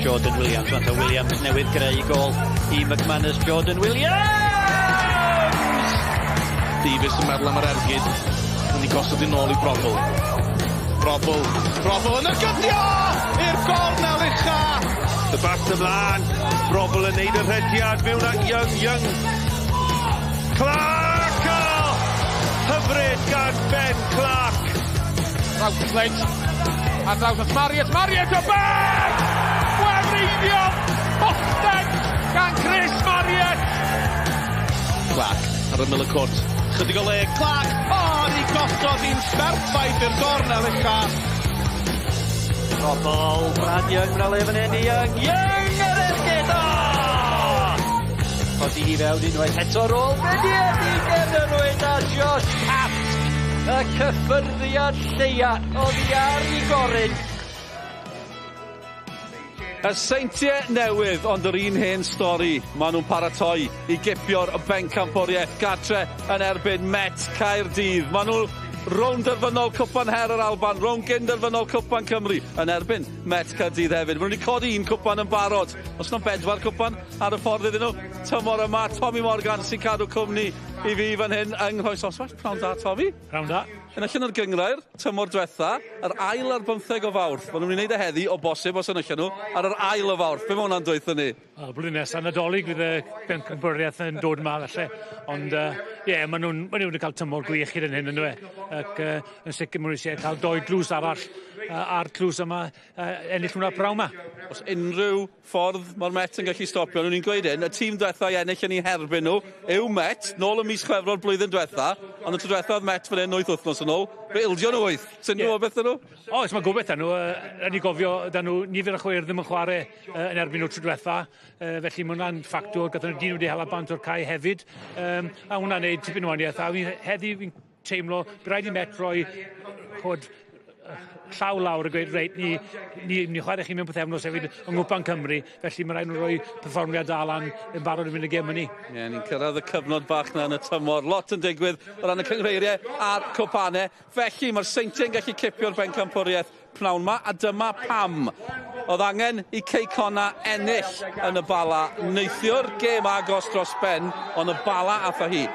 Jordan Williams. Rwan ta Williams newydd greu gol i McManus. Jordan Williams! Davies yn meddwl am yr ergyd. Mynd i gosod i nôl i Brobbel. Brobbel. Brobbel yn ergydio! I'r gornel ucha! Y bat ymlaen. Brobbel yn neud y rhediad mewn at Young. Young. Clark! Oh! Hyfryd gan Ben Clark. Routledge. Ar draws at Marriott. Marriott o bell! Gwefreiddiol! Bollteg gan Chris Marriott! Clark ar ymyl y cwrt. Chydig o le. Clark! O, ni gosod hi'n berffaith i'r gornel ucha. Brobbel, Brad Young, mae'n le fan hyn i Young. Young yr ergyd! O! Codi hi fewn unwaith eto ar ôl rediad i gefn y rwyd a Josh Catt. Y cyffyrddiad lleia oddi ar ei gorun. Y Seintiau Newydd, ond yr un hen stori. Maen nhw'n paratoi i gipio'r bencampwriaeth gartre yn erbyn Met Caerdydd. Maen nhw rownd derfynol Cwpan Her yr Alban, rownd gyn-derfynol Cwpan Cymru yn erbyn Met Caerdydd hefyd. Maen nhw wedi codi un cwpan yn barod. Oes 'na bedwar cwpan ar y ffordd iddyn nhw tymor yma? Tommy Morgan sy'n cadw cwmni i fi fan hyn yng Nghroesoswallt. Pnawn da, Tommy. Pnawn da. Enillon nhw'r gynghrair, tymor diwetha, yr 21 o Fawrth. Maen nhw'n mynd i wneud e heddi, o bosib, os enillon nhw, ar yr 2 o Fawrth. Be mae hwnna'n dweud ni? Wel, blwyddyn nesaf Nadolig fydd y bencampwriaeth yn dod yma falle. Ond ie, yeah, maen nhw wedi cael tymor gwych hyd yn hyn yn dweud. Ac yn sicr maen nhw eisiau cael doi dlws arall a'r tlws yma ennill hwnna pnawn yma. Os unrhyw ffordd mae'r Met yn gallu stopio, nhw'n ni'n gweud hyn, y tîm diwetha i ennill yn eu herbyn nhw yw Met, nôl ym mis Chwefror blwyddyn diwetha, ond y tro diwetha oedd Met fan hyn 8 wythnos yn ôl, fe ildio nhw wyth. Sy'n nhw o beth nhw? Oes, mae gobeith nhw. Rhaid ni gofio, da nhw nifer o chwaraewyr ddim yn chwarae yn erbyn nhw tro diwetha. Felly mae hwnna'n ffactor. Gathon nhw dyn wedi hala bant o'r cae hefyd. A hwnna'n neud tipyn o wahaniaeth. A fi, heddi fi'n teimlo, bydd rhaid i Met roi chod, llaw lawr a gweud, reit, ni chwarae chi mewn pythefnos hefyd yng Nghwpan Cymru, felly mae rhaid nhw roi perfformiad da lan yn barod i fynd y gêm hynny. Ie, yeah, ni'n cyrraedd y cyfnod bach na yn y tymor. Lot yn digwydd o ran y cyngreiriau a'r cwpanau. Felly mae'r Seintiau'n gallu cipio'r bencampwriaeth pnawn ma, a dyma pam. Oedd angen i Cei Connah ennill yn y Bala neithiwr, gêm agos dros ben, ond y Bala ath â hi.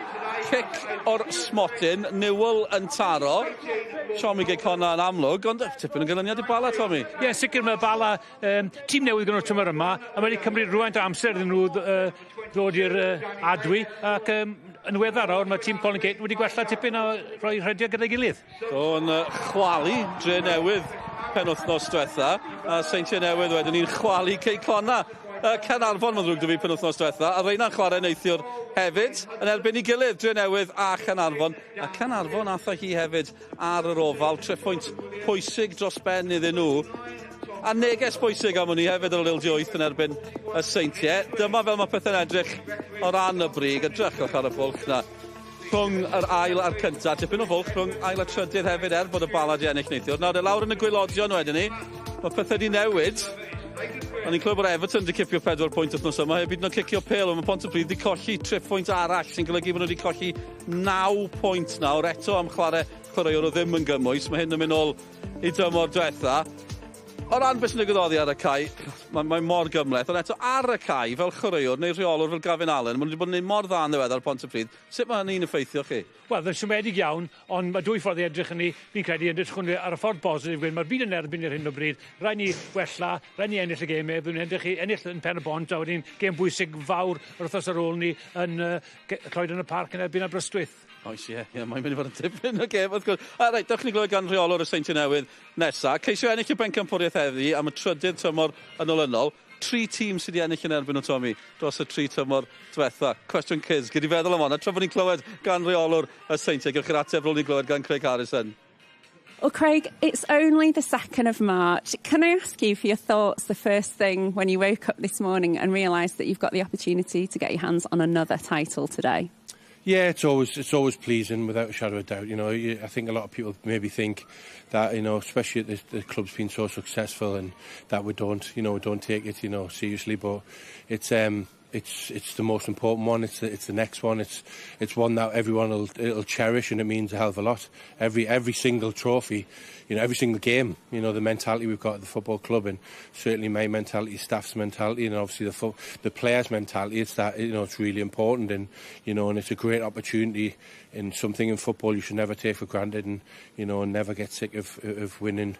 Cic o'r smotyn, Newell yn taro. Siom i Gei Connah yn amlwg, ond tipyn o ganlyniad i Bala, Tommy. Ie, yeah, sicr mae Bala, tîm newydd gyda'r tymor yma, a mae wedi cymryd rhywfaint o amser iddyn nhw ddod i'r adwy, ac yn weddar awr mae tîm Colin Caton wedi gwella tipyn a rhoi rhediad gyda'i gilydd. Do, yn chwalu Dre Newydd penwythnos diwetha, a Seintiau Newydd wedyn ni'n chwalu Cei Connah. Caernarfon, mae'n ddrwg 'da fi, penwythnos diwetha, a reina'n chwarae neithiwr hefyd, yn erbyn ei gilydd, Dre Newydd a Chaernarfon. A Caernarfon ath â hi hefyd ar yr Ofal, triphwynt pwysig dros ben iddyn nhw. A neges bwysig am hwnni hefyd ar ôl ildio wyth yn erbyn y Seintiau. Dyma fel mae pethau'n edrych o ran y brig. Edrychwch ar y bwlch na rhwng yr ail a'r cyntaf. Tipyn o fwlch rhwng ail a trydydd hefyd er bod y Bala di ennill neithiwr. Nawr, lawr yn y gwaelodion wedyn ni, mae pethau di newid. O'n i'n clywed bod Everton wedi cipio 4 pwynt wythnos yma, heb hyd yn oed cicio pêl, ond mae Pontypridd wedi colli 3 pwynt arall, sy'n golygu bod nhw wedi colli 9 pwynt nawr, eto am chwarae chwaraewr o ddim yn gymwys. Mae hyn yn mynd nôl i dymor diwetha. O ran beth sy'n digwydd oddi ar y cae, mae mor gymhleth, ond eto ar y cae, fel chwaraewr neu rheolwr fel Gavin Allen, maen nhw wedi bod yn gwneud mor dda yn ddiweddar Pontypridd. Sut mae hynny'n effeithio chi? Wel, fe'n siomedig iawn, ond mae dwy ffordd i edrych yn ni. Fi'n credu edrych ar y ffordd bositif, gweud mae'r byd yn erbyn ar hyn o bryd. Rhaid ni wella, rhaid ni ennill y gemau, byddwn ni'n edrych i ennill yn Pen y Bont, a wedyn gêm bwysig fawr yr wythnos ar ôl ni yn Clwyd yn y Parc yn erbyn Aberystwyth. Oes, ie, mae'n mynd i fod yn tipyn o gêm, wrth gwrs. A reit, dewch ni glywed gan rheolwr y Seintiau Newydd nesa. Ceisio ennill y bencampwriaeth heddi am y trydydd tymor yn olynol. Tri tîm sydd wedi ennill yn erbyn nhw, Tommy, dros y 3 tymor diwetha. Cwestiwn quiz, gyd i feddwl am hwnna. Tra bod ni'n clywed gan rheolwr y Seintiau, gewch chi'r ateb rôl ni'n glywed gan Craig Harrison. Well, Craig, it's only the 2nd of March. Can I ask you for your thoughts the first thing when you woke up this morning and realised that you've got the opportunity to get your hands on another title today? Yeah, it's always pleasing without a shadow of a doubt. I think a lot of people maybe think that especially the club's been so successful and that we don't take it seriously. But it's It's the most important one. It's the next one. It's one that everyone will cherish, and it means a hell of a lot. Every single trophy, you know, every single game, you know, the mentality we've got at the football club, and certainly my mentality, staff's mentality, and obviously the players' mentality. It's that, you know, it's really important, and you know, and it's a great opportunity, and something in football you should never take for granted, and you know, and never get sick of winning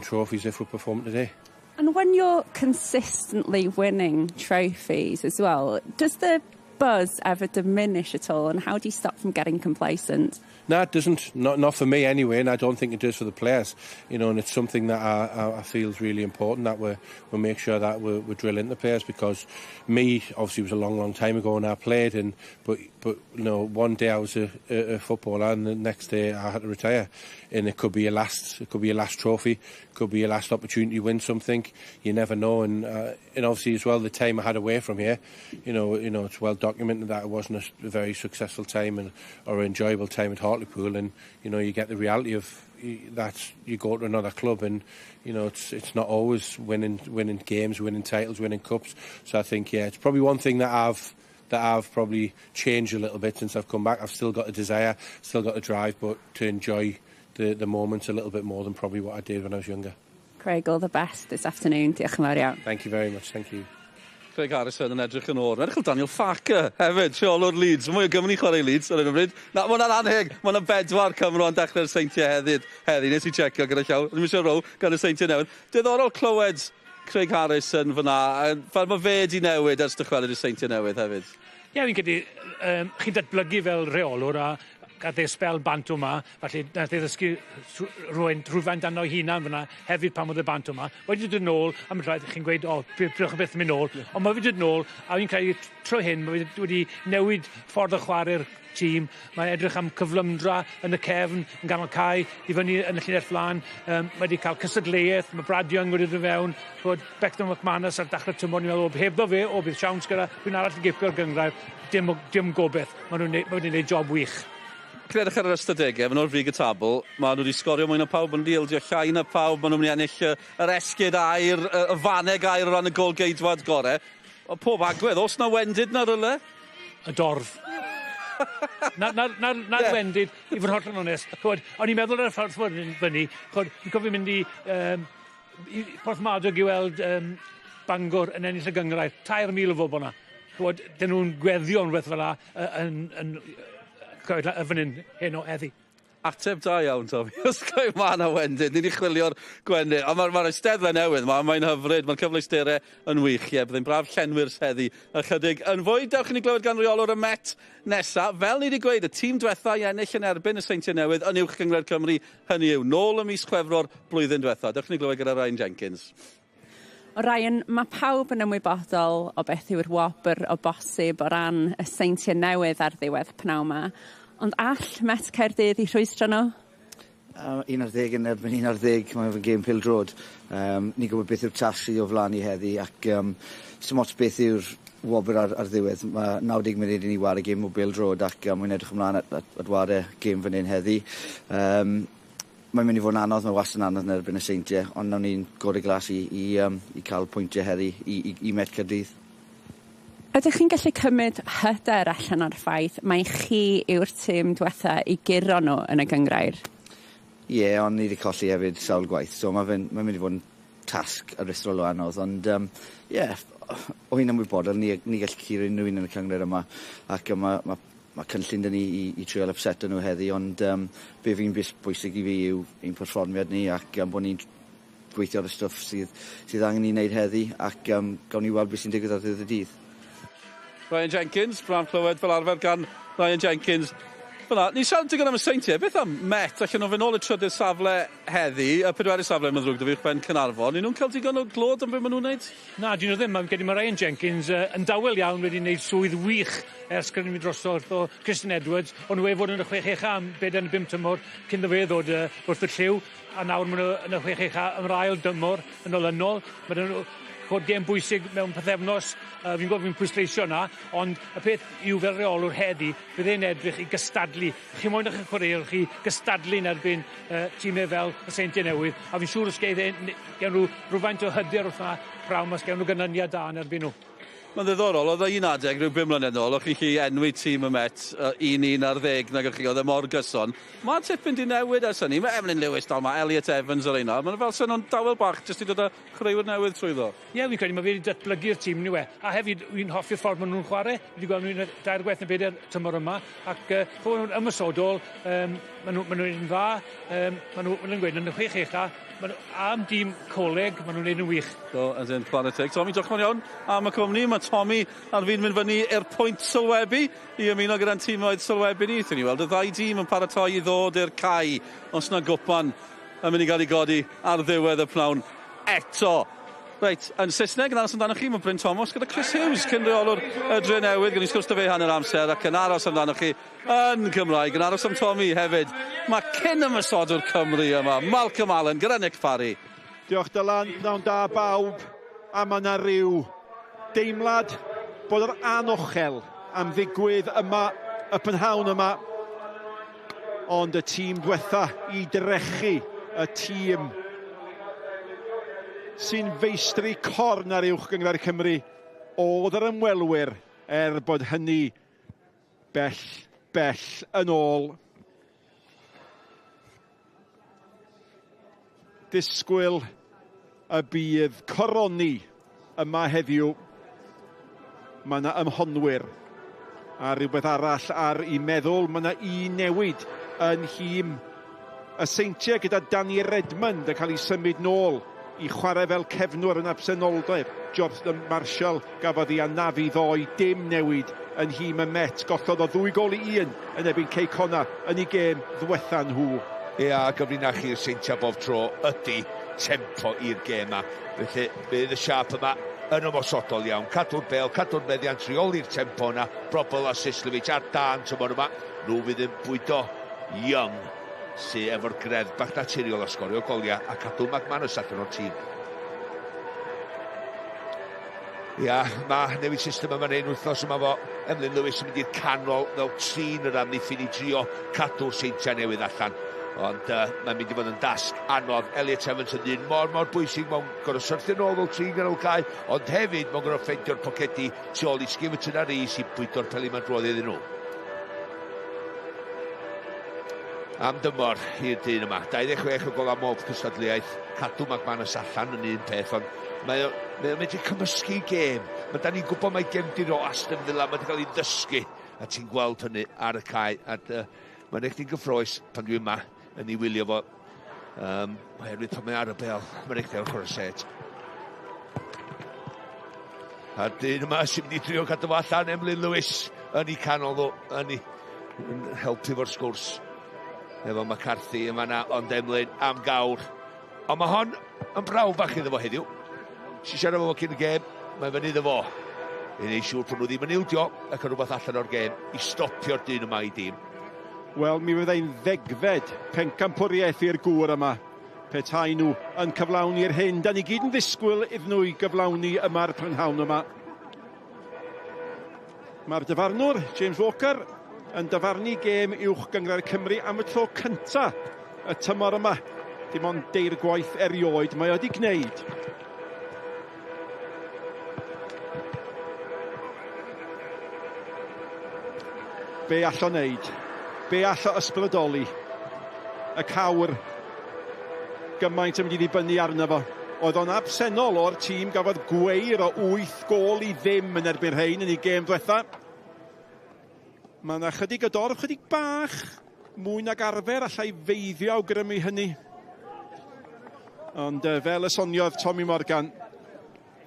trophies if we perform today. And when you're consistently winning trophies as well, does the buzz ever diminish at all? And how do you stop from getting complacent? No, it doesn't. Not for me anyway, and I don't think it does for the players. You know, and it's something that I feel is really important, that we make sure that we drill into the players, because me, obviously, it was a long, long time ago when I played, and but you know, one day I was a footballer, and the next day I had to retire, and it could be your last, it could be your last trophy, it could be your last opportunity to win something. You never know, and obviously as well, the time I had away from here, you know, it's well documented that it wasn't a very successful time and or enjoyable time at Hartlepool, and you know, you get the reality of that. You go to another club, and you know, it's not always winning games, winning titles, winning cups. So I think, yeah, it's probably one thing that I've probably changed a little bit since I've come back. I've still got a desire, still got a drive, but to enjoy the moments a little bit more than probably what I did when I was younger. Craig, all the best this afternoon. Diolch yn fawr iawn. Thank you very much. Thank you. Craig Harrison yn edrych yn oer. Edrych fel Daniel Farke hefyd, rheolwr Leeds. Mwy o Gymru chwarae Leeds ar hyn o bryd. Na, mae hwnna'n anheg. Mae hwnna'n 4 Cymro yn dechrau'r Seintiau heddi. Nes i checio gyda llaw. Ddim eisiau row gan y Seintiau Newydd. Diddorol clywed Craig Harrison fyna. Fel mae fe di newid ers dychwelyd y Seintiau Newydd hefyd. Ie, fi'n credu, chi'n datblygu fel rheolwr a gath e sbel bant yma, felly nath e ddysgu rhywfaint arno hunan fyna hefyd pan oedd e bant yma. Wedi dod yn ôl, a mae'n rhaid chi'n gweud, o, pryd beth yn mynd nôl, ond mae wedi dod yn ôl, a fi'n credu trwy hyn, mae wedi newid ffordd o chwarae'r tîm, mae'n edrych am cyflymdra yn y cefn, yn ganol cae, i fyny yn y llinell flaen, mae wedi cael cystadleuaeth, mae Brad Young wedi dod fewn, ch'mod, Becton McManus ar dechrau tymor, ni'n meddwl, hebddo fe, o, bydd siawns gyda rhywun arall i gipio'r gynghrair, dim gobeith, maen nhw'n wedi gwneud job wych. Chi'n edrych ar yr ystadegau, maen nhw'n frig y tabl, maen nhw wedi sgorio mwy na pawb, maen nhw wedi ildio llai na pawb, maen nhw'n mynd i ennill yr esgid aur, y faneg aur o ran y gol geidwad gore. O, pob agwedd, oes na wendid na rywle? Y dorf. Na'r wendid, i fod yn hollol onest. O'n i'n meddwl ar y ffordd fyny, fi'n cofio mynd i Porthmadog i weld Bangor yn ennill y gynghrair, 3,000 o bobl yna. Dyn nhw'n gweddio yn rhywbeth fel 'na yn y fan hyn heno heddi. Ateb da iawn, Tomi. Os goi ma' 'na wendid, ni wedi chwilio'r gwendid. Ond mae'r eisteddle newydd, mae'n hyfryd, mae'r cyfleusterau yn wych. Ie, byddai'n braf llenwi'r seddi ychydig yn fwy. Dewch i ni glywed gan reolwr y Met nesa. Fel ni wedi gweud, y tîm diwetha i ennill yn erbyn y Seintiau Newydd yn Uwch Gynghrair Cymru, hynny yw, nôl ym mis Chwefror blwyddyn diwetha. Dewch i ni glywed gyda Ryan Jenkins. O Ryan, mae pawb yn ymwybodol o beth yw'r wobr o bosib o ran y Seintiau Newydd ar ddiwedd pnawn 'ma. Ond all Met Caerdydd i rhwystro nhw? 11 yn erbyn 11, mae'n fy gêm pêl-droed. Ni'n gwybod beth yw'r tasg sydd o flaen ni heddi, ac sim ots beth yw'r wobr ar ddiwedd. Mae 90 munud i ni ware gêm o bêl-droed, ac mae'n edrych ymlaen at ware gêm fan hyn heddi. Mae'n mynd i fod yn anodd, mae wastad yn anodd yn erbyn y Seintiau, ond nawn ni'n gorau glas i cael pwyntiau heddi i Met Caerdydd. Ydych chi'n gallu cymryd hyder allan o'r ffaith mai chi yw'r tîm diwetha i guro nhw yn y gynghrair? Ie, yeah, ond ni wedi colli hefyd sawl gwaith, so mae'n mynd i fod yn tasg aruthrol o anodd, ond ie, yeah, o hyn ymwybodol, ni gallu curo unrhyw un yn y cynghrair yma, ac mae cynllun 'da ni i trio upset nhw heddi, ond be fi'n bwysig i fi yw ein perfformiad ni, ac bod ni'n gweithio ar y stwff sydd angen i wneud heddi, ac gawn ni weld beth sy'n digwydd ar ddiwedd y dydd. Ryan Jenkins, braf clywed fel arfer gan Ryan Jenkins. Fyna, ni'n siarad digon am y Seintiau, beth am Met? Allan nhw fynd nôl y trydydd safle heddi, y pedwerydd safle mae'n ddrwg 'da fi, uwchben Caernarfon. Y'n nhw'n cael digon o glod am beth maen nhw'n wneud? Na, dyn nhw ddim. Mae'n credu mae Ryan Jenkins yn dawel iawn wedi wneud swydd wych ers gyrru mynd drosodd o Christian Edwards, ond nhw fod yn y chwech ucha am 4 neu 5 tymor cyn iddo fe ddod wrth y llyw, a nawr maen nhw yn y chwech ucha am yr ail dymor yn olynol. Mae nhw chod gêm bwysig mewn pythefnos, fi'n gwybod fi'n pwysleisio na, ond y peth yw fel reolwr heddi, bydd e'n edrych i gystadlu. Chi moyn eich chwaraewr chi gystadlu yn erbyn tîmau fel y Seintiau Newydd, a fi'n siŵr os geith e, gewn nhw rhywfaint o hyder wrth na prawn, os gewn nhw ganlyniad da yn erbyn nhw. Mae'n ddiddorol, oedd un adeg rhyw 5 mlynedd nôl, o'ch chi'n gallu enwi tîm y Met 1-11, nag o'ch chi, oedd e mor gyson. Mae tipyn di newid ers hynny. Mae Emlyn Lewis dal, mae Elliot Evans o'r un. Mae'n fel sy'n nhw'n dawel bach jyst i dod â chwaraewyr newydd trwyddo. Ie, yeah, fi'n credu mae fe wedi datblygu'r tîm ni we. A hefyd, fi'n hoffi'r ffordd maen nhw'n chwarae. Fi wedi gweld nhw'n dair gwaith neu bedair tymor yma. Ac fod nhw'n ymosodol, maen nhw'n nhw dda, maen nhw'n gweud yn y chwech ucha, am dîm coleg, maen nhw'n neud yn wych. Do, as in chwarae teg. Tommy, diolch yn fawr iawn am y cwmni. Mae Tommy ar fin mynd fyny i'r pwynt sylwebu i ymuno gyda'n tîmoedd sylwebu ni. Thyn ni weld y ddau dîm yn paratoi i ddod i'r cae os na gwpan yn mynd i gael ei godi ar ddiwedd y pnawn eto. Reit, yn Saesneg, yn aros amdanoch chi, mae Bryn Thomas gyda Chris Hughes, cyn reolwr y Dre Newydd, gyda ni sgwrs 'da fe hanner amser, ac yn aros amdanoch chi yn Gymraeg, yn aros am Tommy hefyd. Mae cyn ymosodwr Cymru yma, Malcolm Allen, gyda Nick Parry. Diolch Dylan, pnawn da bawb, a mae yna ryw deimlad bod yr anochel am ddigwydd yma, y prynhawn yma, ond y tîm diwetha i drechu y tîm sy'n feistri corn ar Uwch Gynghrair Cymru oedd yr ymwelwyr, er bod hynny bell, bell yn ôl. Disgwyl y bydd coroni yma heddiw. Mae yna ymhonwyr a rhywbeth arall ar ei meddwl. Mae yna un newid yn nhîm y Seintiau gyda Danny Redmond yn cael ei symud nôl i chwarae fel cefnwr yn absenoldeb. Jordan Marshall gafodd ei anafu ddoe, dim newid yn nhîm y Met. Gollodd o 2-1 yn erbyn Cei Connah yn ei gêm ddwetha nhw. Ia, gyfrinach i'r Seintiau bob tro ydy tempo i'r gêm yma. Felly bydd y siâp yma yn ymosodol iawn. Cadw'r bel, cadw'r meddiant, rheoli'r tempo yna. Brobbel a Sislovic ar dan tymor yma. Nhw fydd yn bwydo Young, sydd efo'r greddf bach naturiol o sgorio goliau a cadw McManus allan o'r tîm. Ia, mae newid system yma'n ein wythnos yma fo Emlyn Lewis yn mynd i'r canol fel trin yr amddiffyn i drio cadw'r Seintiau Newydd allan. Ond mae'n mynd i fod yn dasg anodd. Elliot Evans yn un mor, mor bwysig. Mae'n gorfod syrthio nôl fel trin ganol cae, ond hefyd mae'n gorfod ffeindio'r pocedi tu ôl i Skiverton a Rees i bwydo'r peli ma'n drwodd iddyn nhw. Am dymor i'r dyn yma. 26 o golau mob cystadleuaeth. Cadw McManus allan yn un peth, ond mae o'n medru cymysgu gêm. Mae da ni'n gwybod mae gefndir o Aston Villa, mae wedi cael ei ddysgu, a ti'n gweld hynny ar y cae. A mae'n eich ti'n gyffroes pan dwi yma yn ei wylio fo. Oherwydd pan mae ar y bel, mae'n eich ti'n chwarae set. A'r dyn yma sy'n mynd i drio cadw fo allan, Emlyn Lewis, yn ei canol nhw, yn ei helpu fo'r sgwrs. Efo McCarthy yma na, ond Emlyn am gawr. Ond mae hon yn brawf bach iddo fo heddiw. Si siarad efo fo cyn y gêm, mae fyny iddo fo. I wneud siŵr bod nhw ddim yn ildio ac yn rhywbeth allan o'r gêm i stopio'r dyn yma i dîm. Wel, mi fyddai'n ddegfed pencampwriaeth i'r gŵr yma. Petai nhw yn cyflawni'r hyn. Da ni gyd yn ddisgwyl iddyn nhw i gyflawni yma'r prynhawn yma. Mae'r dyfarnwr, James Walker, yn dyfarnu gêm Uwch Gynghrair Cymru am y tro cynta y tymor yma. Dim ond deir gwaith erioed mae wedi gwneud. Be all o wneud? Be all o ysbrydoli? Y cawr gymaint yn mynd i ddibynnu arno fo. Oedd o'n absennol o'r tîm gafodd gweir o 8-0 yn erbyn rhain yn ei gêm ddiwetha. Mae yna chydig o dorf, chydig bach mwy nag arfer, allai feiddio awgrymu hynny. Ond fel y soniodd Tommy Morgan,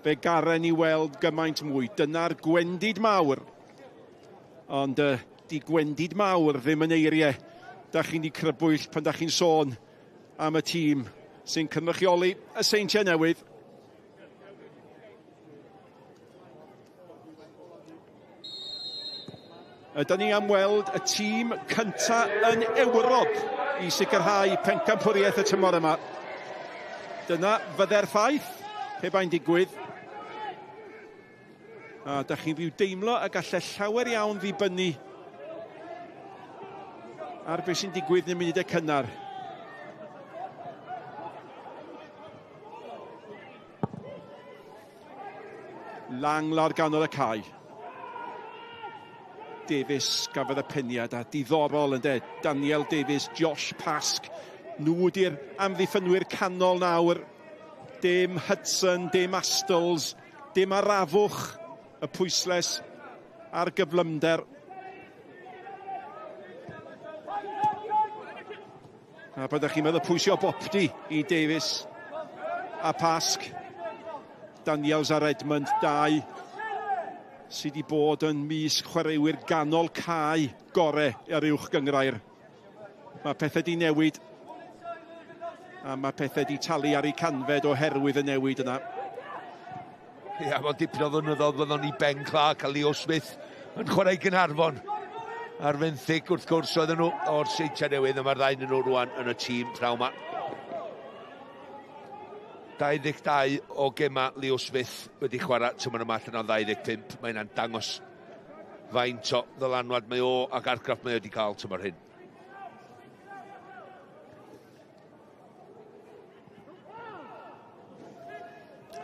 fe garen i weld gymaint mwy. Dyna'r gwendid mawr. Ond di gwendid mawr ddim yn eiriau da chi'n di crybwyll pan da chi'n sôn am y tîm sy'n cynrychioli y Seintiau Newydd. Ydan ni am weld y tîm cynta yn Ewrop i sicrhau pencampwriaeth y tymor yma. Dyna fydde'r ffaith, pe bai'n digwydd. A da chi'n rhyw deimlo y gallai llawer iawn ddibynnu ar beth sy'n digwydd yn y munudau cynnar. Lang lawr ganol y cae. Davies gafodd y peniad a diddorol ynde. Daniel Davies, Josh Pask. Nhw ydi'r amddiffynwyr canol nawr. Dim Hudson, dim Astles, dim arafwch y pwysles ar gyflymder. A byddech chi'n meddwl pwysio bopdi i Davies a Pasg. Daniels a Redmond, dau sydd wedi bod yn mysg chwaraewyr ganol cae gore ar uwch gynghrair. Mae pethau wedi newid a mae pethau wedi talu ar eu canfed oherwydd y newid yna. Ia, mae'n dipyn o flynyddoedd fyddwn ni Ben Clark a Leo Smith yn chwarae Gaernarfon. Ar fenthyg, wrth gwrs, oedden nhw o'r Seintiau Newydd, a mae'r ddau nhw rwan yn y tîm pnawn 'ma. 22 o gema Leo Smith wedi chwarae tymor yma allan o 25. Mae hynna'n dangos faint o ddylanwad mae o ac argraff mae o wedi cael tymor hyn.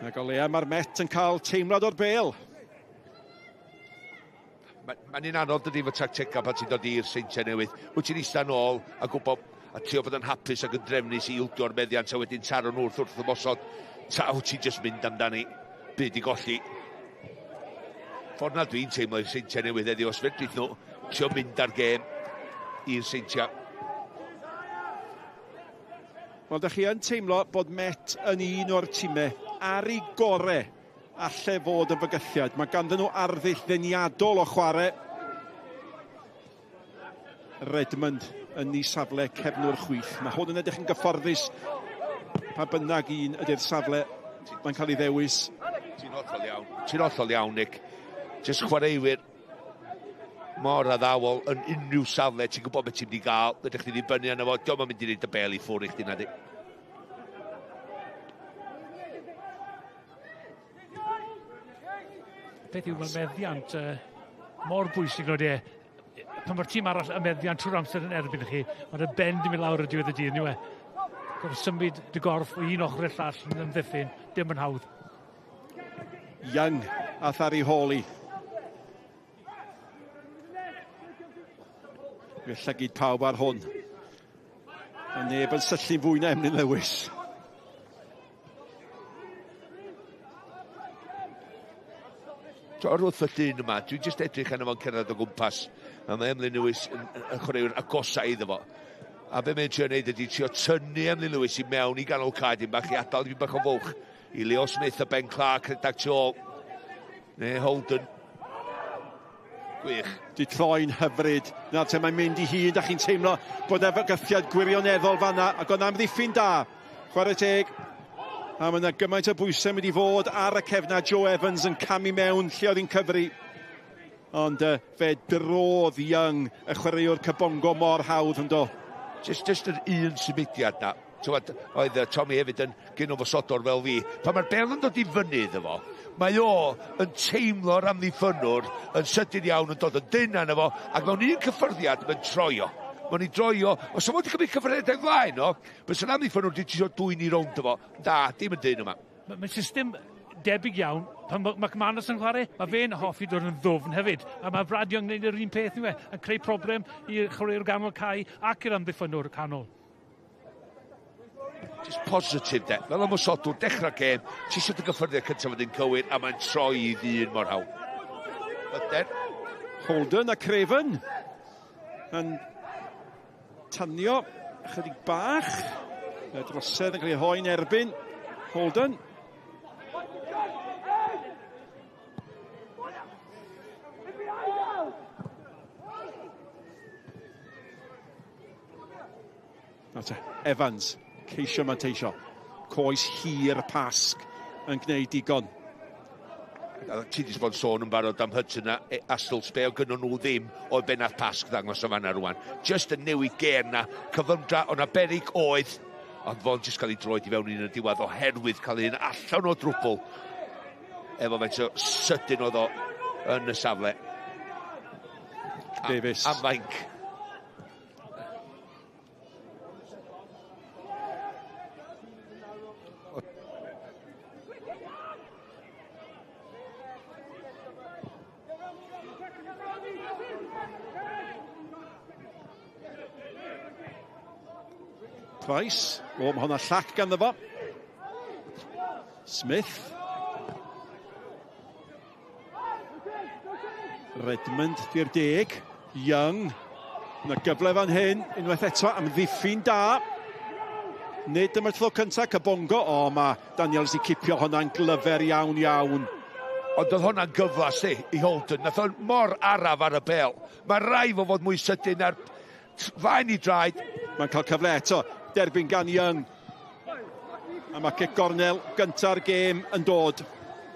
Ac o leia mae'r Met yn cael teimlad o'r bêl. Mae'n ma un anodd dydy fo tactega pan ti'n dod i'r Seintiau Newydd. Wyt ti'n eistedd nôl a gwybod a trio bod yn hapus ac yn drefnus i ildio'r meddiant a wedyn taro nhw wrth wrth ymosod. Ta wyt ti'n just mynd amdani, byd i golli. Ffordd na dwi'n teimlo i'r Seintiau Newydd heddiw, os fedrith nhw trio mynd ar gêm i'r Seintiau. Wel, da chi yn teimlo bod Met yn un o'r timau ar ei gore alle fod yn fygythiad. Mae ganddyn nhw arddull ddeniadol o chwarae. Redmond yn ei safle cefnwr chwith. Mae hwn yn edrych yn gyfforddus. Pa bynnag un ydy'r safle mae'n cael ei ddewis. Ti'n hollol iawn. Ti'n hollol iawn, Nick. Just chwaraewyr mor addawol yn unrhyw safle. Ti'n gwybod beth ti'n mynd i gael. Ydych chi'n dibynnu arno fo. Diolch yn mynd i wneud y bel i ffwrdd i chdi na di. Beth yw, mae meddiant mor bwysig nhw de. Pan mae'r tîm arall yn meddiant trwy'r amser yn erbyn chi, mae'r ben di mynd lawr y diwedd y dydd, yw e? Gorfod symud dy gorff o un ochr i'r llall yn ymddiffyn, dim yn hawdd. Young a Thari Hawley. Fe llygid pawb ar hwn. A neb yn syllu fwy na Emlyn Lewis. O'r wrth y llun yma, dwi'n just edrych arno fo'n cerdded o gwmpas. A mae Emlyn Lewis yn, yn chwaraewr agosa iddo fo. A be mae'n trio wneud ydy trio tynnu Emlyn Lewis i mewn i ganol cae dim bach i adael dim bach o fwlch i Leo Smith a Ben Clark rhedeg tu ôl. Neu Holden. Gwych. Di troi'n hyfryd. Nawr te mae'n mynd i hyd a chi'n teimlo bod e fygythiad gwirioneddol fanna ac oedd amddiffyn da. Chwarae teg. A mae yna gymaint o bwysau mynd i fod ar y cefna. Joe Evans yn camu mewn lle oedd hi'n cyfri. Ond fe drodd Young y chwaraewr Kabongo mor hawdd yn do. Just yr un symudiad na. Tywed, oedd Tommy hefyd yn gyn-ymosodwr fel fi. Pan mae'r bel yn dod i fyny iddo fo, mae o yn teimlo'r amddiffynnwr yn sydyn iawn yn dod yn dynn arno fo, ac mewn un cyffyrddiad mae'n troio. Mae'n ei droio. Os o'n wedi cymryd cyffyrddiad o'i flaen o, bysa'r amddiffynnwr wedi trio dwyn i rownd o fo. Na, dim yn dynn yma. Mae'n system debyg iawn. Pan mae McManus yn chwarae, mae fe'n hoffi dod yn ddwfn hefyd. A mae Brad Young yn gwneud yr un peth yw e, yn creu problem i'r chwaraewr ganol cae ac i'r amddiffynnwr canol. Just positif de. Fel ymosodwr, dechrau gêm, ti eisiau dy gyffyrddiad cyntaf fod yn cywir, a mae'n troi i ddyn mor hawdd. Hyder. Holden a Craven yn tanio chydig bach. Y drosedd yn cael ei hoi'n erbyn Holden. Nawr te, Evans, ceisio manteisio. Coes hir Pasg yn gwneud digon. Ti wedi bod yn sôn yn barod am Hudson a Astles, be o gynnon nhw ddim oedd be nath Pasg ddangos o fanna rwan. Just yn newid gêr na, cyflymdra, o'na berig oedd, ond fo'n just cael ei droed i fewn un yn y diwedd oherwydd cael un allan o drwbl efo faint o sydyn oedd o yn y safle. Davies. A fainc. Price. O, mae hwnna llac ganddo fo. Smith. Redmond di'r 10. Young. Yna gyfle fan hyn, unwaith eto, am ddiffyn da. Nid dyma'r tro cyntaf, Kabongo. O, mae Daniels i cipio hwnna'n glyfer iawn iawn. Ond oedd hwnna'n gyflas i Holden. Nath o'n mor araf ar y bel. Mae rai fo fod mwy sydyn ar faen i draed. Mae'n cael cyfle eto. Derbyn gan Young. A mae cic gornel gynta'r gêm yn dod.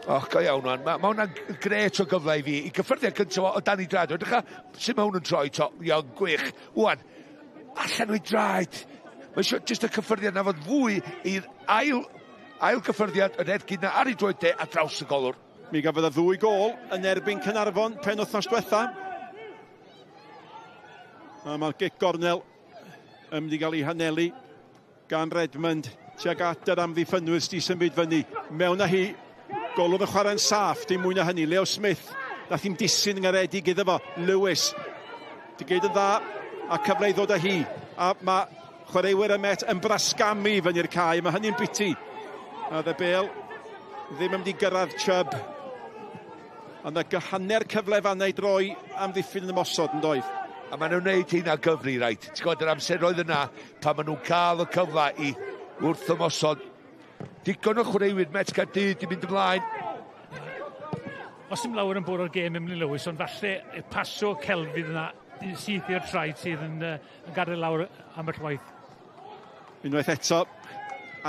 Och, go iawn, wan. Mae hwnna'n gret o gyfle i fi. I gyffyrddiad cyntaf o dan i draed. Edrych sut mae hwn yn troi to. Iawn, gwych. Wan, allan o'i draed. Mae eisiau jyst y cyffyrddiad na fod fwy i'r ail gyffyrddiad yn ergyd na ar ei droed de a draws y golwr. Mi gafodd y 2 gôl yn erbyn Caernarfon pen wythnos diwetha. A mae'r gic gornel yn mynd i gael ei hanelu gan Redmond tuag at yr amddiffynwyr sydd wedi symud fyny. Mewn â hi, golwr yn chwarae'n saff, dim mwy na hynny. Leo Smith, nath hi'm disyn yn ngaredig iddo fo. Lewis, di gyd yn dda, a cyfle i ddod â hi. A mae chwaraewyr y Met yn brasgamu fyny'r cae, mae hynny'n biti. A dde bêl ddim yn mynd i gyrraedd Chubb. Ond y hanner cyfle fanna i droi amddiffyn yn ymosod yn doedd. A maen nhw'n gwneud hynna gyfri, reit. Ti'n gwybod, yr amser oedd yna pan maen nhw'n cael y cyfle i wrth ymosod. Digon o chwaraewyr Met Caerdydd di mynd ymlaen. Os dim lawer yn bwrw'r gêm Emlyn Lewis, ond falle paso celfydd yna syth i'r traed sydd yn gadael lawr ambell waith. Unwaith eto,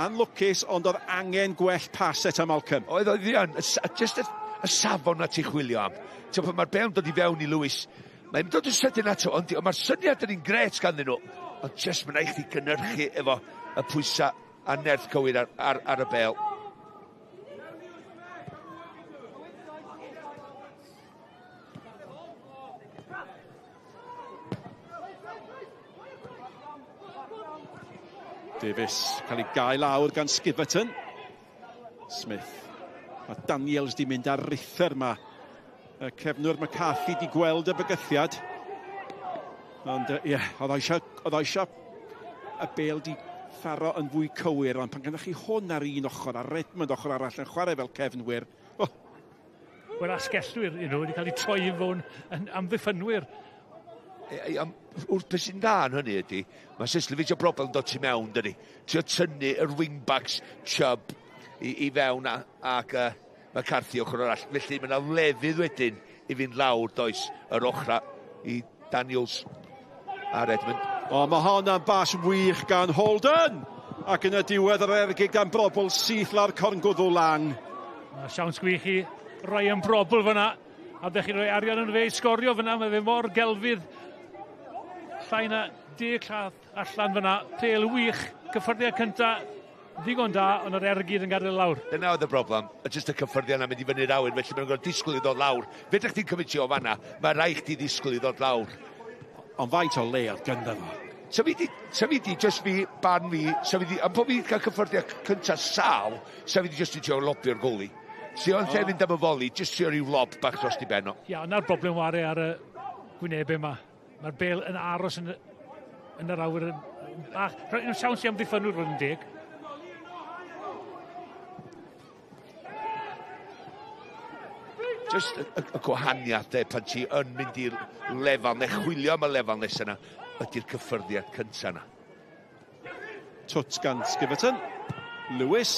anlwcus, ond oedd angen gwell pas eto Malcolm. Oedd iawn, just y safon na ti'n chwilio am. Ti'n pan mae'r bêl yn dod i fewn i Lewis, mae'n dod yn sydyn ato, ond mae'r syniad yn un gret ganddyn nhw. Ond just mae'n rhaid chdi gynhyrchu efo y pwysau a nerth cywir ar y bêl. Davies cael ei gael lawr gan Skiverton. Smith. Mae Daniels di mynd ar rithr ma. Y cefnwr McCarthy di gweld y bygythiad. Ond ie, oedd eisiau y bêl di tharo yn fwy cywir, ond pan gyda chi hwn ar un ochr a Redmond ochr arall yn chwarae fel cefnwyr. Oh. Wel, asgellwyr, you know, wedi cael eu troi yn fôn yn amddiffynwyr. Wrth beth sy'n dda yn hynny ydy, mae Sislevic o broblem dod tu mewn, dydy. Trio tynnu yr wingbacks Chubb i fewn ac McCarthy ochr arall. Felly mae yna lefydd wedyn i fynd lawr, does, yr ochra i Daniels a Redmond. O, mae hwnna'n bas wych gan Holden! Ac yn y diwedd yr ergyd gan Brobl syth lawr corngwddw Lang. Mae siawns gwych i Ryan Brobl fyna. A ddech chi'n rhoi arian yn fe i sgorio fyna, mae fe mor gelfydd. Llai na 10 llath allan fyna. Pel wych, cyffyrddiad cynta, ddigon da, ond yr ergyd yn gadael lawr. Dyna oedd y broblem, jyst y cyffyrddiad yna mynd i fyny'r awyr, felly maen nhw'n gorfod disgwyl i ddod lawr. Fedrech chdi'n cymryd ti o fanna, mae rhaid chdi ddisgwyl i ddod lawr. Ond faint o le oedd gyda fo? Sa fi di, just fi, barn fi, sa fi di, am bod fi wedi cael cyffyrddiad cynta sal, sa fi di just i trio lobio'r goli. Si o'n lle fynd am y foli, just trio ryw lob bach dros di ben o. Ia, yna'r broblem ware ar y gwynebau yma. Mae'r bel yn aros yn yr awyr yn bach. Rhaid siawns i amddiffynwyr fod yn deg. Just y gwahaniaeth pan ti yn mynd i'r lefel neu chwilio am y lefel nesaf yna, ydy'r cyffyrddiad cyntaf yna. Twt gan Skiverton. Lewis.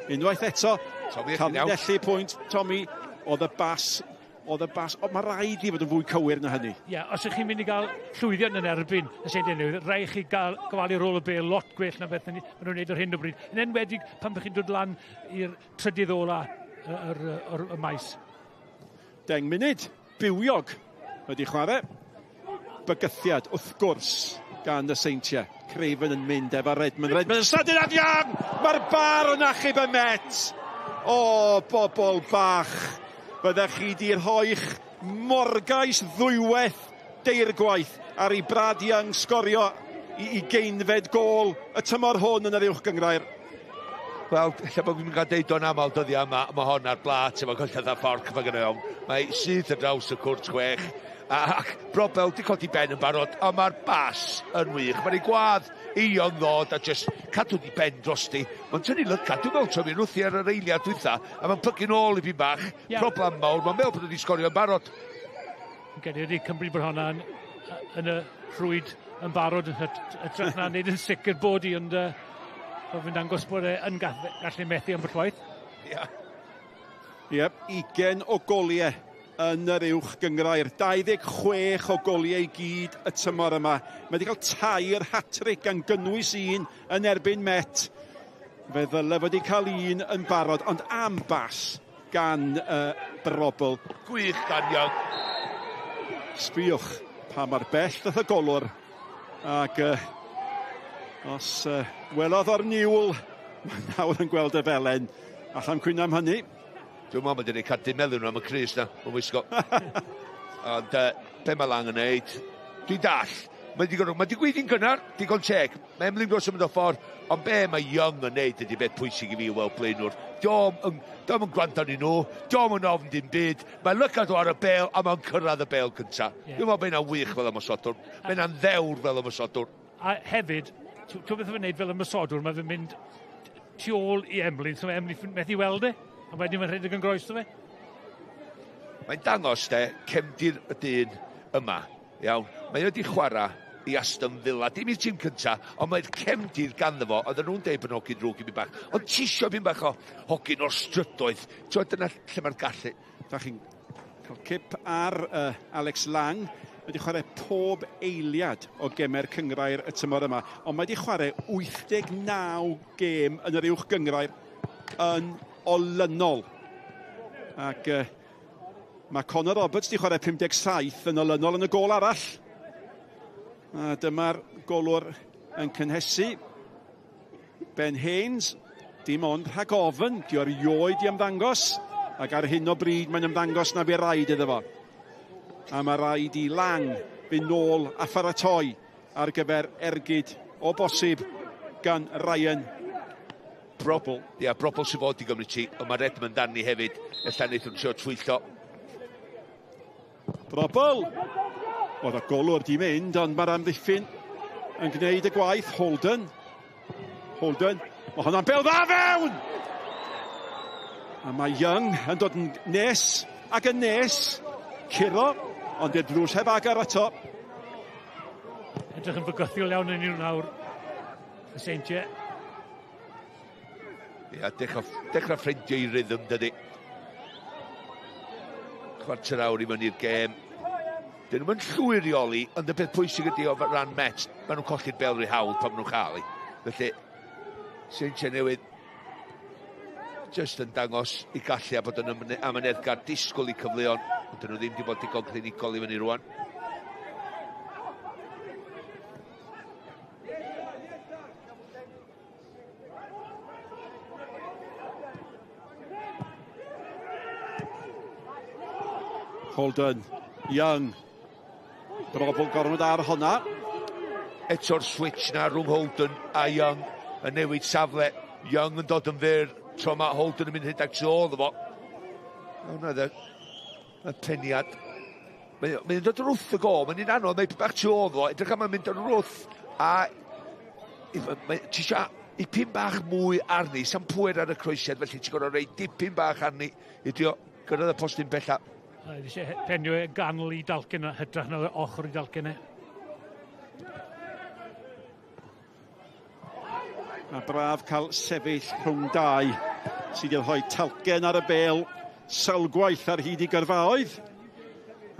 Unwaith eto. Tanlinellu pwynt Tommy. Oedd y bas. Ond mae rhaid i fod yn fwy cywir na hynny. Ie, os ydych chi'n mynd i gael llwyddiant yn erbyn y Seintiau Newydd, rhaid chi gael gofalu rôl y bêl lot gwell na beth maen nhw'n gwneud ar hyn o bryd. Yn enwedig pan bych chi'n dod lan i'r trydydd ola y maes. 10 munud, bywiog wedi chwarae. Bygythiad, wrth gwrs, gan y Seintiau. Craven yn mynd efo Redmond. Redmond yn sydyn at Young! Mae'r bar yn achub y Met! O, bobl bach! Byddech chi di rhoi'ch morgais ddwywaith deirgwaith ar i Brad Young sgorio i geinfed gôl y tymor hwn yn yr uwch gynghrair. Wel, lle bod fi'n cael deud o'n aml dyddiau yma, mae hon ar blat efo colled a fforc mae gynnu iawn. Mae syth ar draws y cwrt 6. Ac Brobbel 'di codi ben yn barod, a mae'r bas yn wych. Mae'n ei gwadd i Young ddod a just cadw di ben drosti. Mae'n tynnu lygad, dwi'n meddwl trwy wrthi ar yr eiliad dwytha, a mae'n plygu nôl i fi bach. Yeah. Problem mawr, mae'n meddwl bod wedi sgorio yn barod. Dwi'n wedi cymryd bod hwnna yn, yn y rhwyd yn barod yn hytrach na wneud yn sicr bod i, ond fi'n dangos bod e yn gallu methu ambell waith. Ie. Iep, 20 o goliau yn yr uwch gynghrair. 26 o goliau i gyd y tymor yma. Mae wedi cael 3 hat-trick gan gynnwys un yn erbyn Met. Fe ddyle fod wedi cael un yn barod, ond am bas gan Brobbel. Gwych gan Young. Sbïwch pa mor bell ddath y golwr. Ac os welodd o'r niwl, mae nawr yn gweld y felen. Allan cwyno am hynny. Dwi'n meddwl bod wedi cadw meddwl am y crys na, mae'n wisgo. Ond be mae Lang yn neud? Dwi'n dall. Mae wedi gweithio'n gynnar, digon teg. Mae Emlyn Gross yn mynd o ffordd, ond be mae Young yn neud ydy beth pwysig i fi weld blaenwr. Dio'm yn gwrando arnyn nhw, dio'm yn ofn dim byd. Mae lygad o ar y bêl a mae'n cyrraedd y bêl cynta. Yeah. Dwi'n meddwl bod hynna'n wych fel ymosodwr. Mae hynna'n ddewr fel ymosodwr. A hefyd, ti'n beth fe'n neud fel ymosodwr, mae fe'n mynd tu ôl i Emlyn, so mae Emlyn methu weld e, a wedyn mae'n rhedeg yn groes o fe. Mae'n dangos de, cefndir y dyn yma. Iawn, mae wedi chwarae i Aston Villa, dim i'r tîm cynta, ond mae'r cefndir ganddo fo, oedden nhw'n deud bod yn hogyn drwg i mi bach, ond ti isio byn bach o hogyn o'r strydoedd, ti'n dyna lle mae'r gallu. Da chi'n cael cip ar Alex Lang, mae wedi chwarae pob eiliad o gemau'r cynghrair y tymor yma, ond mae wedi chwarae 89 gêm yn yr uwch gynghrair yn olynol. Ac mae Conor Roberts wedi chwarae 57 yn olynol yn y gôl arall. A dyma'r golwr yn cynhesu. Ben Haynes, dim ond rhag ofn, di o erioed i ymddangos, ac ar hyn o bryd mae'n ymddangos na fe raid iddo fo. A mae raid i Lang fynd nôl a pharatoi ar gyfer ergyd o bosib gan Ryan Brobbel. Ia, Brobbel sy'n fod i gymryd ti, ond mae Redmond arni hefyd, ella wneith nhw'n trio twyllo. Brobbel! Oedd y golwr di mynd, ond mae'r amddiffyn yn gwneud y gwaith. Holden. Holden. Mae hwnna'n bêl dda fewn! A mae Young yn dod yn nes ac yn nes. Curo, ond i'r drws heb agor eto. Edrych yn fygythiol iawn yn nhw nawr, y Seintiau. Ia, dechrau ffrindio i rhythm, dydy. Chwarter awr i fyny i'r gêm. Dyn nhw'n llwyr i oli, ond y peth pwysig ydy o ran Met, maen nhw'n colli'r bêl rhy hawdd pan maen nhw'n cael ei. Felly, Seintiau Newydd jyst yn dangos i gallu a bod yn amyneddgar, disgwyl i cyfleon, ond dyn nhw ddim wedi bod digon clinigol i fyny rwan. Holden, Young, Brobbel gormod ar honna. Eto'r switch na rhwng Holden a Young yn newid safle. Young yn dod yn fyr, tro ma Holden yn mynd rhedeg tu ôl iddo fo. Hwna y peniad. Mae'n dod wrth y gol, mae'n un anodd, mae'n bach tu ôl iddo fo. Edrych am mae'n mynd yn wrth a ti isio ipyn bach mwy arni, sam pwer ar y croesiad, felly ti'n gorfod rhoi dipyn bach arni i drio gyrraedd y postyn bella. Oedd eisiau penio e ganol i dalcen hytrach na ochr i dalcen e. A braf cael sefyll rhwng dau sydd wedi rhoi talcen ar y bêl sawl gwaith ar hyd i gyrfaoedd.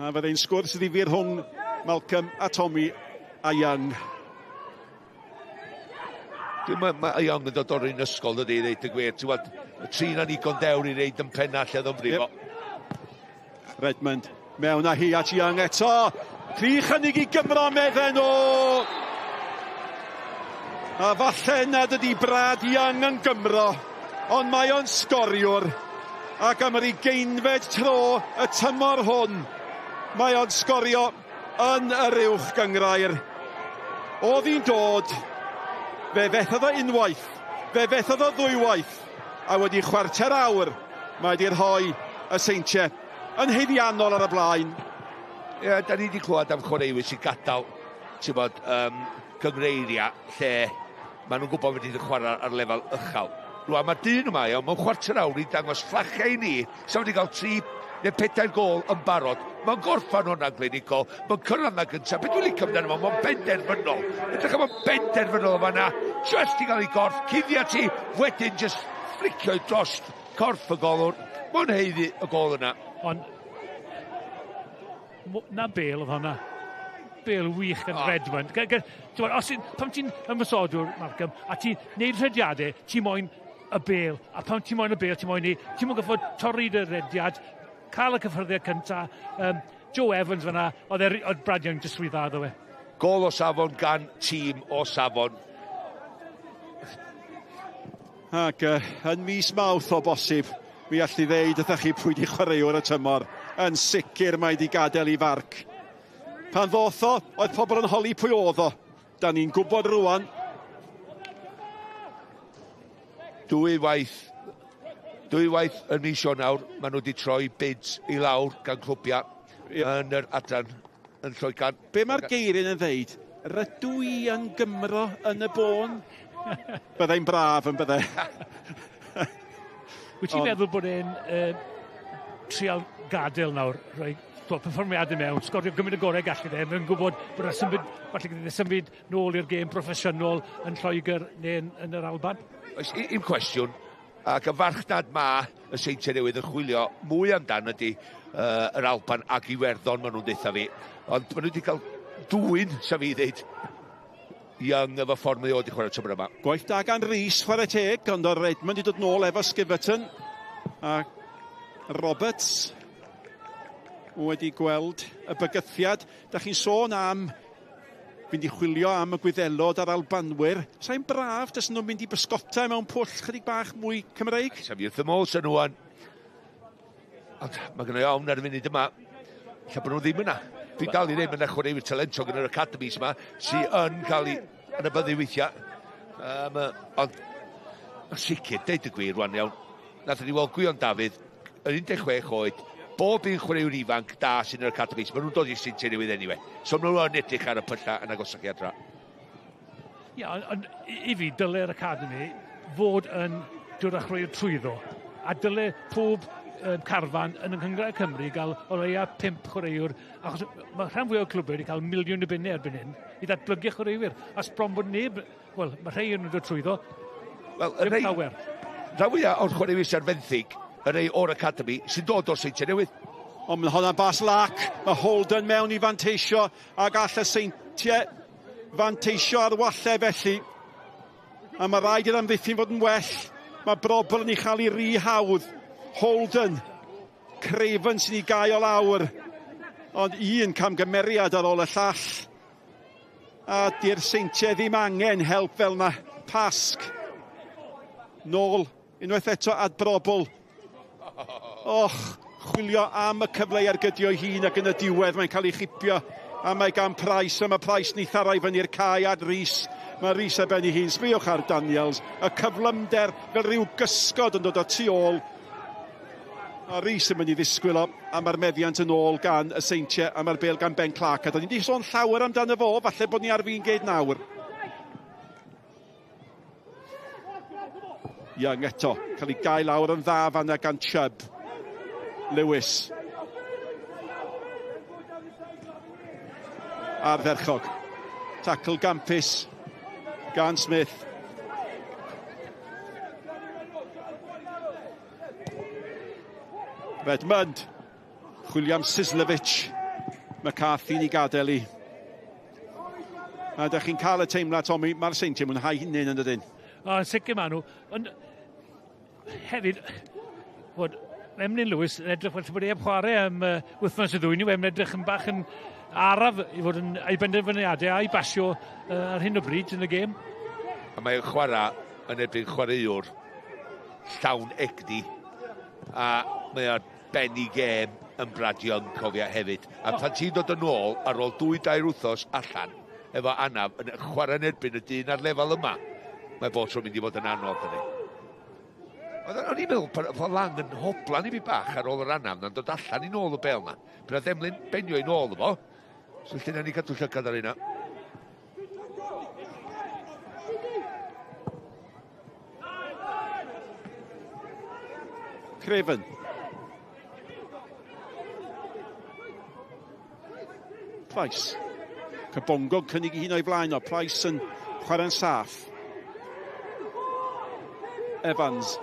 A fydd ein sgwrs ddifyr rhwng Malcolm a Tommy a Young. Dwi'n meddwl mae Young yn dod o'r un ysgol dydy i ddeud y gwir. Ti'n gweld, y trin anigon dewr i reid yn penna lle oedd o'n brifo. Yep. Redmond mewn â hi at Young eto. Tri chynnig i Gymro medden nhw. A falle nad ydi Brad Young yn Gymro, ond mae o'n sgoriwr. Ac am yr 20fed tro y tymor hwn, mae o'n sgorio yn yr uwch gynghrair. Oedd hi'n dod, fe fethodd o unwaith, fe fethodd o ddwywaith, a wedi chwarter awr mae wedi rhoi y Seintiau yn haeddiannol ar y blaen. Ie, da ni wedi clywed am chwaraewyr sy'n gadael, ti'n bod, cyngreiria, lle maen nhw'n gwybod wedi chwarae ar lefel uchel. Rwan, mae'r dyn yma, iawn, mewn chwarter awr i dangos fflachau i ni, sa wedi cael 3 neu 4 gôl yn barod. Mae'n gorffan hwnna'n glinigol, mae'n cyrraedd na gyntaf. Beth dwi'n licio amdano fo, mae'n benderfynol. Edrych am benderfynol yma na, just i gael ei gorff, cuddia ti, wedyn just flicio dros corff y golwr. Mae'n haeddu y gôl yna. Ond, na bêl oedd hwnna. Bêl wych gan Redmond. Os pan ti'n ymosodwr, Malcolm, a ti'n neud rhediadau, ti moyn y bêl. A pan ti moyn y bêl, ti moyn ni, ti'n moyn goffod torri dy rediad, cael y cyffyrddiad cynta. Joe Evans fyna, oedd Brad Young jyst rhy dda iddo fe. Gôl o safon gan tîm o safon. Ac yn mis Mawrth o bosib, mi allu ddeud wrthych chi pwy di chwaraewr y tymor. Yn sicr mae di gadael i farc. Pan ddoth o, oedd pobl yn holi pwy oedd o. Da ni'n gwybod rwan. Dwy waith yn mis Ionawr, maen nhw wedi troi bids i lawr gan clwbiau yn yr adran yn Lloegr. Be mae'r geiriau yn ddeud? Rydw i yn Gymro yn y bôn? Byddai'n braf yn byddai. Wyt ti'n meddwl bod e'n trial gadael nawr, rhoi perfformiadau mewn, sgorio gymaint o gorau gallu fe, mae'n gwybod bod yna symud, falle gyda symud nôl i'r gêm proffesiynol yn Lloegr neu yn yr Alban? Oes, un cwestiwn, ac y farchnad ma y Seintiau Newydd yn chwilio mwy amdan ydy yr Alban ac Iwerddon, maen nhw'n deutha fi. Ond maen nhw wedi cael dwyn, sa fi ddeud, Young efo ffordd mae o wedi chwarae tymor yma. Gwaith da gan Rhys, chwarae teg, ond o'r Redmond wedi dod nôl efo Skiverton. A Roberts wedi gweld y bygythiad. Da chi'n sôn am fynd i chwilio am y Gwyddelod a'r Albanwyr. Sa'n braf, dys nhw'n mynd i bysgota mewn pwll chydig bach mwy Cymreig? Sa fi wrth y modd, sa nhw yn. Ond mae gynnu ofn ar y funud yma, lle bod nhw ddim yna. Dwi'n dal i ddim yna chwaraewyr talentog yn yr academies yma, sy'n yn cael ei anabyddu weithiau. Ond, yn sicr, deud y gwir rwan iawn, nathon ni weld Gwion Dafydd, yn 16 oed, bob un chwaraewr ifanc da sy'n yr academies, maen nhw'n dod i'r Seintiau Newydd anyway. So maen nhw yn edrych ar y pyllau yn agosach i adra. Ie, ond i fi, dyle'r academy fod yn dod â chwaraewyr trwyddo. A dyle pob carfan yn Nghynghrair Cymru gael o leia 5 chwaraewr, achos mae rhan fwyaf o clwbau wedi cael miliwn o bunnau erbyn hyn i ddatblygu chwaraewyr. A sbron bod neb, wel, mae rhai yn dod trwyddo, ddim llawer. Rhan fwyaf o'r chwaraewyr sy'n fenthyg, y rhai o'r academy, sy'n dod o'r Seintiau Newydd. Ond mae hwnna'n bas lac, mae Holden mewn i fanteisio, a gall y Seintiau fanteisio ar walle felly. A mae rhaid i'r amddiffyn fod yn well. Mae Brobl yn ei chael ei ry hawdd. Holden, Craven sy'n ei gau o lawr. Ond un camgymeriad ar ôl y llall. A di'r Seintiau ddim angen help fel yna. Pasg. Nôl, unwaith eto at Brobl. Och, chwilio am y cyfle i ergydio ei hun ac yn y diwedd mae'n cael ei chipio. A mae gan Price, a mae Price ni tharau fyny'r cae at Rhys. Mae Rhys ar ben ei hun, sbïwch ar Daniels. Y cyflymder fel rhyw gysgod yn dod o tu ôl. A Rhys yn mynd i ddisgwyl o, a mae'r meddiant yn ôl gan y Seintiau, a mae'r bêl gan Ben Clark. A da ni wedi sôn llawer amdano fo, falle bod ni ar fin geid nawr. Young eto, cael ei gael lawr yn dda fanna gan Chubb. Lewis. Ardderchog. Tackle gampus gan Smith. Redmond. Chwilio am Sislevic. McCarthy ni gadael i. A da chi'n cael y teimlad, Tommy, mae'r Seintiau mwynhau hynny yn dydyn? O, yn sicr maen nhw. Ond hefyd, fod Emlyn Lewis yn edrych fel bod e heb chwarae am wythnos y ddwy, ni edrych yn bach yn araf i fod yn ei benderfyniadau a'i basio ar hyn o bryd yn y gêm. A mae'n chwarae yn erbyn chwaraewr llawn egni, a mae ar ben i gêm yn Brad Young, cofia hefyd. A pan ti'n dod yn ôl ar ôl 2-3 wythnos allan efo anaf yn chwarae yn erbyn y dyn ar lefel yma, mae bob tro'n mynd i fod yn anodd hynny. O'n i'n meddwl bod Lang yn hoblan i fi bach ar ôl yr anaf na'n dod allan i nôl y bel na. Bydd Emlyn benio i nôl efo. So lle ni cadw llygad ar hynna. Craven. Price. Kabongo'n cynnig i hun o'i flaen o. Price yn chwarae'n saff. Evans.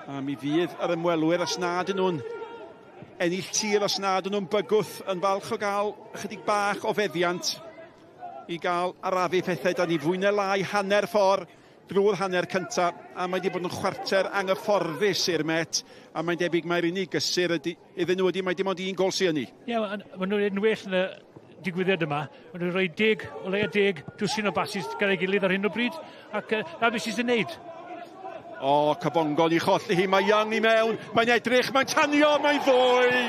A mi fydd yr ymwelwyr os nad ydyn nhw'n ennill tir, os nad ydyn nhw'n bygwth, yn falch o gael ychydig bach o feddiant i gael arafu pethau. Da ni fwy neu lai hanner ffordd drwy'r hanner cyntaf, a mae wedi bod yn chwarter anghyfforddus i'r Met, a mae'n debyg mai'r unig gysur ydy, iddyn nhw ydy mae dim ond un gol sy'n ni. Ie, yeah, maen nhw'n well yn y digwyddiad yma. Maen nhw'n rhoi 10, o leia 10, dwsin o basis gyda'i gilydd ar hyn o bryd, ac na beth sy'n wneud. O, Kabongo ni cholli hi, mae Young i mewn, mae'n edrych, mae'n tanio, mae'n ddwy!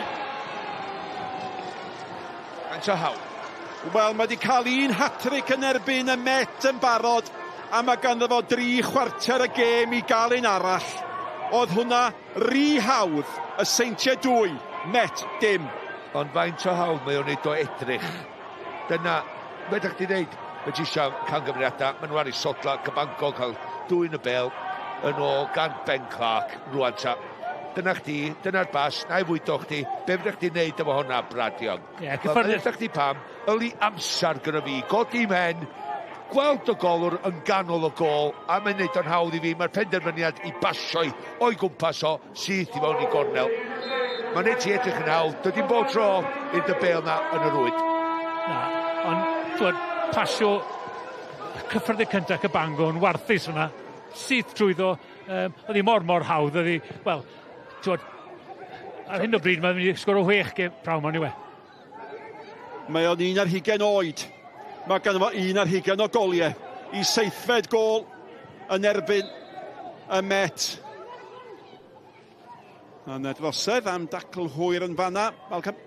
Mae'n so hawdd. Wel, mae wedi cael un hat-trick yn erbyn y Met yn barod, a mae ganddo fo 3/4 y gêm i gael un arall. Oedd hwnna rhy hawdd, y Seintiau 2, Met dim. Ond faint o hawdd mae o'n neud o edrych. Dyna, be ydych chi'n dweud? Mae ti eisiau camgymeriadau, maen nhw ar ei sodla, Cabango cael dwyn y bel yn ôl gan Ben Clark rwan ta. Dyna chdi, dyna'r bas, na i fwydo chdi, be fyddech chdi'n neud efo hwnna, Brad Young? Ie, cyffyrddus. Ydych chdi pam, yli amser gyda fi, godi mhen, gweld y golwr yn ganol y gôl, a mae'n neud o'n hawdd i fi, mae'r penderfyniad i basio o'i gwmpas o, syth i fewn i gornel. Mae'n neud ti edrych yn hawdd, dydy'n bod tro i'r dy bel na yn y rwyd. Na, ond, twyd, pasio cyffyrdd y cyntaf Cabango yn warthus hwnna, syth trwyddo, oedd hi mor hawdd, oedd hi, wel, twyd, ar hyn o bryd mae'n mynd i sgoro 6 gêm prawn ma'n yw e. Mae o'n 21 oed. Mae ganddo fo 21 o goliau i 7fed gôl yn erbyn y Met. A yna drosedd am dacl hwyr yn fanna. Malcolm.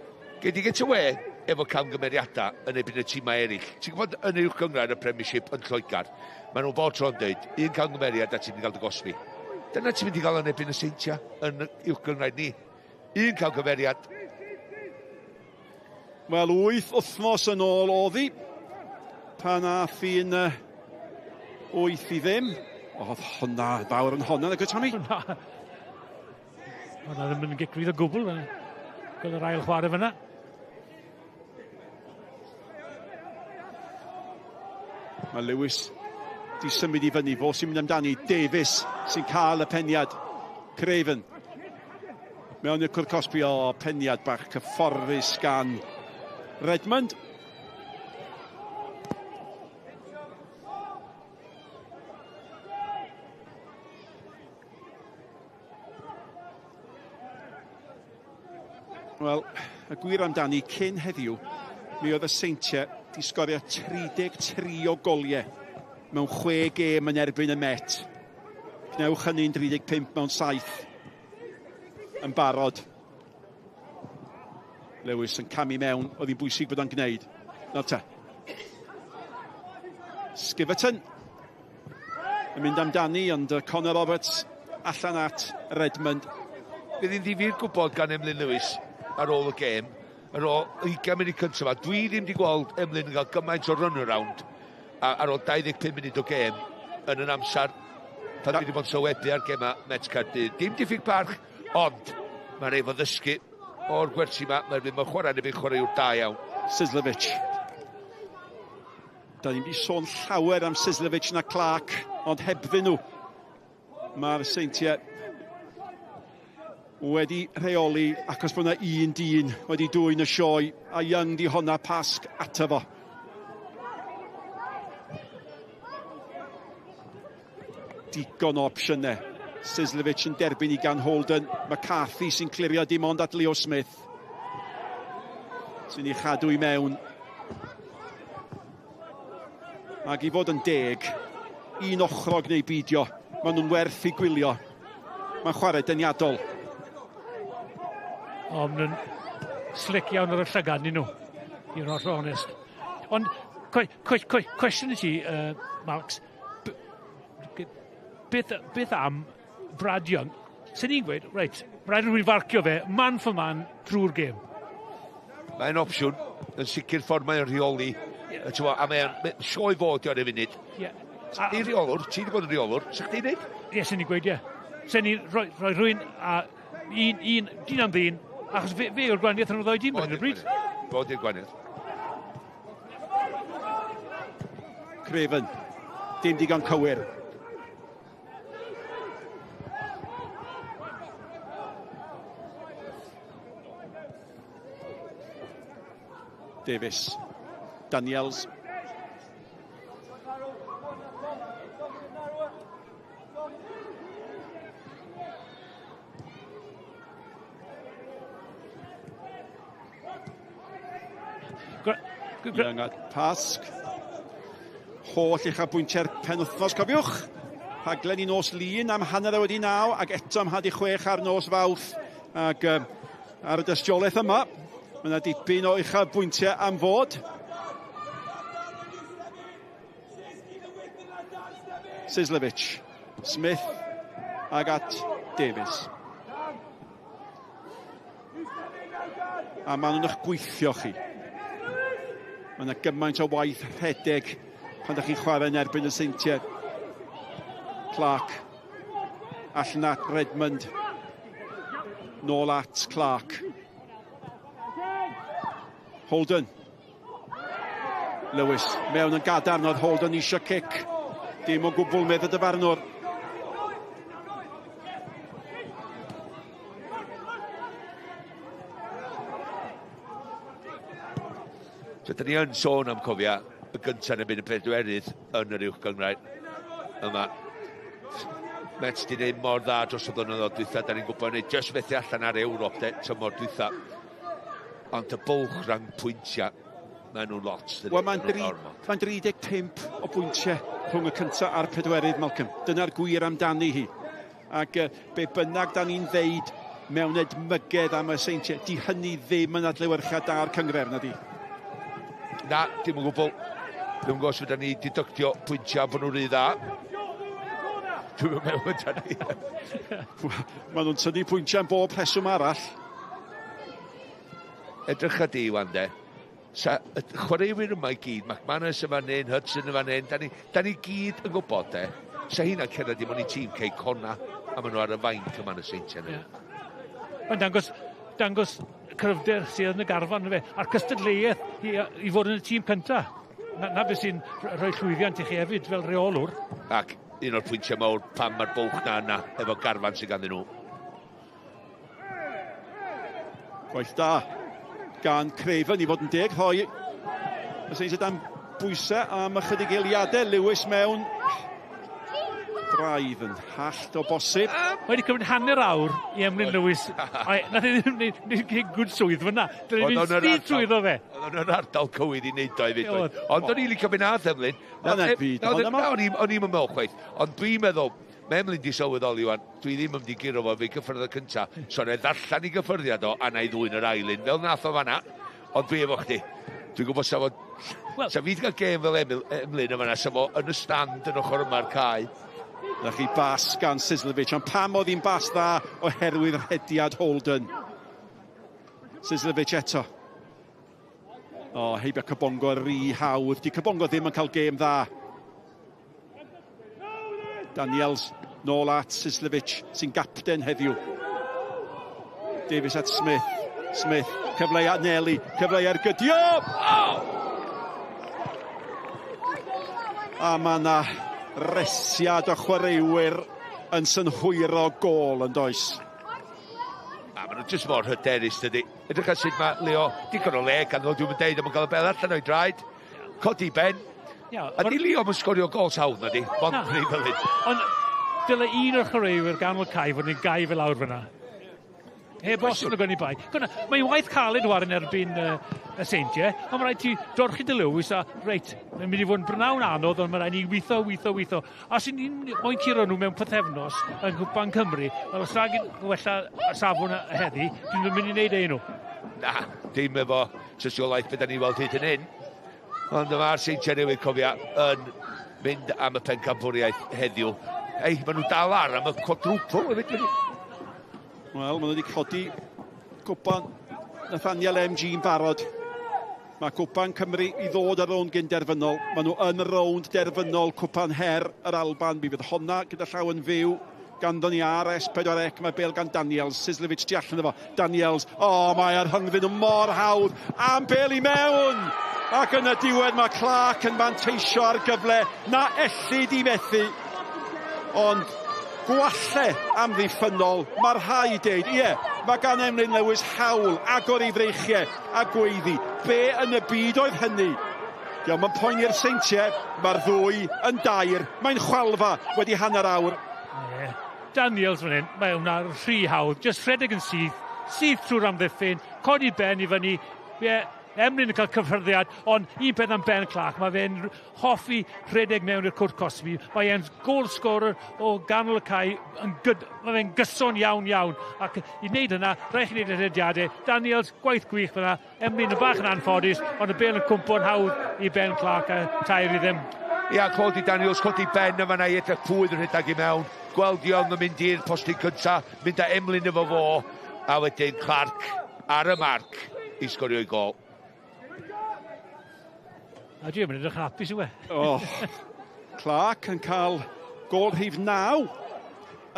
Gei di get away efo camgymeriadau yn erbyn y tîmau eraill. Ti'n gwybod yn uwch gynghrair y Premiership yn Lloegr, maen nhw'n bob tro'n dweud, un camgymeriad a ti'n mynd i gael dy gosbi. Dyna ti'n mynd i gael yn erbyn y Seintiau yn uwch gynghrair ni. Un camgymeriad. Wel, 8 wythnos yn ôl oedd hi, pan ath hi'n 8-0. Oedd hwnna fawr yn honna, nag oedd Tommy? Hwnna ddim yn gic rydd o gwbl. Gweld yr ail chwarae fyna. Mae Lewis di symud i fyny, fo sy'n mynd amdani. Davies sy'n cael y peniad. Craven. Mewn i'r cwrt cosbi, o, peniad bach cyfforddus gan Redmond. Wel, y gwir amdani, cyn heddiw, mi oedd y Seintiau di sgorio 33 o goliau mewn 6 gêm yn erbyn y Met. Gwnewch hynny'n 35 mewn 7 yn barod. Lewis yn camu mewn, oedd hi'n bwysig bod o'n gwneud. Nawr te. Skiverton yn mynd amdani, ond Conor Roberts allan at Redmond. Bydd hi'n ddifyr gwybod gan Emlyn Lewis ar ôl y gêm, ar ôl 20 munud cyntaf yma. Dwi ddim wedi gweld Emlyn yn cael gymaint o runaround ar ôl 25 munud o gêm yn yr amser pan dwi wedi bod yn sylwebu ar gema Met Caerdydd. Dim diffyg parch, ond mae'n efo ddysgu o'r gwersi yma. Mae'n mynd mewn chwarae neu chwaraewr da iawn. Sislovic. Da ni'n wedi sôn llawer am Sislovic na Clark, ond hebddyn nhw mae'r Seintiau wedi rheoli, achos bod yna un dyn wedi dwyn y sioe, a Young di honna pasg ato fo. Digon o opsiynau. Sislovic yn derbyn i gan Holden. McCarthy sy'n clirio dim ond at Leo Smith. Sy'n ei chadw i mewn. Ac i fod yn deg, un ochrog neu beidio, maen nhw'n werth i gwylio. Mae'n chwarae deniadol. O, maen nhw'n slick iawn ar y llygad, nyn nhw, i fod yn hollol onest. Ond Cwestiwn i ti, Marks, beth am Brad Young? Sy'n ni'n gweud, reit, rhaid rhywun farcio fe, man for man, drwy'r gêm. Mae'n opsiwn, yn sicr ffordd mae'n rheoli. Yeah. A mae'n sioe fod i ar y funud. Yeah. Ti reolwr, ti wedi bod yn reolwr, sa'ch ti'n neud? Ie, sy'n ni'n gweud, ie. Sy'n ni'n rhoi rhywun a un, dyn am ddyn, achos fe yw'r gwahaniaeth yn y ddau dîm ar hyn o bryd. Fod i'r gwahaniaeth. Craven, dim digon cywir. Davies, Daniels. Young at Pasg. Holl uchafbwyntiau'r penwythnos, cofiwch. Rhaglen i nos Lun am 9:30 ac eto am 5:30 ar nos Fawrth. Ac ar y dystiolaeth yma, mae yna dipyn o uchafbwyntiau am fod. Sislevic, Smith ag at Davies. A maen nhw'n eich gweithio chi. Mae yna gymaint o waith rhedeg pan ydych chi'n chwarae yn erbyn y Seintiau. Clark. Allan at Redmond. Nôl at Clark. Holden. Lewis. Mewn yn gadarn oedd Holden eisiau cic. Dim o gwbl medd y dyfarnwr. So, da ni yn sôn am cofia y gyntaf yn y byd y pedwerydd yn yr uwch gynghrair yma. Met di wneud mor dda dros y blynyddoedd dwytha, da ni'n gwybod wneud jyst methu allan ar Ewrop de, tymor dwytha. Ond y bwlch rhan pwyntiau, maen nhw'n lot. Wel, mae'n 35 o bwyntiau rhwng y cyntaf a'r pedwerydd, Malcolm. Dyna'r gwir amdani hi. Ac be bynnag da ni'n ddeud mewn edmygedd am y Seintiau, di hynny ddim yn adlewyrchiad da'r cynghrair, na di? Na, dim yn gwbl. Dwi'n gwybod os fydda ni deductio pwyntiau bod nhw'n rhy dda. Dwi'n meddwl fydda ni. Maen nhw'n tynnu pwyntiau am bob rheswm arall. Edrych di, wan de. Sa, y chwaraewyr yma i gyd, McManus yn fan hyn, Hudson yn fan hyn, da ni gyd yn gwybod de. Sa hynna'n cerdded i mewn i tîm Cei Connah, a maen nhw ar y fainc yma yn y Seintiau. Yeah. Mae'n dangos cryfder sydd yn y garfan, fe, a'r cystadleuaeth i fod yn y tîm cyntaf. Na beth sy'n rhoi llwyddiant i chi hefyd fel reolwr. Ac un o'r pwyntiau mawr pam mae'r bwlch na yna efo garfan sydd ganddyn nhw. Gwaith da gan Craven i fod yn deg. Rhoi y Seintiau dan bwysau am ychydig eiliadau. Lewis mewn. Braidd yn hallt o bosib. Mae wedi cymryd hanner awr i Emlyn Lewis. Nath e ddim wneud gwd swydd fyna. Dyna ni'n speed trwyddo fe. Oedd o'n ardal cywir i wneud o hefyd. Ond o'n i'n licio fe nath Emlyn. O'n i'n meddwl chwaith. Ond dwi'n meddwl, mae Emlyn di sylweddoli wan, dwi ddim yn mynd i guro fo fe gyffyrdd y cyntaf. So na i ddarllen i gyffyrddiad o, a na i ddwyn yr ail un. Fel nath o fanna, ond dwi efo chdi. Dwi'n gwybod sa fo... Sa fi wedi cael gêm fel Emlyn yma, sa fo yn y stand yn ochr yma'r cae. Na chi bas gan Sislevic, ond pam oedd hi'n bas dda oherwydd rhediad Holden. Sislevic eto. O, heibio Kabongo rhy hawdd. Di Kabongo ddim yn cael gêm dda. Daniels nôl at Sislevic, sy'n gapten heddiw. Davies at Smith. Smith, cyfle i Nelly, cyfle i ergydio! A mae yna resiad o chwaraewyr yn synhwyro gôl yn does. A maen nhw jyst mor hyderus, dydy. Edrych ar sut mae Leo, digon o le gan ddod, dwi'n deud, am gael y bel allan o'i draed. Codi ben. A di Leo yn sgorio gols hawdd na di, mond prif fel hyn. Ond dyle un o'r chwaraewyr ganol cae fod yn gau fel lawr fyna. Heb os yn y gwni bai. Mae'n waith caled war yn erbyn y Seintiau, ond mae rhaid ti dorchi dy Lewis a, reit, mae'n mynd i fod yn brynawn anodd, ond mae rhaid ni weithio, weithio, weithio. A sy'n ni'n moyn curo nhw mewn pythefnos yng Nghwpan Cymru, wel, os rhaid wella safon heddi, dwi'n mynd i wneud e nhw. Na, dim efo tystiolaeth beth da ni weld hyd yn hyn. Ond yma'r Seintiau Newydd, cofia, yn mynd am y pencampwriaeth heddiw. Ei, maen nhw dal ar am y quadruple hefyd. Wel, maen nhw wedi codi cwpan Nathaniel MG yn barod. Mae Cwpan Cymru i ddod ar rownd gyn-derfynol. Maen nhw yn rownd derfynol Cwpan Her yr Alban. Mi fydd honna gyda llaw yn fyw ganddo ni ar S4C. Mae bel gan Daniels. Sislevic tu allan efo. Daniels. O, oh, mae ar rhyngddyn nhw mor hawdd. Am bel i mewn! Ac yn y diwedd mae Clark yn manteisio ar gyfle na ellid i methu. Ond gwalle amddiffynnol, mae rhaid deud, ie, mae gan Emlyn Lewis hawl agor ei freichiau a gweiddi. Be yn y byd oedd hynny? Diolch yn poeni'r Seintiau, mae'r ddwy yn dair, mae'n chwalfa wedi hanner awr. Yeah. Daniels fan hyn, mae hwnna rhy hawdd, just rhedeg yn syth, syth trwy'r amddiffyn, codi ben i fyny, yeah, Emlyn yn cael cyffyrddiad, ond un peth am Ben Clark, mae fe'n hoffi rhedeg mewn i'r cwrt cosbi. Mae e'n goal scorer o ganol y cae, yn gyd, mae fe'n gyson iawn iawn. Ac i wneud hynna, rhaid chi wneud y rhediadau. Daniels, gwaith gwych fyna. Emlyn yn bach yn anffodus, ond y bel yn cwmpo'n hawdd i Ben Clark a 3-0. Ia, codi Daniels, codi Ben yma na i edrych pwy yn rhedeg i mewn. Gweld Young yn mynd i'r postyn cynta, mynd â Emlyn efo fo, a wedyn Clark ar y marc i sgorio i gol. A dwi'n mynd edrych yn hapus yw e. Oh, Clark yn cael gol rhif 9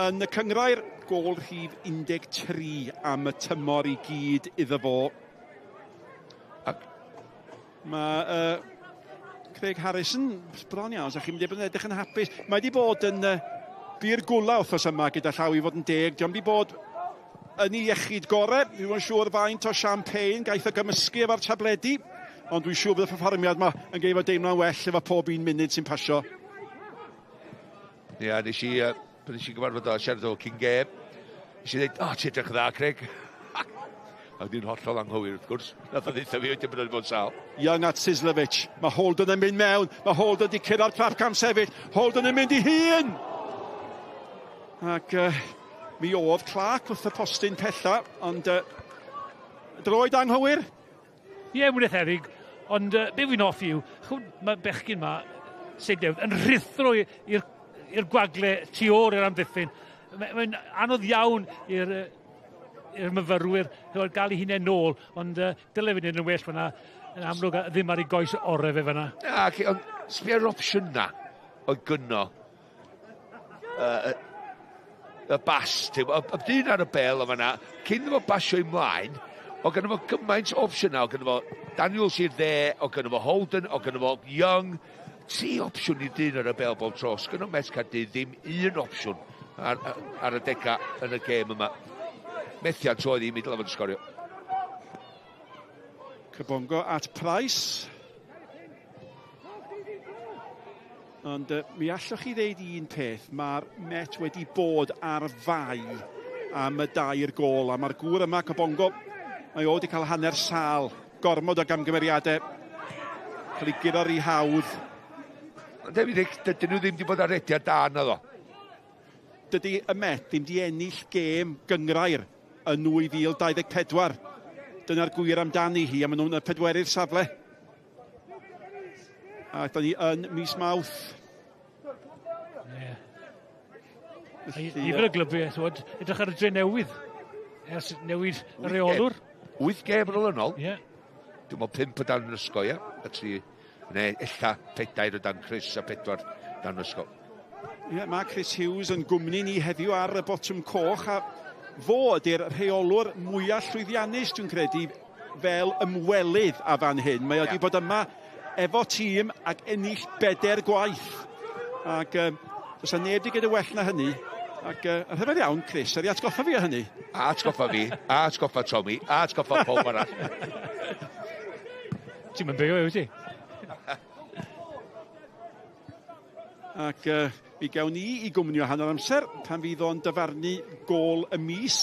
yn y cyngrair. Gol rhif 13 am y tymor i gyd iddo fo. Ac mae Craig Harrison, bron iawn, sa chi'n mynd i bod yn edrych yn hapus. Mae wedi bod yn bir gwla wythnos yma gyda llaw i fod yn deg. Diolch wedi bod yn ei iechyd gorau. Dwi'n yn siŵr faint o champagne gaeth o gymysgu efo'r tabledi. Ond dwi'n siŵr bydd y perfformiad yma yn geifo deimlo'n well efo pob un munud sy'n pasio. Ia, nes i, pan nes i gyfarfod o siarad o cyn gêm, nes i dweud, o, ti'n edrych dda, Craig. A dwi'n hollol anghywir, wrth gwrs. Nath o ddeutha fi wedyn bod o'n bod sâl. Young at Sislevic. Mae Holden yn mynd mewn. Mae Holden di cyrraedd trap cam sefyll. Holden yn mynd i hun! Ac mi oedd Clark wrth y postyn pella, ond droed anghywir. Ie, mwy na thebyg, ond be fi'n hoffi yw, mae bechgyn ma, Seintiau, yn rhuthro i'r gwagle tu ôl i'r amddiffyn. Mae'n anodd iawn i'r myfyrwyr gael eu hunain nôl, ond dyle fe wneud yn well fyna, yn amlwg ddim ar ei goes orau fe fyna. Na, ond sbia'r opsiwn na oedd gynno y bas, y dyn ar y bel o fyna, cyn iddo fo basio ymlaen, o gynno fo gymaint o opsiynau, o gynno fo Daniels i'r dde, o gynno fo Holden, o gynno fo Young. Tri opsiwn i dyn ar y bel bob tro. Sgynno Met Caerdydd ddim un opsiwn ar y dega yn y gêm yma. Methiant oedd i mi dylai fod yn sgorio. Kabongo at Price. Ond mi allwch chi ddeud un peth, mae'r Met wedi bod ar fai am y dair gol, a mae'r gŵr yma, Kabongo, mae o wedi cael hanner sâl, gormod o gamgymeriadau, cael ei guro rhy hawdd. Ond hefyd, dydyn nhw ddim wedi bod ar rediad da na ddo. Dydy y Met ddim wedi ennill gêm gyngrair yn 2024. Dyna'r gwir amdani hi, a maen nhw'n y pedwerydd safle. A da ni yn mis Mawrth. Ie. Nifer y glybiau, t'wod, edrych ar y dre newydd. Ers newid y reolwr. 8 gêm yn olynol. Ie. Dwi'n meddwl 5 o dan yr ysgol, ie. A 3, neu ella 4 o dan Chris a 4 dan ysgol. Ie, mae Chris Hughes yn gwmni ni heddiw ar y botwm coch, a fo ydy'r rheolwr mwyaf llwyddiannus, dwi'n credu, fel ymwelydd a fan hyn. Mae o wedi bod yma efo tîm ac ennill 4 gwaith. Ac does 'na neb wedi gwneud y well na hynny. Ac yn rhyfedd iawn, Chris, ydi atgoffa fi o hynny? A atgoffa fi, a atgoffa Tommy, a atgoffa pob arall. Ti'n mynd byw, wyt ti? Ac mi gawn ni i gwmni o hanner amser pan fydd o'n dyfarnu gôl y mis.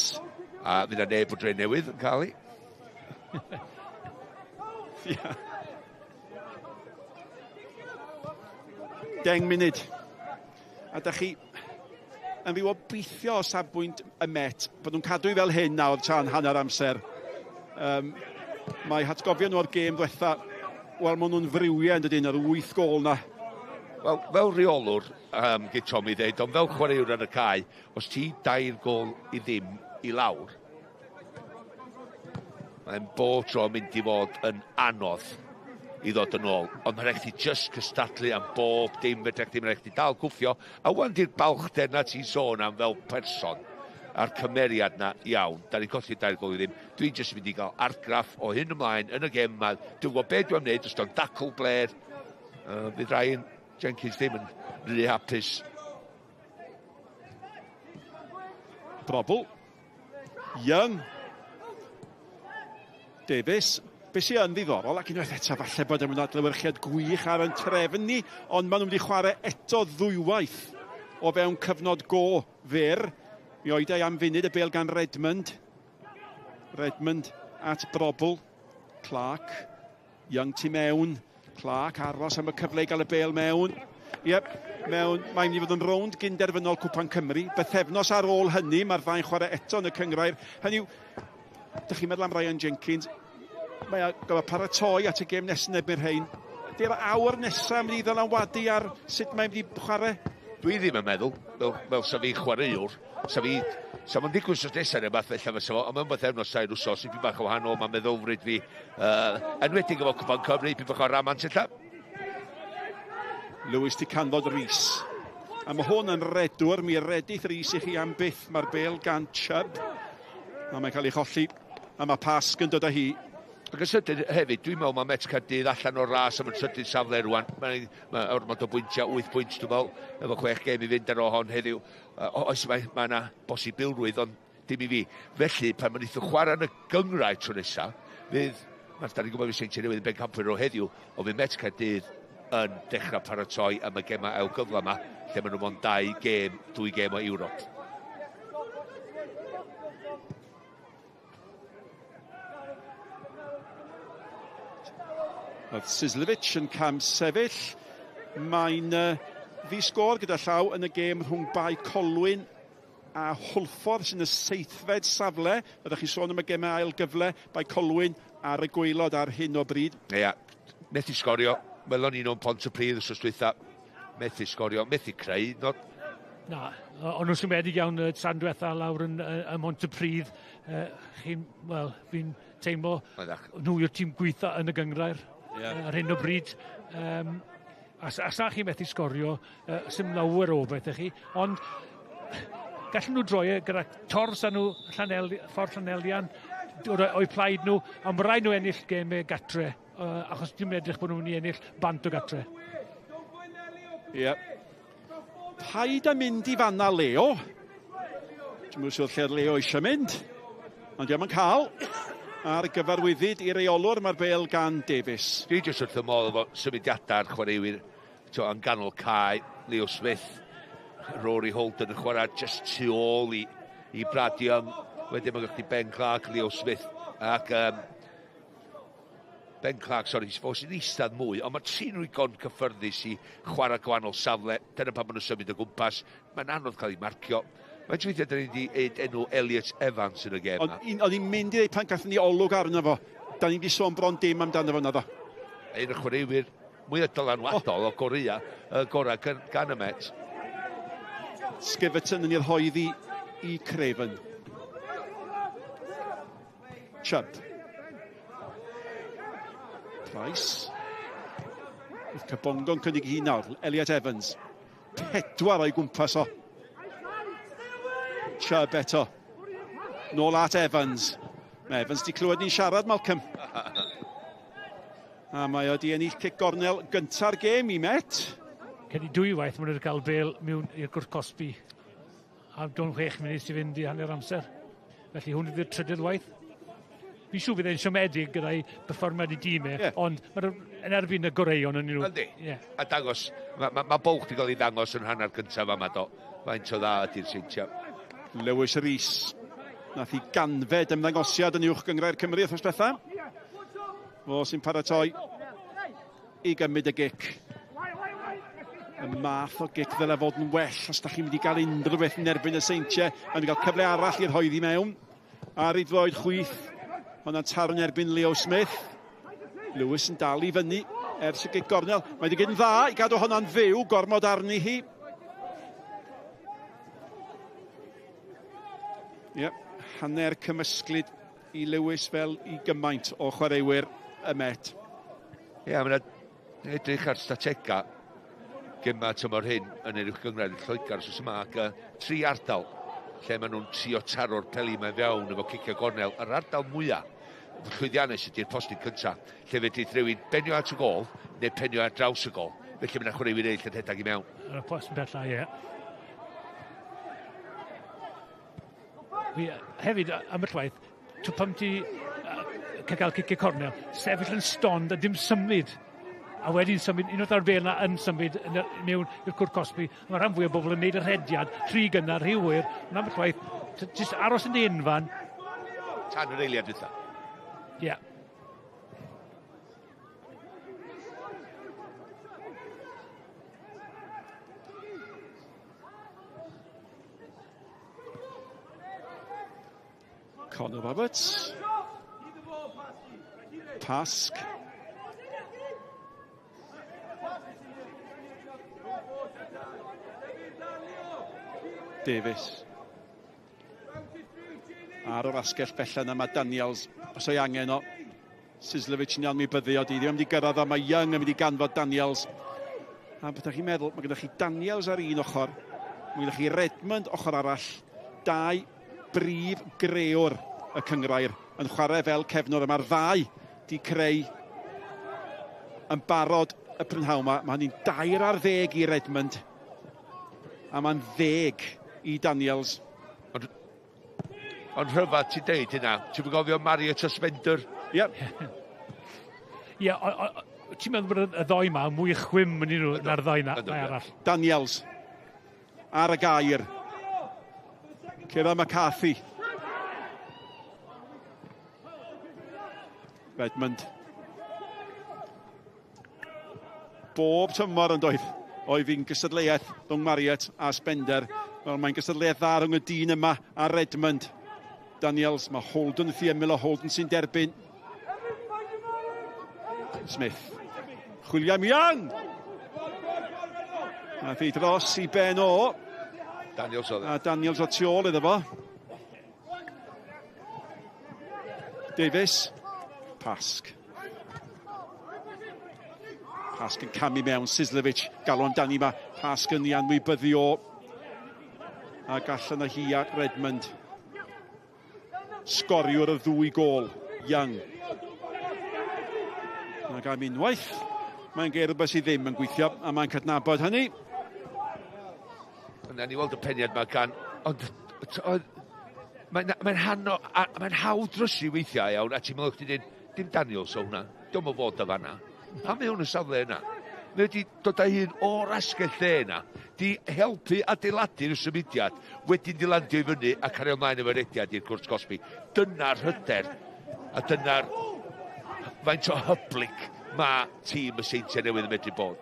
A fydd 'na neb o Dre Newydd yn cael ei. Ia. 10 munud. A da chi yn fyw obeithio o safbwynt y Met bod nhw'n cadw i fel hyn nawr tan hanner amser. Mae hatgofio nhw o'r gêm ddwetha wel, maen nhw'n friwiau yn dydyn, yr 8 gôl na. Wel, fel rheolwr, gyd Tommy ddeud, ond fel chwaraewr ar y cae, os ti 2 gôl i ddim i lawr, mae'n bob tro mynd i fod yn anodd i ddod yn ôl. Ond mae'n rhaid chdi just cystadlu am bob dim, fedra chdi, mae'n rhaid chdi dal cwffio. A wan di'r balchder na ti'n sôn am fel person, a'r cymeriad na, iawn, da ni'n colli 2 gôl i ddim. Dwi'n just mynd i gael argraff o hyn ymlaen yn y gêm yma. Dwi'n gwybod beth dwi'n wneud, os dwi'n dacl bler. Fydd Ryan Jenkins ddim yn rhy hapus. Brobl. Young. Davies. Be sy'n yn ddiddorol, ac unwaith eto falle bod yn adlewyrchiad gwych ar yn trefn ni, ond maen nhw'n mynd i chwarae eto ddwywaith o fewn cyfnod go fyr. Mi oedau am funud y bêl gan Redmond. Redmond at Brobl. Clark. Young tu mewn. Clark aros am y cyfle i gael y bêl mewn. Iep, mewn. Mae'n mynd i fod yn rownd gynderfynol Cwpan Cymru. Bythefnos ar ôl hynny, mae'r ddau'n chwarae eto yn y cynghrair. Hynny yw, dych chi'n meddwl am Ryan Jenkins, mae o'n gorfod paratoi at y gêm nesaf yn erbyn rhein. Ydy'r awr nesaf mynd i ddylanwadu ar sut mae'n mynd i chwarae? Dwi ddim yn meddwl, fel sa fi chwaraewr, sa fi, sa fo'n digwydd wsos nesaf neu beth felly fysa fo, ond mewn bythefnos 3 wsos, i bach o wahanol, mae'n meddylfryd fi, enwedig efo Cwpan Cymru, i bach o ramant ella. Lewis di canfod Rhys. A mae hwn yn redwr, mi redith Rhys i chi am byth, mae'r bêl gan Chubb. A mae'n cael ei cholli, a mae Pasg yn dod â hi. Ac yn sydyn hefyd, dwi'n meddwl mae Met Caerdydd allan o'r ras am y trydydd safle rwan. Mae'n ormod o bwyntiau, 8 pwynt dwi'n meddwl, efo 6 gêm i fynd ar ôl hon heddiw. Oes, mae yna bosibilrwydd, ond dim i fi. Felly, pan maen nhw'n chwarae yn y gynghrair tro nesaf, fydd, da ni'n gwybod fydd Seintiau Newydd yn bencampwyr o heddiw, ond fydd Met Caerdydd yn dechrau paratoi am y gemau ail gyfle yma, lle maen nhw mond 2 gêm, 2 gêm o Ewrop. Oedd Sislevic yn cam sefyll. Mae'n ddi-sgôr gyda llaw yn y gêm rhwng Bae Colwyn a Hwlffordd sy'n y 7fed safle. Oeddech chi'n sôn am y gemau ail gyfle, Bae Colwyn ar y gwaelod ar hyn o bryd. Ia, methu sgorio. Welon ni nhw'n Pontypridd wsos dwytha. Methu sgorio, methu creu. Not... Na, o'n nhw'n siomedig iawn y tran diwetha lawr yn ym Mhontypridd. Wel, fi'n teimlo nhw yw'r tîm gweitha yn y gynghrair. Ar hyn o bryd. A sa chi methu sgorio, sy'm lawer o beth i chi, ond gallen nhw droi e gyda tors â nhw ffordd Llanelian, o'i plaid nhw, ond ma' raid nhw ennill gemau gatre, achos dim edrych bod nhw'n mynd i ennill bant o gatre. Ie. Paid â mynd i fanna, Leo. Dwi'm yn siŵr lle Leo eisiau mynd, ond diolch yn cael. Ar gyfarwyddyd i reolwr, mae'r bêl gan Davies. Dwi jyst wrth y modd efo symudiadau'r chwaraewyr yn ganol cae, Leo Smith, Rory Holden yn chwarae just tu ôl i Brad Young. Wedyn mae gen ti Ben Clark, Leo Smith ac Ben Clark, sori, fo sy'n eistedd mwy, ond mae tri nhw igon cyffyrddus i chwarae gwahanol safle. Dyna pan maen nhw'n symud o gwmpas. Mae'n anodd cael ei marcio. Mae'n weithiau da ni wedi deud enw Elliot Evans yn y gêm yma. Ond i'n mynd i ddeud pan gathon ni olwg arno fo, da ni wedi sôn bron dim amdano fo naddo. Un o'r chwaraewyr mwyaf dylanwadol o Gorea, y gorau gan y Met. Skiverton yn ei rhoeddi i Craven. Chubb. Price. Oedd Kabongo'n cynnig hi nawr. Elliot Evans. 4 o'i gwmpas o. Chubb eto. Nôl at Evans. Mae Evans di clywed ni'n siarad, Malcolm. A mae o di ennill cic gornel gynta'r gêm i Met. Cedi dwy waith maen nhw wedi cael bêl mewn i'r gwrth cosbi. A don 6 munud i fynd i hanner amser. Felly hwn ydy'r trydydd waith. Fi'n siŵr fydd e'n siomedig gyda'i perfformiad i dîm e, ond mae'r yn erbyn y goreuon yn nhw. Yndi. A dangos, mae bwlch wedi cael ei ddangos yn hanner gyntaf yma do. Faint o dda ydy'r Seintiau. Lewis Rees. Nath i ganfed ymddangosiad yn uwch gynghrair Cymru wythnos diwetha. Fo sy'n paratoi i gymryd y gic. Y math o gic ddyle fod yn well os da chi'n mynd i gael unrhyw beth yn erbyn y Seintiau. Mae'n mynd i gael cyfle arall i'r hoeddi mewn. Ar ei droed chwith. Hwnna'n taro yn erbyn Leo Smith. Lewis yn dal i fyny ers y gic gornel. Mae wedi gwneud yn dda i gadw honna'n fyw, gormod arni hi. Ie, hanner cymysglyd i Lewis fel i gymaint o chwaraewyr y Met. Ie, mae'n edrych ar statega gemau tymor hyn yn yr uwch gynghrair yn Lloegr wsos yma ac tri ardal lle maen nhw'n trio taro'r peli yma fewn efo cicio gornel. Yr ardal mwyaf llwyddiannus ydy'r postyn cyntaf, lle fedrith rhywun benio at y gol neu penio ar draws y gol. Felly mae'n chwaraewyr eraill yn rhedeg i mewn. Ar y postyn bella, ie. Fi hefyd, ambell waith, pam ti cael cicio cornel, sefyll yn stond a dim symud. A wedyn symud, unwaith ar bêl 'na yn symud mewn i'r cwrt cosbi, mae rhan fwy o bobl yn neud y rhediad, rhy gynnar, rhy hwyr, ond ambell waith, jyst aros yn dy unfan. Tan yr eiliad dwytha. Ie. Yeah. Conor Roberts. Pasg. Davies. Ar yr asgell bella yna mae Daniels, os o'i angen o. Sislevic yn anwybyddu o, di ddim wedi gyrraedd o, mae Young yn mynd i ganfod Daniels. A beth ydych chi'n meddwl, mae gyda chi Daniels ar un ochr, mae gyda chi Redmond ochr arall, dau brif grewr y cynghrair yn chwarae fel cefnwr. Mae'r ddau di creu yn barod y prynhawn yma. Mae hynny'n 13 ar i Redmond a mae'n 10 i Daniels. Ond rhyfedd ti'n deud hynna, ti'n gofio Marriott a Spender? Ie. Ie, ti'n meddwl bod y ddoi yma mwy chwim yn nhw na'r ddoi na arall. Daniels ar y gair. Ciara McCarthy. Redmond. Bob tymor yn doedd oedd hi'n gystadleuaeth rhwng Marriott a Spender. Wel, mae'n gystadleuaeth dda rhwng y dyn yma a Redmond. Daniels, mae Holden wrth i ymyl o Holden sy'n derbyn. Smith. Chwilio am Young! Nath hi dros i ben o. Daniels oedd. A Daniels o tu ôl iddo fo. Davies. Pasg. Pasg yn camu mewn. Sislevic galw amdani yma. Pasg yn ei anwybyddu o. Ac allan â hi at Redmond. Sgoriwr y ddwy gôl. Young. Ac am unwaith, mae'n geir rhywbeth sydd ddim yn gweithio, a mae'n cydnabod hynny. Yna ni weld y peniad yma gan... Ond mae'n hawdd drysu weithiau iawn, a ti'n meddwl chdi dweud, dim Daniels o hwnna, diolch o fod o fanna. Pam mae hwn yn safle yna? Mae wedi dod â hun o'r asgell dde yna, di helpu adeiladu'r symudiad, wedyn di landio i fyny a cario ymlaen efo'r rediad i'r cwrt cosbi. Dyna'r hyder, a dyna'r faint o hyblyg mae tîm y Seintiau Newydd yn medru bod.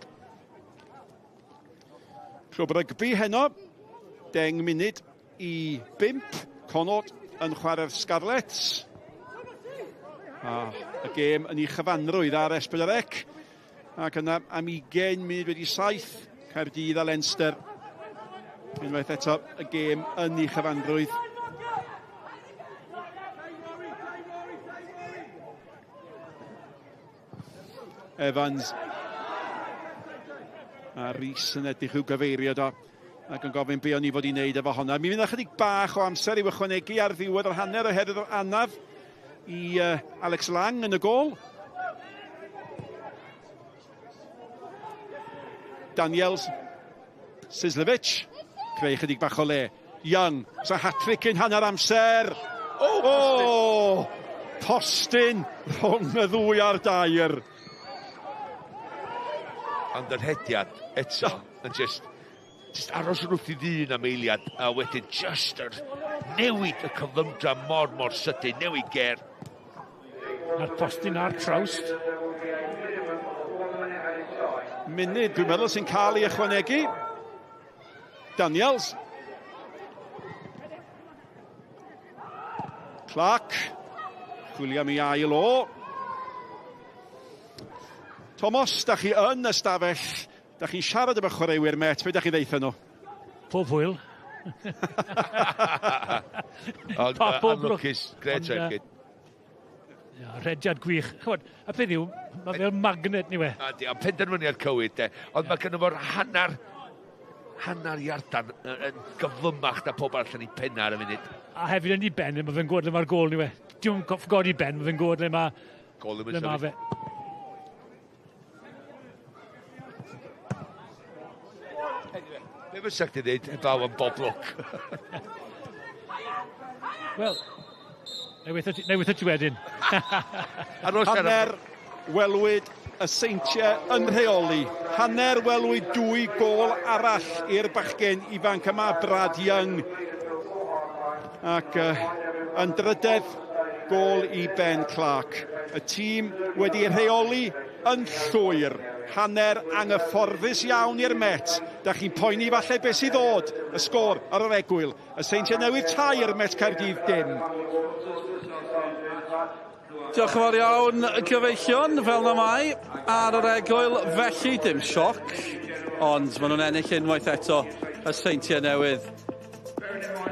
Clwb rygbi heno, 4:50, Connacht yn chwarae'r Scarlets. A y gêm yn ei chyfanrwydd ar S4C. Ac yna am 7:20, Caerdydd a Leinster. Unwaith eto y gêm yn ei chyfanrwydd. Evans. A Rhys yn edrych i'w gyfeiriad o ac yn gofyn be o'n i fod i wneud efo honna. Mi fydd ychydig bach o amser i'w ychwanegu ar ddiwedd yr hanner oherwydd yr anaf i Alex Lang yn y gôl. Daniels, Sislevic, creu chydig bach o le. Young, sa hat-trick yn hanner amser. Oh, postyn rhwng y ddwy a'r dair. Ond yr hediad eto yn just aros wrth i ddyn am eiliad, a wedyn just yr newid y cyflymdra mor sydyn, newid ger. A'r postyn a'r trawst. Munud, dwi'n meddwl, sy'n cael ei ychwanegu. Daniels. Clark. Chwilio am ei ail o. Tomos, da chi yn y stafell, da chi'n siarad efo chwaraewyr Met, be da chi ddeutha nhw? Pob hwyl. Ond anlwcus, grêt rhedgyd. Ia, rhediad gwych. Ch'mod, a peth yw, mae fel magnet ni we. Ydy, ond penderfyniad cywir, de. Ond mae gynno fo'r hanner, hanner iardan yn gyflymach na pob arall yn ei penna ar y funud. A hefyd yn ei ben, mae fe'n gwybod le mae'r gôl ni we. Diw'n gwybod i ben, mae fe'n gwybod le mae... Gôl ddim yn le mae fe. Be fysa chdi ddeud heblaw am bob lwc? Wel, neu weithio ti wedyn. Ar ôl siarad... Hanner welwyd y Seintiau yn rheoli. Hanner welwyd 2 gôl arall i'r bachgen ifanc yma, Brad Young. Ac yn drydedd gôl i Ben Clark. Y tîm wedi rheoli yn llwyr. Hanner anghyfforddus iawn i'r Met. Da chi'n poeni falle beth sydd ddod. Y sgôr ar yr egwyl. Y Seintiau Newydd 3, Met Caerdydd dim. Diolch yn fawr iawn, gyfeillion, fel na mai, ar yr egwyl, felly dim sioc, ond maen nhw'n ennill unwaith eto y Seintiau Newydd.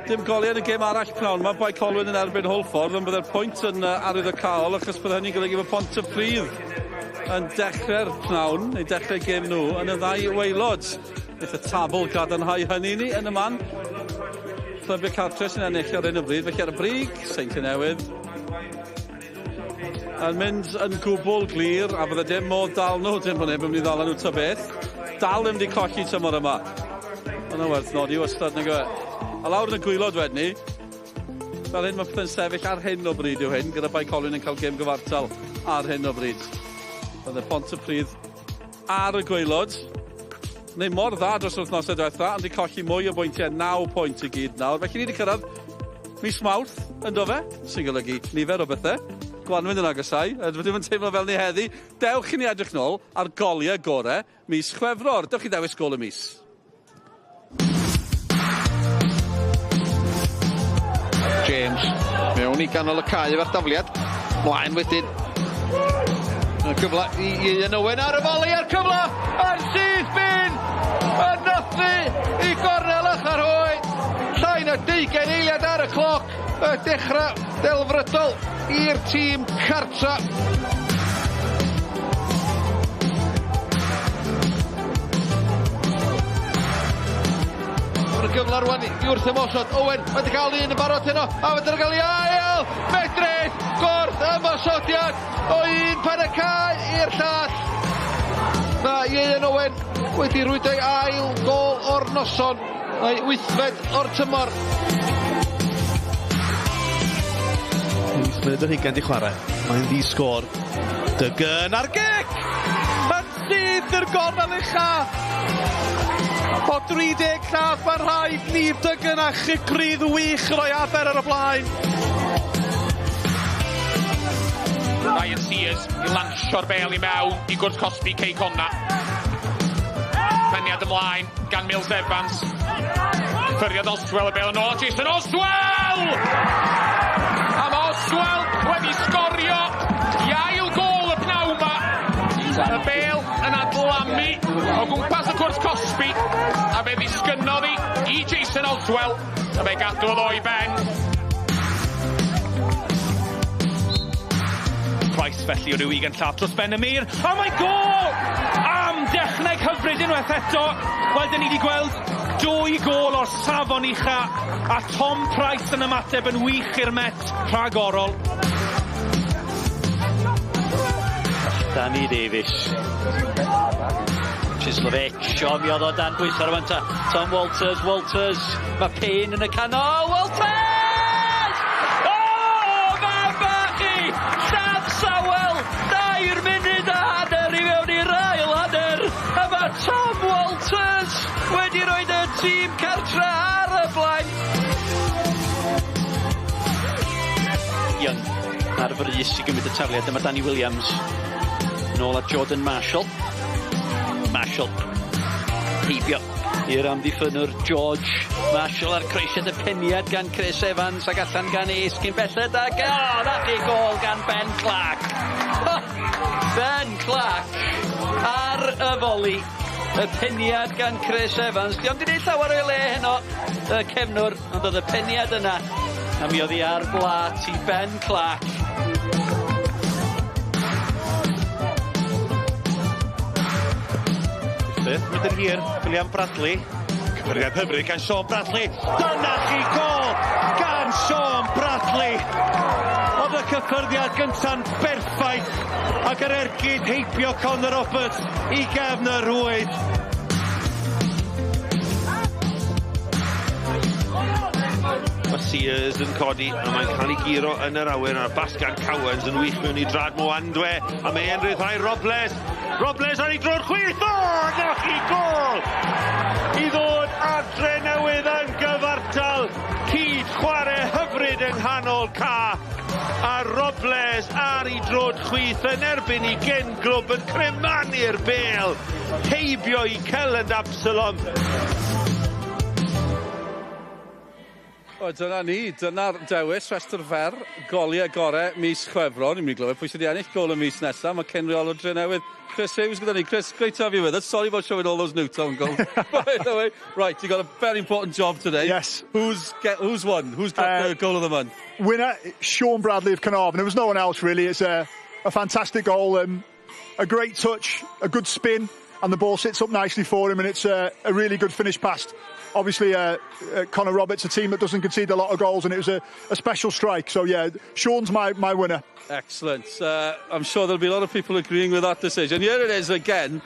Dim goliau yn y gêm arall pnawn, mae Bae Colwyn yn erbyn Hwlffordd, ond byddai'r pwynt yn arwyddocaol, achos bydde hynny'n golygu fod Pontypridd yn dechrau'r pnawn, neu dechrau gêm nhw, yn y ddau waelod. Wnaeth y tabl gadarnhau hynny ni yn y man. Clybiau cartre sy'n ennill ar hyn o bryd, felly ar y brig, Seintiau Newydd yn mynd yn gwbl glir, a bydde dim modd dal nhw, dim bod neb yn mynd i ddal nhw ta beth. Dal ddim wedi colli tymor yma. Yna werth nodi wastad, nag yw e? A lawr yn y gwaelod wedyn ni, fel hyn mae pethau'n sefyll ar hyn o bryd yw hyn, gyda Bae Colwyn yn cael gêm gyfartal ar hyn o bryd. Bydde Pontypridd ar y gwaelod. Neu mor dda dros yr wythnosau diwetha, ond wedi colli mwy o bwyntiau, 9 pwynt i gyd nawr. Felly ni wedi cyrraedd mis Mawrth, yn do fe, sy'n golygu nifer o bethau. Gwanwyn yn agosau, dwi ddim yn teimlo fel ni heddi. Dewch i ni edrych nôl ar goliau gorau mis Chwefror. Dewch i ddewis gôl y mis. James, mewn i ganol y cae efo'r dafliad. Mlaen wedyn. Y cyfle i Ian Owen ar y foli a'r cyfle yn syth bin! Yn nythu i gornel ychyr hwy. Llai na 20 eiliad ar y cloc. Y dechrau delfrydol i'r tîm cartra. Mae'r gyfle rwan i wrth ymosod. Owen wedi cael un yn barod heno, a wedi cael ei ail! Medrith! Gwrth ymosodiad o un pen y cae i'r llall. Mae Ieuan Owen wedi rwydo ei ail gôl o'r noson. Mae wythfed o'r tymor. 8 munud ar hugain di chwarae. Mae'n ddi-sgôr. Duggan ar gic! Yn syth i'r gornel ucha! O 30 llath mae'n rhaid Nif Duggan a chicrydd wych roi Aber ar y blaen. Ryan Sears i lansio'r bel i mewn i gwrs cosbi Cei Connah. Peniad ymlaen gan Mills Evans. Cyffyrddiad Oswell y bel yn ôl Jason Oswell! A mae Oswell wedi sgorio i ail gôl y pnawn ma. Y bel yn adlamu o gwmpas y cwrs cosbi a fe ddisgynnodd hi i Jason Oswell a fe gadwodd o i ben. Price felly o ryw 20 llath dros ben y mur. A mae gôl! Am dechneg hyfryd unwaith eto. Wel, dyn ni wedi gweld 2 gôl o'r safon ucha a Tom Price yn ymateb yn wych i'r Met rhagorol. Danny Davies. Chislovich, o mi oedd o dan bwysau rwan ta. Tom Walters, Walters, mae Payne yn y canol, Walters! O, man bach i! Sam Sawel, 2 munud a hanner i mewn i'r ail hanner. A mae Tom Walters wedi rhoi y tîm cartre ar y blaen. Young ar frys i gymryd y tafliad. Dyma Danny Williams. Nôl at Jordan Marshall. Marshall. Heibio i'r amddiffynnwr George Marshall ar croesiad y peniad gan Chris Evans ac allan gan Ace cyn belled ac o, na chi gôl gan Ben Clark. Oh, Ben Clark. y foli. Y peniad gan Chris Evans. Dio'm 'di neud llawer o'i le heno, y cefnwr, ond oedd y peniad yna, a mi oedd hi ar blat i Ben Clark. Beth mynd yn hir, William Bradley. Cyfyriad hyfryd gan Sean Bradley. Dyna chi gol gan Sean Bradley. Oedd y cyffyrddiad gynta'n berffaith ac yr ergyd heibio Conor Roberts i gefn y rhwyd. Mae Sears yn codi a mae'n cael ei guro yn yr awyr a'r bas gan Cowans yn wych mewn i drad Mwandwe a mae e'n rhyddhau Robles. Robles ar ei dro'r chwith! O, na chi gol! I ddod adre newydd yn gyfartal. Cyd chwarae hyfryd yng nghanol ca. A Robles ar ei drod chwith yn erbyn i gyn glwb yn cremanu'r bel. Heibio i Celland Absalom. O, dyna ni, dyna'r dewis, rhestr fer, goliau gorau mis Chwefror. Ni'n mynd i glywed pwy sydd wedi ennill gol y mis nesaf. Mae cyn reolwr Drenewydd, Chris Hughes gyda ni. Chris, great to have you with us. Sorry about showing all those Newtown goals. By the way, right, you got a very important job today. Yes. Who's won? Who's got the goal of the month? Winner, Sean Bradley of Caernarfon. There was no one else, really. It's a fantastic goal, a great touch, a good spin, and the ball sits up nicely for him, and it's a really good finish past. Obviously, Connor Roberts, a team that doesn't concede a lot of goals, and it was a special strike. So, yeah, Sean's my winner. Excellent. I'm sure there'll be a lot of people agreeing with that decision. Here it is again.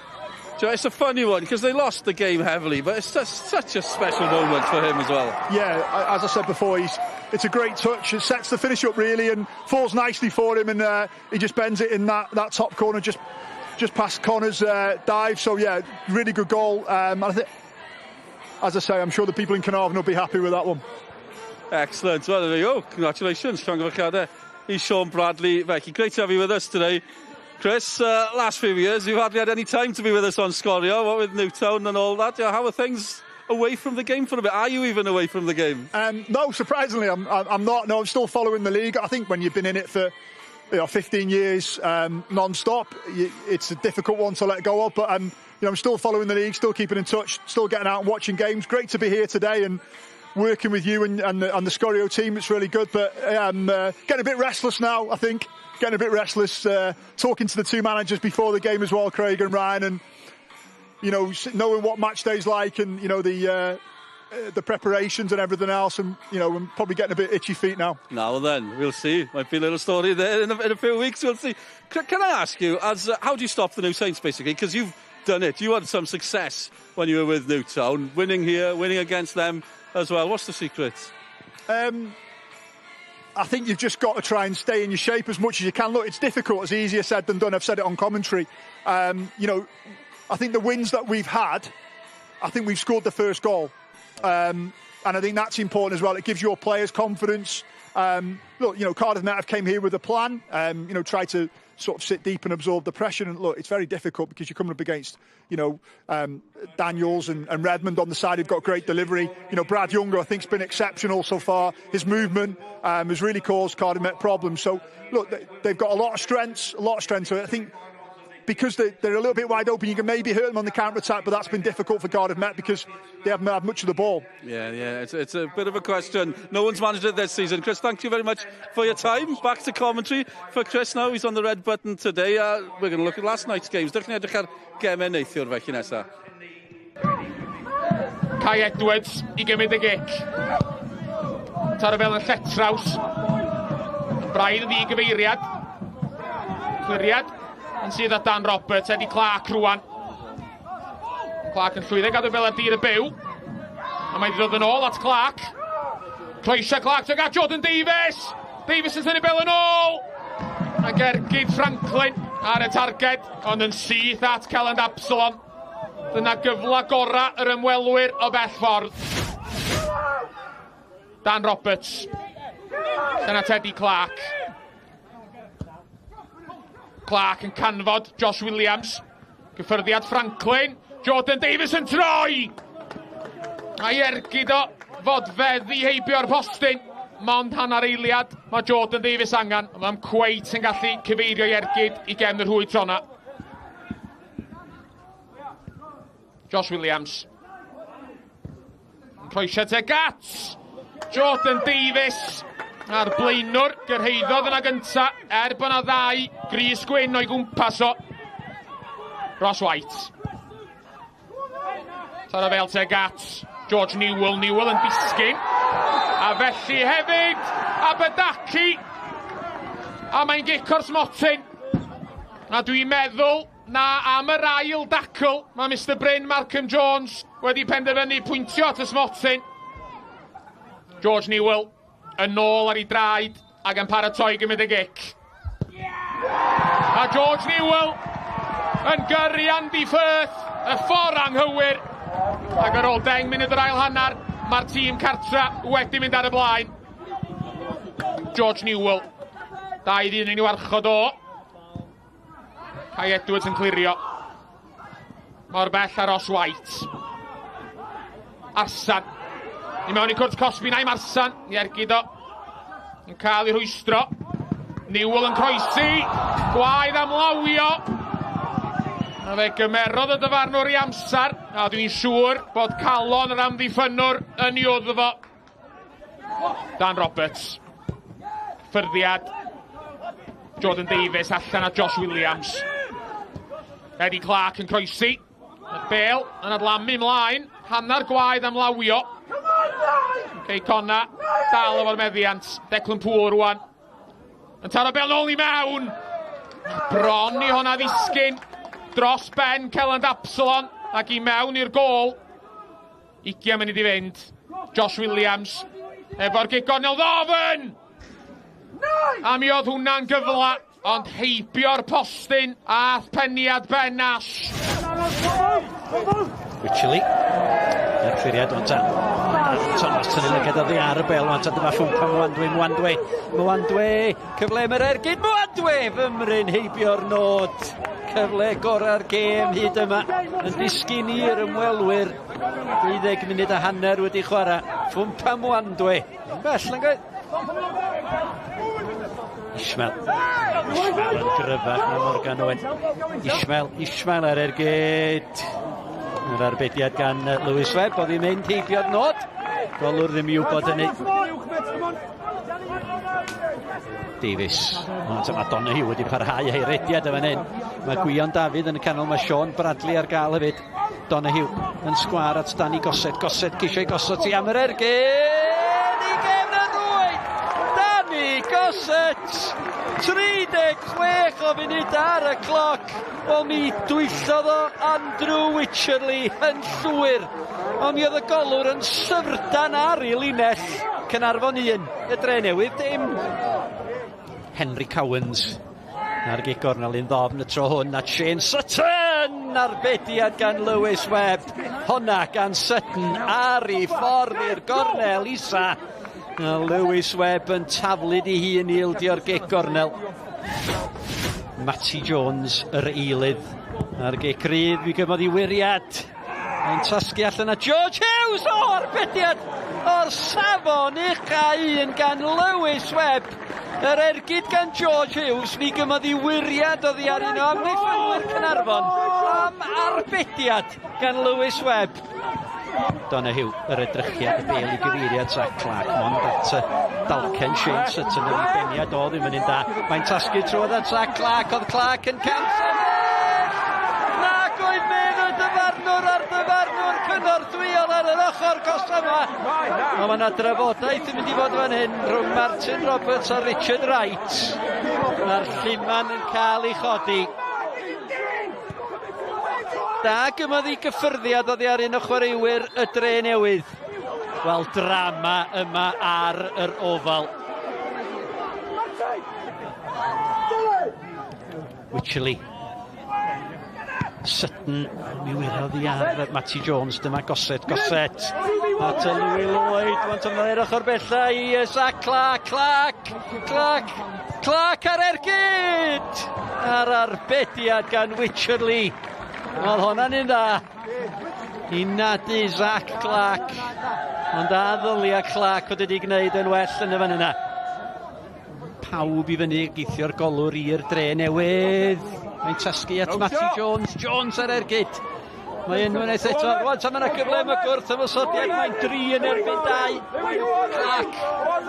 You know, it's a funny one because they lost the game heavily, but it's just such a special moment for him as well. Yeah, as I said before, it's a great touch. It sets the finish up really and falls nicely for him, and he just bends it in that top corner, just past Connor's dive. So, yeah, really good goal. And I think, as I say, I'm sure the people in Caernarfon will be happy with that one. Excellent. Well, there you go. Congratulations. Llongyfarchiadau i Sean Bradley. Felly, great to have you with us today. Chris, last few years, you've hardly had any time to be with us on Sgorio, what with Newtown and all that. How are things away from the game for a bit? Are you even away from the game? No, surprisingly, I'm not. No, I'm still following the league. I think when you've been in it for 15 years non-stop, it's a difficult one to let go of. But I'm still following the league, still keeping in touch, still getting out and watching games. Great to be here today and working with you and the Sgorio team. It's really good. But I'm getting a bit restless now, I think. Getting a bit restless, talking to the two managers before the game as well, Craig and Ryan, and knowing what match day's like and the preparations and everything else, and I'm probably getting a bit itchy feet now. Now then, we'll see. Might be a little story there in a few weeks. We'll see. Can I ask you, as how do you stop the New Saints basically? Because you've done it. You had some success when you were with Newtown, winning here, winning against them as well. What's the secret? I think you've just got to try and stay in your shape as much as you can. Look, it's difficult. It's easier said than done. I've said it on commentary. I think the wins that we've had, I think we've scored the first goal. And I think that's important as well. It gives your players confidence. Look, Cardiff Met have came here with a plan, try to sort of sit deep and absorb the pressure. And look, it's very difficult because you're coming up against, Daniels and Redmond on the side who've got great delivery. Brad Younger, I think, has been exceptional so far. His movement has really caused Cardiff Met problems. So, look, they've got a lot of strengths, So I think because they're a little bit wide open, you can maybe hurt them on the counter-attack, but that's been difficult for Cardiff Met because they haven't had much of the ball. Yeah, it's a bit of a question. No one's managed it this season. Chris, thank you very much for your time. Back to commentary for Chris now. He's on the red button today. We're going to look at last night's games. Dych chi'n edrych ar gemau neithiwr felly nesaf. Kai Edwards i gymryd y gic. Taro fel yn lletraws. Braidd yn ddigyfeiriad. Cliriad yn sydd at Dan Roberts, Eddie Clark rwan. Clark yn llwyddo gadw fel ar dir y byw. A mae'n dod yn ôl at Clark. Croesia Clark tuag at Jordan Davies. Davies yn tynnu bel yn ôl. Ac ergyd Franklin ar y targed, ond yn syth at Celland Absalom. Dyna gyfla gora yr ymwelwyr o bell ffordd. Dan Roberts. Dyna Teddy Clark. Clark yn canfod Josh Williams. Gyffyrddiad Franklin. Jordan Davies yn troi! A'i ergyd o fodfedd i heibio'r postyn. Mond hanner eiliad mae Jordan Davies angen. Mae'n cweit yn gallu cyfeirio i ergyd i gefn yr hwy trona. Josh Williams. Yn croesio te gat. Jordan Davies a'r blaenwr gyrhaeddodd yna gynta er bod yna ddau gris gwyn o'i gwmpas o. Ross White. Tara fel te gat. George Newell, Newell yn disgyn. A felly hefyd, Abadaki. A mae'n gic o'r smotyn. A dwi'n meddwl na am yr ail dacl mae Mr Bryn Markham Jones wedi penderfynu pwyntio at y smotyn. George Newell yn ôl ar ei draed ac yn paratoi gymryd y gic. A George Newell yn gyrru Andy Firth y ffordd anghywir. Ac ar ôl 10 munud yr ail hanner, mae'r tîm cartra wedi mynd ar y blaen. George Newell, dau ddyn yn i'w archod o. Kai Edwards yn clirio. Mor bell ar Ross White. Arsan. I mewn i cwrt Cosby, na'i Marsan. I ergyd o. Yn cael ei rhwystro. Newell yn croesi. Gwaedd am lawio. A fe gymerodd y dyfarnwr i amser. A dwi'n siŵr bod calon yr amddiffynnwr yn ei wddf fo. Dan Roberts. Ffyrddiad. Jordan Davies allan a Josh Williams. Eddie Clark yn croesi. Y bel yn adlamu ymlaen. Hanner gwaedd am lawio. Cei Conna dal efo'r meddiant. Declan Poole rwan. Yn taro bel nôl i mewn. Bron i honna ddisgyn dros ben Celland Absalon ac i mewn i'r gôl. 20 munud i fynd. Josh Williams efo'r gic gornel ddofn! A mi oedd hwnna'n gyfla, ond heibio'r postyn ath peniad Ben Nash. Wycherley. Yr cliriad o'n tan. Thomas tynnu lygad oddi ar y bel wan tan dyma Ffwmpa Mwandwe, Mwandwe, Mwandwe, cyfle am yr ergyd, Mwandwe, fymryn heibio'r nod. Cyfle gorau'r gêm hyd yma yn disgyn i'r ymwelwyr. 20 munud a hanner wedi chwarae. Ffwmpa Mwandwe. Bell, nag oedd? Ishmael. Ishmael yn gryfach na Morgan Owen. Ishmael, Ishmael ar ergyd. Yr arbediad gan Lewis Webb, oedd hi'n mynd heibio'r nod. Golwr ddim i wybod hynny. Davies. Mae Donahue wedi parhau ei rediad yn fan hyn. Mae Gwion Dafydd yn y canol, mae Sean Bradley ar gael hefyd. Donahue yn sgwar at Danny Gossett. Gossett ceisio ei gosod ti am yr ergyd! I gefn y rwyd! Danny Gossett! 36 o funud ar y cloc. Wel mi dwyllodd o Andrew Wycherley yn llwyr. Ond mi oedd y golwr yn syfrdan ar ei linell. Caernarfon 1, y Dre Newydd dim. Henry Cowans ar gic gornel un ddofn y tro hwn a Shane Sutton arbediad gan Lewis Webb. Honna gan Sutton ar ei ffordd i'r gornel isa. A Lewis Webb yn taflud ei hun i ildio'r gic gornel. Matty Jones yr eilydd ar gic rydd, mi gymodd i wiriad. Mae'n tasgu allan a George Hughes, o, arbediad o'r safon ucha un gan Lewis Webb. Yr ergyd gan George Hughes, mi gymodd i wiriad oddi ar un o amddiffynwyr Caernarfon am arbediad gan Lewis Webb. Donahue, yr edrychiad, y bel i gyfeiriad Zach Clark, mond at y dalcen Shane Sutton yn ei beniad o ddim yn un da. Mae'n tasgu trwodd at Zach Clark, oedd Clark yn camsefyll! Nac oedd medd y dyfarnwr a'r dyfarnwr cynorthwyol ar yr ochr gosa yma. Ond mae yna drafodaeth yn mynd i fod fan hyn rhwng Martin Roberts a Richard Wright. Mae'r lluman yn cael ei chodi. Da gymodd i gyffyrddiad oddi ar un o chwaraewyr y Dre Newydd. Wel, drama yma ar yr ofal. Wycherley. Sutton, mi wyrodd i ar Matty Jones, dyma Gossett, Gossett. At y Louis Lloyd, want o'n yr ochr bella i Zach Clark, Clark, Clark, Clark ar ergyd! Ar arbediad gan Wycherley. Oedd hwnna'n un dda. I nadu Zach Clark. Ond a ddylia Clark fod wedi gwneud yn well yn y fan yna. Pawb i fyny, geithio'r golwr i'r Dre Newydd. Mae'n tasgu at Matty Jones. Jones ar ergyd. Mae unwaith eto, rwan ta mae yna gyfle am y gwrth ymosodiad, mae'n 3 yn erbyn 2. Clark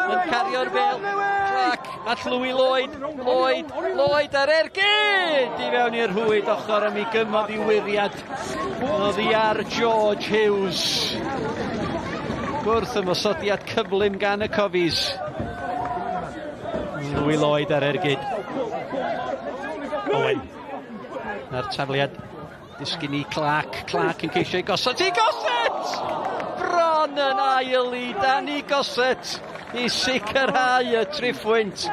yn cario'r bel. Clark at Louis Lloyd, Lloyd, Lloyd ar ergyd! I fewn i'r rhwyd ochr am i gymodd i wiriad. Oddi ar George Hughes. Gwrth ymosodiad cyflym gan y Cofis. Louis Lloyd ar ergyd. Owen. Na'r tafliad disgyn i Clark. Clark yn ceisio i gosod i Gossett! Bron yn ail i Danny Gossett i sicrhau y triphwynt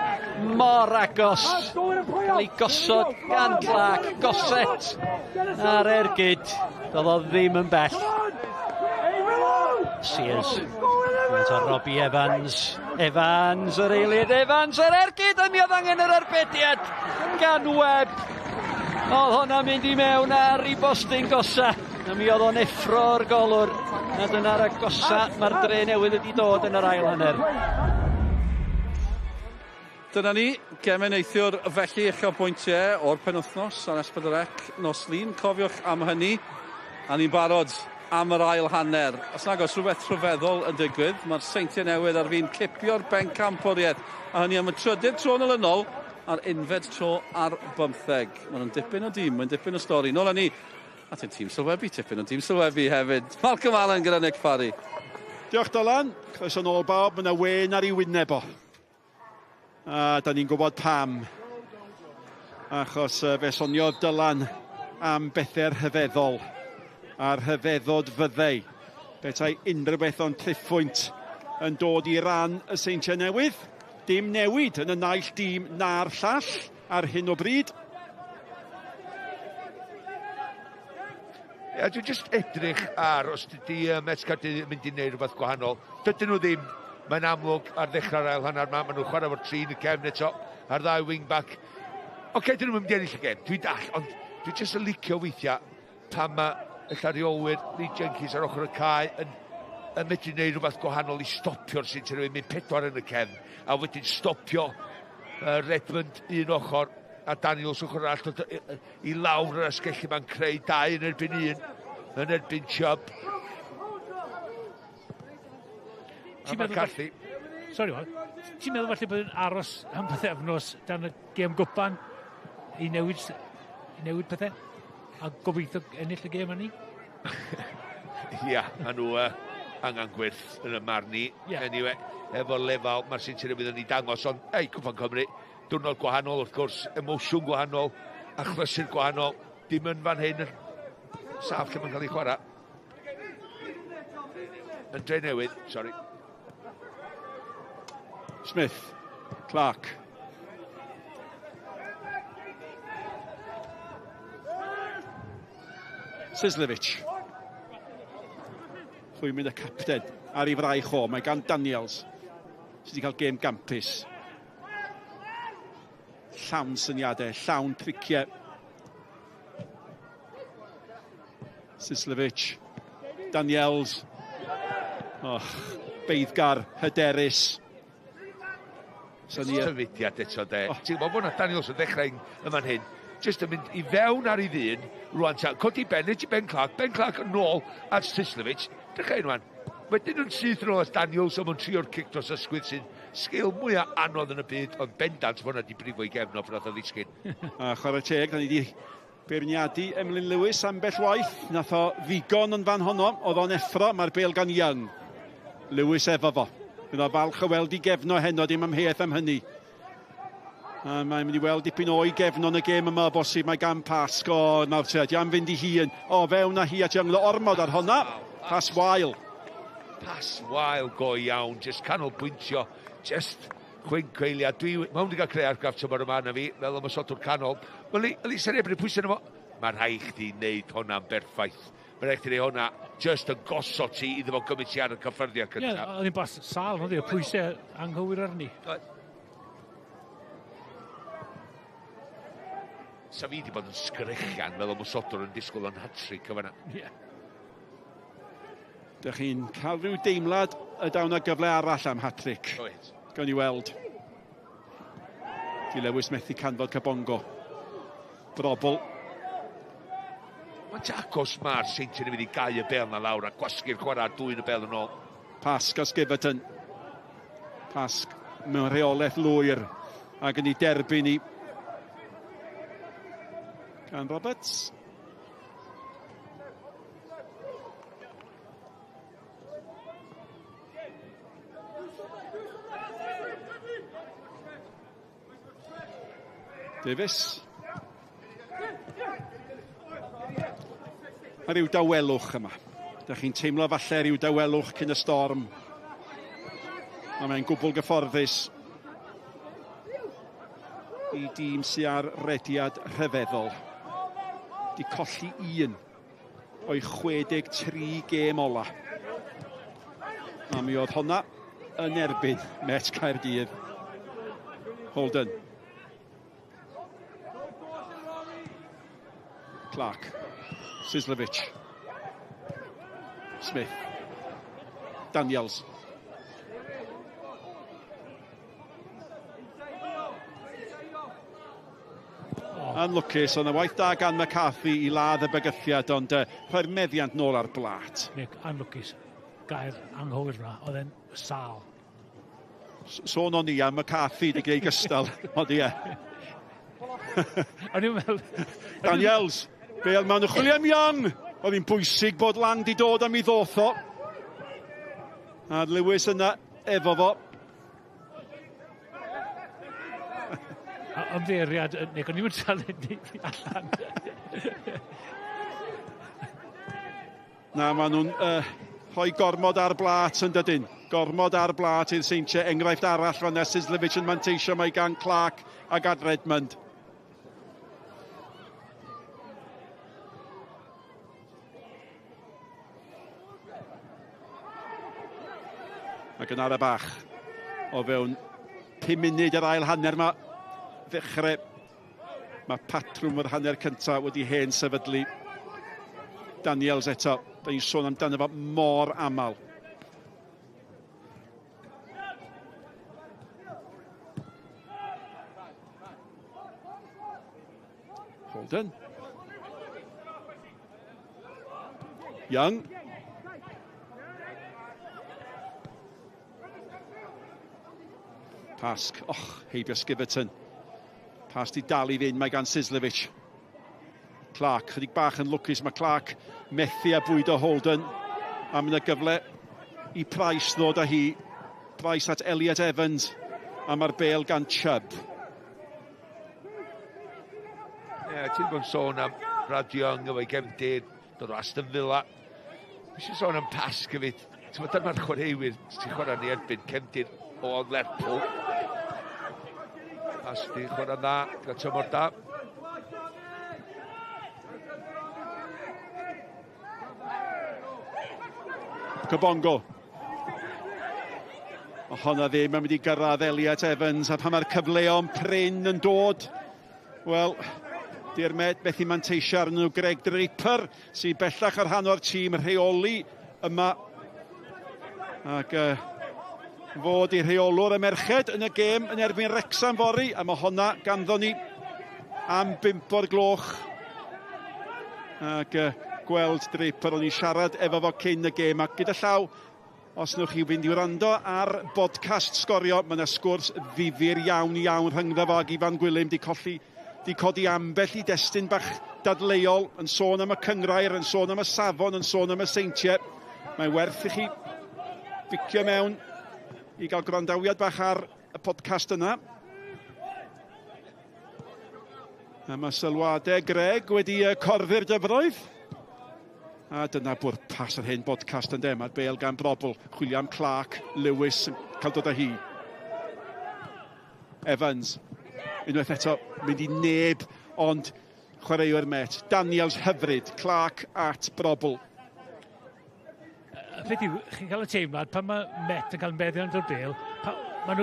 mor agos. Cael ei gosod gan Clark. Gossett ar ergyd. Doedd o ddim yn bell. Sears. Eto Robbie Evans. Evans yr eilydd. Evans yr ergyd. A mi oedd angen yr arbediad gan Webb. Oedd hwnna'n mynd i mewn ar ei bostyn gosa. A mi oedd o'n effro'r golwr. A dyna'r agosa mae'r dre newydd wedi dod yn yr ail hanner. Dyna ni, gemau neithiwr felly uchafbwyntiau o'r penwythnos ar S4C nos Lun. Cofiwch am hynny, a ni'n barod am yr ail hanner. Os nag oes rhywbeth rhyfeddol yn digwydd, mae'r Seintiau Newydd ar fin cipio'r bencampwriaeth, a hynny am y trydydd tro yn olynol a'r unfed tro ar bymtheg. Maen nhw'n dipyn o dîm, mae'n dipyn o stori. Nôl â ni at ein tîm sylwebu, tipyn o dîm sylwebu hefyd. Malcolm Allen gyda Nick Parry. Diolch Dylan, croeso nôl bawb, mae yna wên ar ei wyneb o. A da ni'n gwybod pam. Achos fe soniodd Dylan am bethau rhyfeddol. A'r rhyfeddod fyddai. Petai unrhyw beth o'n triphwynt yn dod i ran y Seintiau Newydd. Dim newid yn y naill dîm na'r llall ar hyn o bryd. Ie, dwi'n just edrych ar os dydy Met Caerdydd yn mynd i wneud rhywbeth gwahanol. Dydyn nhw ddim. Mae'n amlwg ar ddechrau'r ail hanner yma, maen nhw'n chwarae efo'r tri yn y cefn eto, a'r ddau wing-back. Oce, okay, dyn nhw'n mynd i ennill y gêm, dwi'n dall, ond dwi'n just yn licio weithiau pan mae y rheolwyr Lee Jenkins ar ochr y cae yn, yn medru gwneud rhywbeth gwahanol i stopio'r Seintiau Newydd, mynd pedwar yn y cefn, a wedyn stopio Redmond un ochr a Daniels ochr arall dod i lawr yr asgellu ma'n creu dau yn erbyn un yn erbyn Chubb. A McCarthy. Sorry, Mark. Ti'n meddwl falle bod yn aros am pythefnos dan y gêm gwpan i newid, i newid pethau? A gobeithio ennill y gêm hynny? Ia, maen nhw angen gwyrth yn y marn i. Yeah. Anyway, efo'r lefel mae'r Seintiau Newydd yn ei dangos, ond ei, Cwpan Cymru, diwrnod gwahanol wrth gwrs, emosiwn gwahanol, achlysur gwahanol, dim yn fan hyn, saff lle mae'n cael ei chwarae. Yn Dre Newydd, sori. Smith, Clark. Sislevic. Chwymyn y capten ar ei fraich o. Mae gan Daniels sydd wedi cael gêm gampus. Llawn syniadau, llawn triciau. Sislevic. Daniels. Oh, beiddgar, hyderus. Symudiad eto de. Oh. Ti'n gwybod bod na Daniels yn dechrau yn fan hyn, jyst yn mynd i fewn ar ei ddyn, rwan ta, codi ben, nid i Ben Clark, Ben Clark yn ôl at Sislevic, dechrau un rwan. Wedyn yn syth yn ôl at Daniels, a mae'n trio'r cic dros ysgwydd sy'n sgil mwyaf anodd yn y byd, ond bendant fod hwnna di brifo i gefn o pan nath o ddisgyn. A chwarae teg, da ni wedi beirniadu Emlyn Lewis ambell waith. Nath o ddigon yn fan honno, oedd o'n effro, mae'r bêl gan Young. Lewis efo fo. Bydd o falch o weld i gefno heno, dim amheuaeth am hynny. A mae'n mynd i weld dipyn o'i gefno yn y gêm yma o bosib. Mae gan Pasg, o, nawr te, di am fynd i hun. O, fewn â hi at Young, ormod ar honna. Pas wael. Pas wael go iawn, jyst canolbwyntio, jyst chwync eiliad. Dwi, mae hwn wedi cael creu argraff tymor yma na fi, fel ymosodwr canol. Wel, Elisa Neb yn y pwysau yma. Mae rhaid chdi wneud hwnna'n berffaith. Mae rhaid chdi wneud hwnna jyst yn gosod ti iddo fo gymryd ti ar y cyffyrddiad cyntaf. Ie, oedd hi'n bas sal, oedd hi, y pwysau anghywir arni. Sa fi wedi bod yn sgrechian fel ymosodwr yn disgwyl o'n hat-trick o fan'na. Ie. Dych chi'n cael rhyw deimlad y daw 'na gyfle arall am hat-trick. Oes. Gawn ni weld. Di Lewis methu canfod Cabongo. Brobl. Mae'n agos mae'r Seintiau yn mynd i gau y bel na lawr a gwasgu'r chwarae a dwyn y bel yn ôl. Pasg os Giverton. Pasg mewn rheolaeth lwyr ac yn ei derbyn i gan Roberts. Davies. Mae rhyw dawelwch yma. Da chi'n teimlo falle rhyw dawelwch cyn y storm. A mae'n gwbl gyfforddus i dîm sy'n ar rediad rhyfeddol. Di colli un o'i 63 gêm ola. A mi oedd honna yn erbyn Met Caerdydd. Holden. Clark. Sislovic. Smith. Daniels. Anlwcus, ond y waith da gan McCarthy i ladd y bygythiad, ond rhoi'r meddiant nôl ar blat. Nick, anlwcus. Gair anghywir yna, oedd e'n sâl. Sôn o'n i am McCarthy di gwneud gystal, ond ie. O'n i'n meddwl... Daniels, Bale mewn y chwilio am Young. Oedd hi'n bwysig bod Lang di dod am ei ddoth o. A Lewis yna efo fo. Ymddeiriad, Nick, o'n i'n mynd allan. Na, maen nhw'n rhoi gormod ar blat yn dydyn. Gormod ar blat i'r Seintiau. Enghraifft arall fan Sislovic yn manteisio mae gan Clark ac ad Redmond. Ac yn ara bach o fewn 5 munud yr ail hanner yma ddechrau. Mae patrwm yr hanner cyntaf wedi hen sefydlu. Daniels eto, da ni'n sôn amdano fo mor aml. Holden. Young. Pasg, och, heibio Skiverton. Pas di dal i fynd, mae gan Sislovic. Clark, chydig bach yn lwcus, mae Clark methu a bwydo Holden. A mae yna gyfle i Price ddod â hi. Price at Elliot Evans. A mae'r bel gan Chubb. Ie, yeah, ti'n bod yn sôn am Brad Young efo'i gefndir, dod o Aston Villa. Fi eisiau sôn am Pasg hefyd. Ti'n bod dyma'r chwaraewyr sy'n chwarae ni erbyn cefndir o Lerpwl. Pasg di chwarae dda, gyda tymor da. Kabongo. O honna ddim yn mynd i gyrraedd Elliot Evans, a pan mae'r cyfleon prin yn dod, wel, di'r Met methu manteisio arnyn nhw. Greg Draper, sy'n bellach ar rhan o'r tîm rheoli yma. Ac fod i rheolwr y merched yn y gêm yn erbyn Wrexham fory, a mae honna ganddo ni am 5 o'r gloch. Ac gweld Draper, o'n i'n siarad efo fo cyn y gêm, ac gyda llaw, os newch chi fynd i wrando ar podcast Sgorio, mae yna sgwrs ddifyr iawn iawn rhyngddo fo ac Ifan Gwilym, di colli, di codi ambell i destun bach dadleuol, yn sôn am y cynghrair, yn sôn am y safon, yn sôn am y seintiau. Mae'n werth i chi bicio mewn i gael gwrandawiad bach ar y podcast yna. A mae sylwadau Greg wedi corddi'r dyfroedd. A dyna bwrpas yr hyn podcast yn de. Mae'r bel gan Brobl. Chwilio am Clark, Lewis yn cael dod â hi. Evans. Unwaith eto, mynd i neb, ond chwaraewr Met. Daniels hyfryd. Clark at Brobl. Y peth yw, chi'n cael y teimlad, pan mae Met yn cael meddiant o'r bel, maen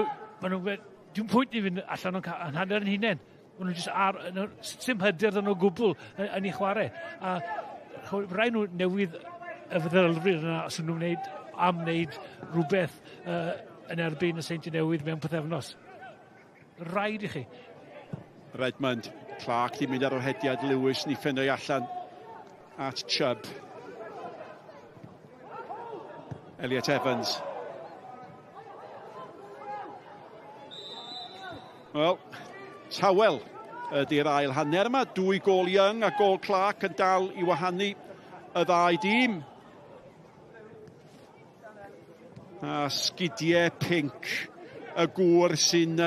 nhw, dim pwynt i fynd allan o'n hanner yn hunain. Maen nhw jyst ar, sim hyder dyn nhw gwbl yn ei chwarae. A rai nhw newydd y feddylfryd yna os nhw'n wneud, am wneud rhywbeth yn erbyn y Seintiau Newydd mewn pythefnos. Rhaid i chi. Redmond, Clark di mynd ar ohediad Lewis, ni ffenoi allan. at Chubb. Elliot Evans. Wel, tawel ydy'r ail hanner yma. 2 gôl Young a gôl Clark yn dal i wahanu y ddau dîm. A sgidiau pinc y gŵr sy'n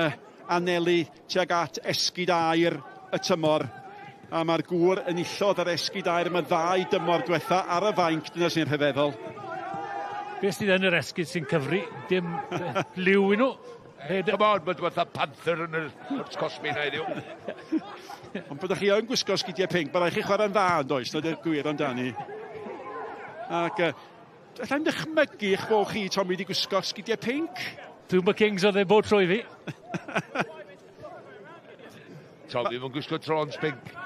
anelu tuag at esgid aur y tymor. A mae'r gŵr enillodd yr esgid aur yma ddau dymor diwetha ar y fainc, dyna sy'n rhyfeddol. Beth sydd yn yr esgid sy'n cyfri? Dim liw i nhw. Come on, mae'n fatha panther yn yr cosmi na heddiw. Ond byddwch chi yn gwisgo sgidiau pinc, mae rhaid chi chwarae'n dda yn does, dyna'r gwir amdani. Ac allai'n dychmygu eich bod chi, Tommy, wedi gwisgo sgidiau pinc? Dwi'n Kings oedd e bod trwy fi. Tommy, mae'n gwisgo trons pinc.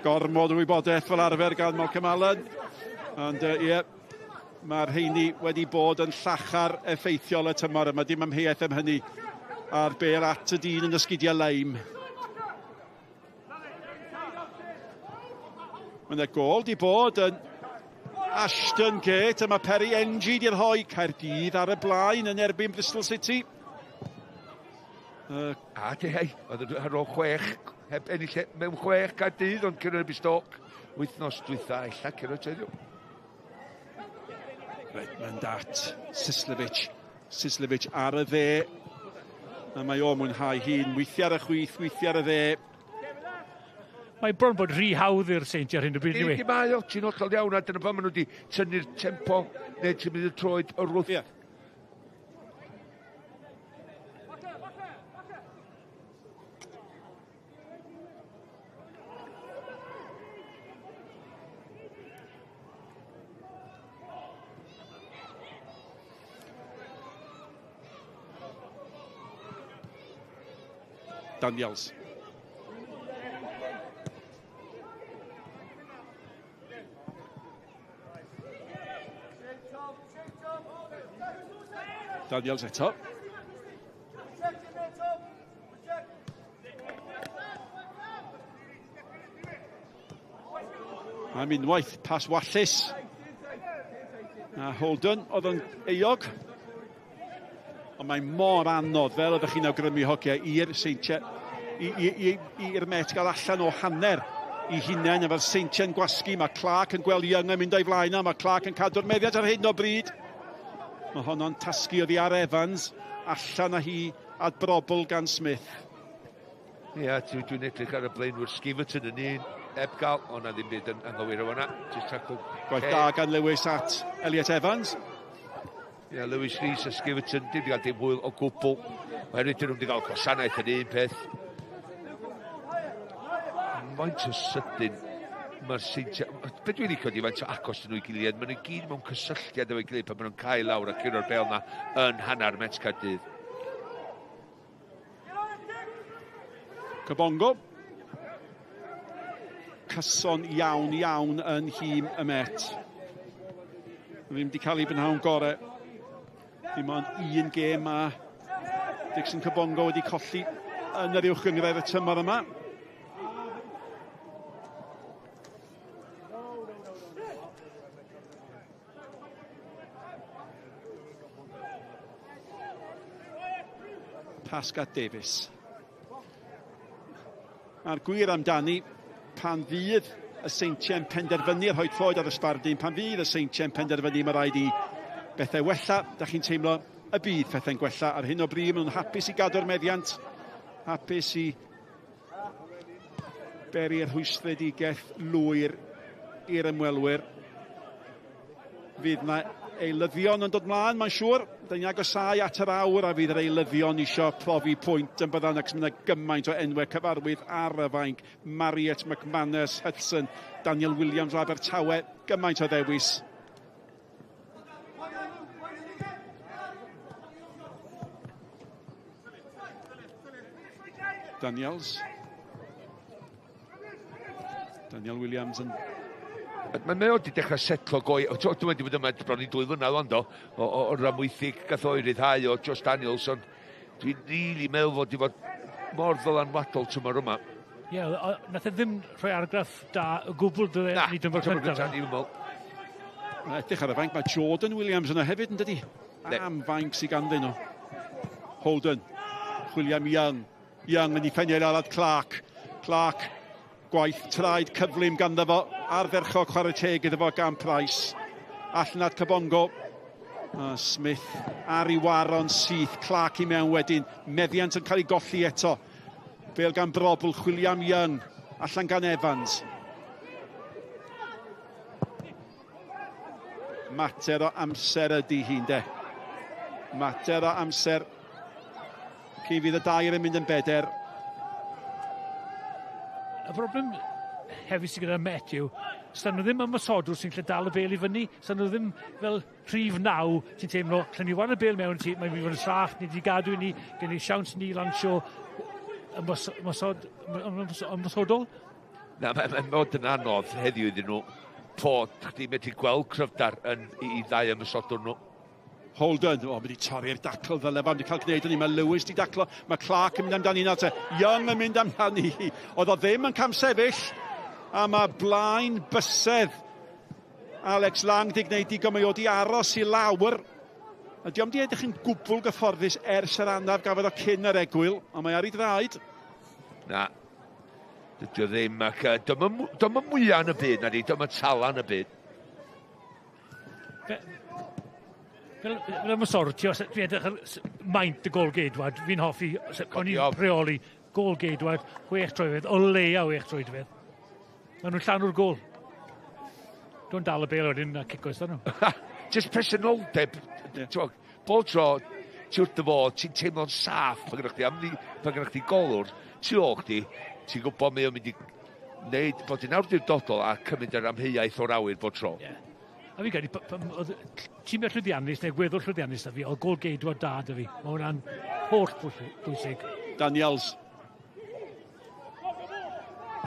Gormod o wybodaeth fel arfer gan Malcolm Allen. Ond ie, mae'r rheini wedi bod yn llachar effeithiol y tymor yma. Dim amheuaeth am hynny. A'r bêl at y dyn yn y sgidiau leim. Mae yna gôl di bod yn Ashton Gate, a mae Perry Ng di rhoi Caerdydd ar y blaen yn erbyn Bristol City. A di hei, oedd ar ôl 6, heb ennill mewn 6 Caerdydd, ond cyn erbyn Stoke wythnos dwytha, ella cyn o'r heddiw. Reit, mae'n dat Sislevic. Sislevic ar y dde. A mae o mwynhau hun, weithiau ar y chwith, weithiau ar y dde. Mae bron bod rhy hawdd i'r Seintiau ar hyn o bryd, yw e? Ydy mae o, ti'n hollol iawn, a dyna pan maen nhw wedi tynnu'r tempo, neu ti'n mynd y troed o'r wrth. Yeah. Daniels. Daniels eto. Am unwaith, pas wallus. A Holden oedd yn euog. Ond mae mor anodd, fel oeddech chi'n awgrymu hogiau, i'r Seintiau, i'r Met gael allan o hanner i hunain, efo'r Seintiau'n gwasgu. Mae Clark yn gweld Young yn mynd o'i flaen, a mae Clark yn cadw'r meddiant ar hyn o bryd. Mae honno'n tasgu oddi ar Evans, allan â hi at brobl gan Smith. Ia, dwi'n edrych ar y blaenwyr Skiverton yn un, heb gael, ond na ddim byd yn anghywir o fan'na. Just tackle. Gwaith da gan Lewis at Elliot Evans. Ia, Lewis Rees a Skiverton, dim wedi cael dim hwyl o gwbl. Oherwydd dyn nhw'n wedi cael gwasanaeth yn un peth. Faint o sydyn mae'r Seintiau... Be dwi'n licio di faint o agos dyn nhw i gilydd. Maen nhw gyd mewn cysylltiad efo'i gilydd pan maen nhw'n cael lawr a curo'r bêl na yn hanner Met Caerdydd. Kabongo. Cyson iawn iawn yn nhîm y Met. Ddim wedi cael ei brynhawn gorau. Dim ond un gêm a Dixon Kabongo wedi colli yn yr uwch gynghrair y tymor yma. Pascal Davies. A'r gwir amdani, pan fydd y Seintiau'n penderfynu rhoi troed ar y sbardun, pan fydd y Seintiau'n penderfynu mae rhaid i bethau wella, da chi'n teimlo y bydd pethau'n gwella ar hyn o bryd. Maen nhw'n hapus i gadw'r meddiant, hapus i beri'r rhwystredigaeth lwyr i'r ymwelwyr. Fydd yna eilyddion yn dod mlaen, mae'n siŵr. Da ni'n agosáu at yr awr a fydd yr eilyddion isio profi pwynt yn byddan, ac mae yna gymaint o enwau cyfarwydd ar y fainc. Marriott, McManus, Hudson, Daniel Williams o Abertawe, gymaint o ddewis. Daniels. Daniel Williams yn... Mae o wedi dechrau setlo go... Dwi'n wedi bod yma bron i 2 flynedd ond o'r Amwythig gath o'i ryddhau o Josh Daniels, ond dwi'n rili meddwl fod i fod mor ddylanwadol tymor yma. Ie, yeah, nath e ddim rhoi argraff da o gwbl dwi Na, ni dymor tymor cyntaf. cyntaf, ni'n meddwl. Edrych ar y fainc, mae Jordan Williams yna hefyd yn dydi? Am fainc sydd ganddyn nhw. Holden, William Young. Young yn ei ffeniau arad Clark. Clark, gwaith traed cyflym ganddo fo. Ardderchog chwarae teg iddo fo gan Price. Allan at Cabongo. A Smith ar ei waron syth. Clark i mewn wedyn. Meddiant yn cael ei golli eto. Bel gan Brobl, William Young. Allan gan Evans. Mater o amser ydy hi'n de. Mater o amser. Cyn fydd y dair yn mynd yn beder. Y broblem hefyd sydd gyda Met yw, sdan nhw ddim ymosodwr sy'n lle dal y bel i fyny, sdan nhw ddim fel rhif 9 sy'n teimlo, lle ni wan y bel mewn ti, mae'n mynd i fod yn saff, ni wedi gadw i ni, gen i siawns ni lansio ymosodol. Na, mae'n mod yn anodd heddiw iddyn nhw pod chdi medru gweld cryfdar yn i ddau ymosodwr nhw. Holden, o, mynd i torri'r dacl ddyle fo, mynd i cael gwneud hynny, mae Lewis di daclo, mae Clark yn mynd amdani nawr te, Young yn mynd amdani, oedd o ddim yn camsefyll, a mae blaen bysedd Alex Lang di gwneud digon, mae o di aros i lawr. A dio'm di edrych yn gwbl gyfforddus ers yr anaf gafodd o cyn yr egwyl, ond mae ar ei draed. Na, dydy o ddim, ac dyma mwyaf yn y byd, na di, dyma tala yn y byd. Fel ymosodwr, ti'n edrych ar maint y gôl geidwad, fi'n hoffi, o'n i'n rheoli gôl geidwad, 6 troedfedd, o leia 6 troedfedd. Maen nhw'n llanw'r gôl. Dwi'n dal y bel wedyn a cico ysda nhw. Just presenoldeb. Yeah. Bob tro, ti wrth dy fod, ti'n teimlo'n saff pan gyda chdi, pan gyda chdi golwr, tu ôl chdi, ti'n gwybod mae o'n mynd i wneud, bod yn awdurdodol a cymryd yr amheuaeth o'r awyr bob tro. Yeah. A fi'n credu, tîm llwyddiannus neu gweddol llwyddiannus da fi, oedd gôl geidwad da da fi. Mae hwnna'n holl bwysig. Daniels.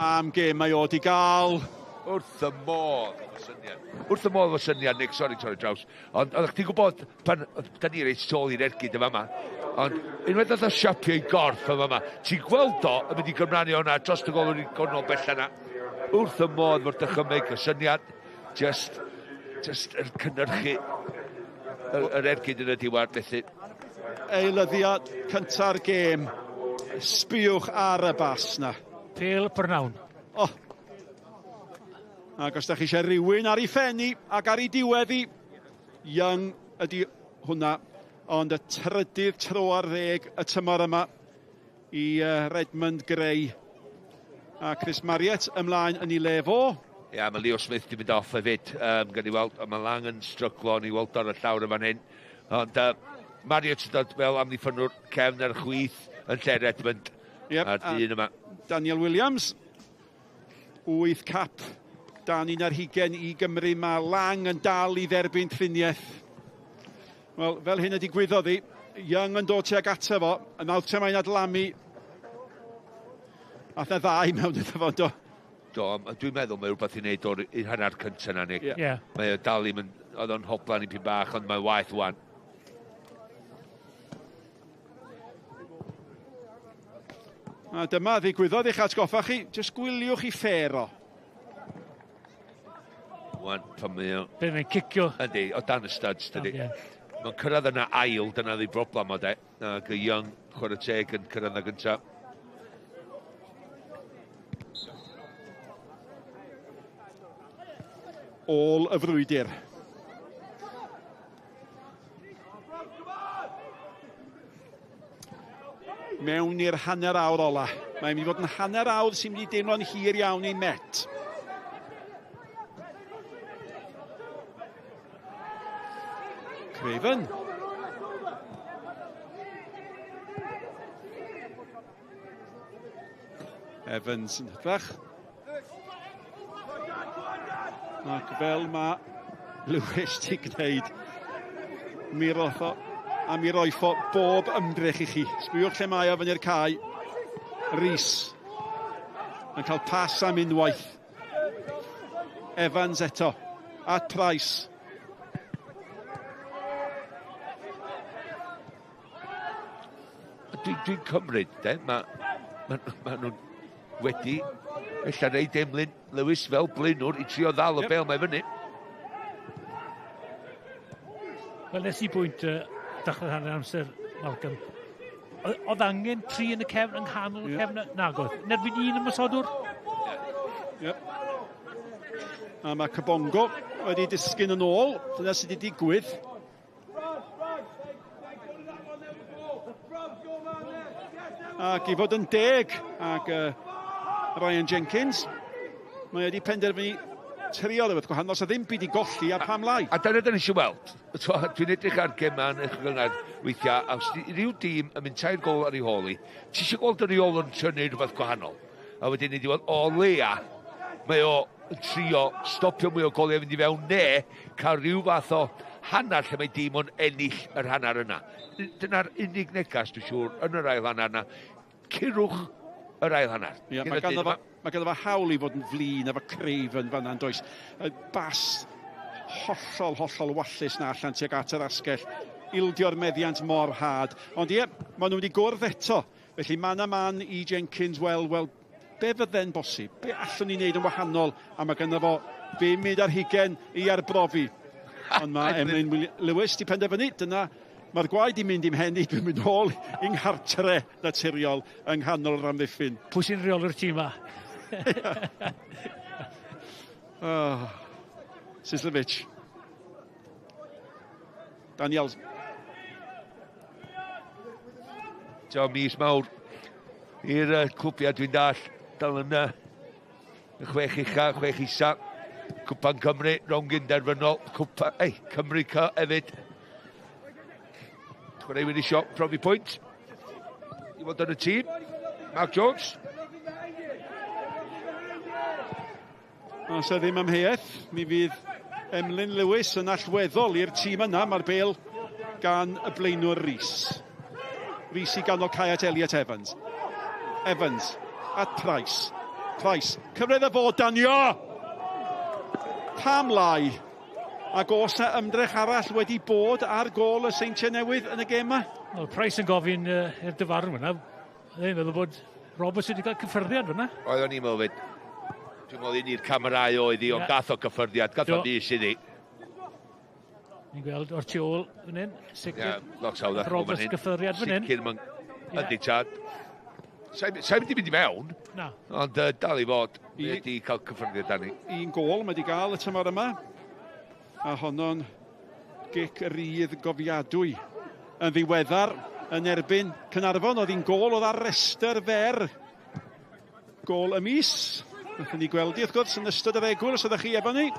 Am gêm mae o di gael. Wrth y modd efo syniad. Wrth y modd efo syniad, Nick, sori torri draws. Ond oeddech chdi'n gwybod, pan da ni reit tôl i'r ergyd yma yma, ond unwaith oedd o siapio i gorff yma yma, ti'n gweld o yn mynd i gymrannu hwnna dros y golwr i gornel bella yna. Wrth y modd fo'r dychymyg y syniad, just yr cynhyrchu yr ergyd yn y diwedd, felly. Eilyddiad cynta'r gêm. Sbiwch ar y bas na. Pel Brynawn. Oh. Ac os da chi eisiau rhywun ar ei ffenni ac ar ei diwedd i, Young ydy hwnna, ond y trydydd tro ar ddeg y tymor yma i Redmond Gray. A Chris Marriott ymlaen yn ei le fo. Ia, mae Leo Smith di mynd off hefyd. Gan i weld, mae Lang yn stryglo, ni weld ar y llawr yma'n hyn. Ond Marriott yn dod fel amddiffynnwr cefn ar chwith yn lle Redmond. Yep, a'r dyn yma. Daniel Williams, 8 cap dan 21 i Gymru. Mae Lang yn dal i dderbyn triniaeth. Wel, fel hyn y digwyddodd hi, Young yn dod tuag ato fo, yn awr tra mae'n adlamu. Ath na ddau mewn iddo fo, do. Do, dwi'n meddwl mae rhywbeth i wneud o'r hanner cyntaf yna, Nick. Yeah. Mae o dal i mynd, oedd o'n hoblan i pyn bach, ond mae'n waeth wan. A dyma ddigwyddodd i'ch atgoffa chi, jyst gwyliwch i ffer o. Wan, pan mae o... Be mae'n cicio. Yndi, o dan y studs, dydy. Yeah. Mae'n cyrraedd yna ail, dyna ddi broblem o de. Ac y Young, chwarae teg, yn cyrraedd yna gyntaf. Ôl y frwydr. Mewn i'r hanner awr ola. Mae'n mynd i fod yn hanner awr sy'n mynd i deimlo'n hir iawn i Met. Craven. Evans yn hytrach. Ac fel mae Lewis di gwneud, mi roth o a mi roiffo bob ymdrech i chi. Sbïwch lle mae o fyny'r cae. Rhys yn cael pas am unwaith. Evans eto. At Price. Dwi'n cymryd, de, ma nhw'n wedi ella reid Emlyn Lewis fel blaenwr i trio ddal y yep. bel mae fyny. Wel, nes i bwynt dechrau hanner amser, Malcolm. Oedd angen tri yn y cefn, yng nghanol y cefn, nagoedd. Yn erbyn un ymosodwr. Yep. A mae Kabongo wedi disgyn yn ôl. Dyna sydd wedi digwydd. Ac i fod yn deg ag Ryan Jenkins, mae wedi penderfynu trio rhywbeth gwahanol, so ddim byd i golli a pam lai. A dyna dyn ni eisiau weld. Dwi'n edrych ar gemau yn eich gynghrair weithiau, a os rhyw dîm yn mynd tair gol ar ei hôl i, ti eisiau gweld y rheolwr yn trio neud rhywbeth gwahanol. A wedyn ni wedi weld, o leia, mae o yn trio stopio mwy o goliau fynd i fewn, ne cael rhyw fath o hanner lle mae dîm o'n ennill yr hanner yna. Dyna'r unig negas, dwi'n siŵr, yn yr ail hanner yna. Curwch yr ail hanner. Ia, mae ganddo fo, mae ganddo fo hawl i fod yn flin efo Craven fan'na, yn does. Y bas hollol, hollol wallus na allan tuag at yr asgell. Ildio'r meddiant mor had. Ond ie, maen nhw wedi gwrdd eto. Felly man a man i Jenkins, wel, wel, be fydde'n bosib? Be allwn ni wneud yn wahanol? A mae ganddo fo 25 i arbrofi. Ond mae Emlyn Lewis di penderfynu, dyna mae'r gwaed i mynd i'm hen i, dwi'n mynd ôl i'n nghartre naturiol yng nghanol yr amddiffyn. Pwy sy'n rheoli'r tîm ma? Oh, Sislevic. Daniels. Tio, mis mawr i'r clwbiau dwi'n dall dal yn y chwech ucha, chwech isa. Cwpan Cymru, rownd gynderfynol, Cwpan, ei, Cymru C hefyd. Chwaraewyr isio profi pwynt i fod yn y tîm. Mark Jones. Os e ddim amheuaeth, mi fydd Emlyn Lewis yn allweddol i'r tîm yna. Mae'r bel gan y blaenwr Rhys. Rhys i ganol cae at Elliot Evans. Evans at Price. Price. Cyfle fo, Danio! Pam lai? Ac oes na ymdrech arall wedi bod ar gôl y Seintiau Newydd yn y gêm yma? Wel, Price yn gofyn i'r dyfarnwr fyna. Oedd e'n meddwl bod Roberts wedi cael cyffyrddiad fyna. Oedd o'n i'n meddwl fyd. Dwi'n meddwl un i'r camerau oedd hi, ond gath o cyffyrddiad, gath o bys iddi. Ni'n gweld o'r tu ôl fan hyn, sicr. Ie, lot hawddach. Roberts gyffyrddiad fan hyn. Sicr, mae'n yndi tad. Sa'n mynd i mynd i mewn, Na. Ond dal i fod, mae wedi cael cyffyrddiad dan ni. Un gôl mae wedi gael y tymor yma, a honno'n gic rydd gofiadwy. Yn ddiweddar, yn erbyn Caernarfon, oedd hi'n gôl oedd ar restr fer. Gôl y mis. Nathon ni gweld hi, wrth gwrs, yn ystod yr egwyl, os ydych chi efo ni.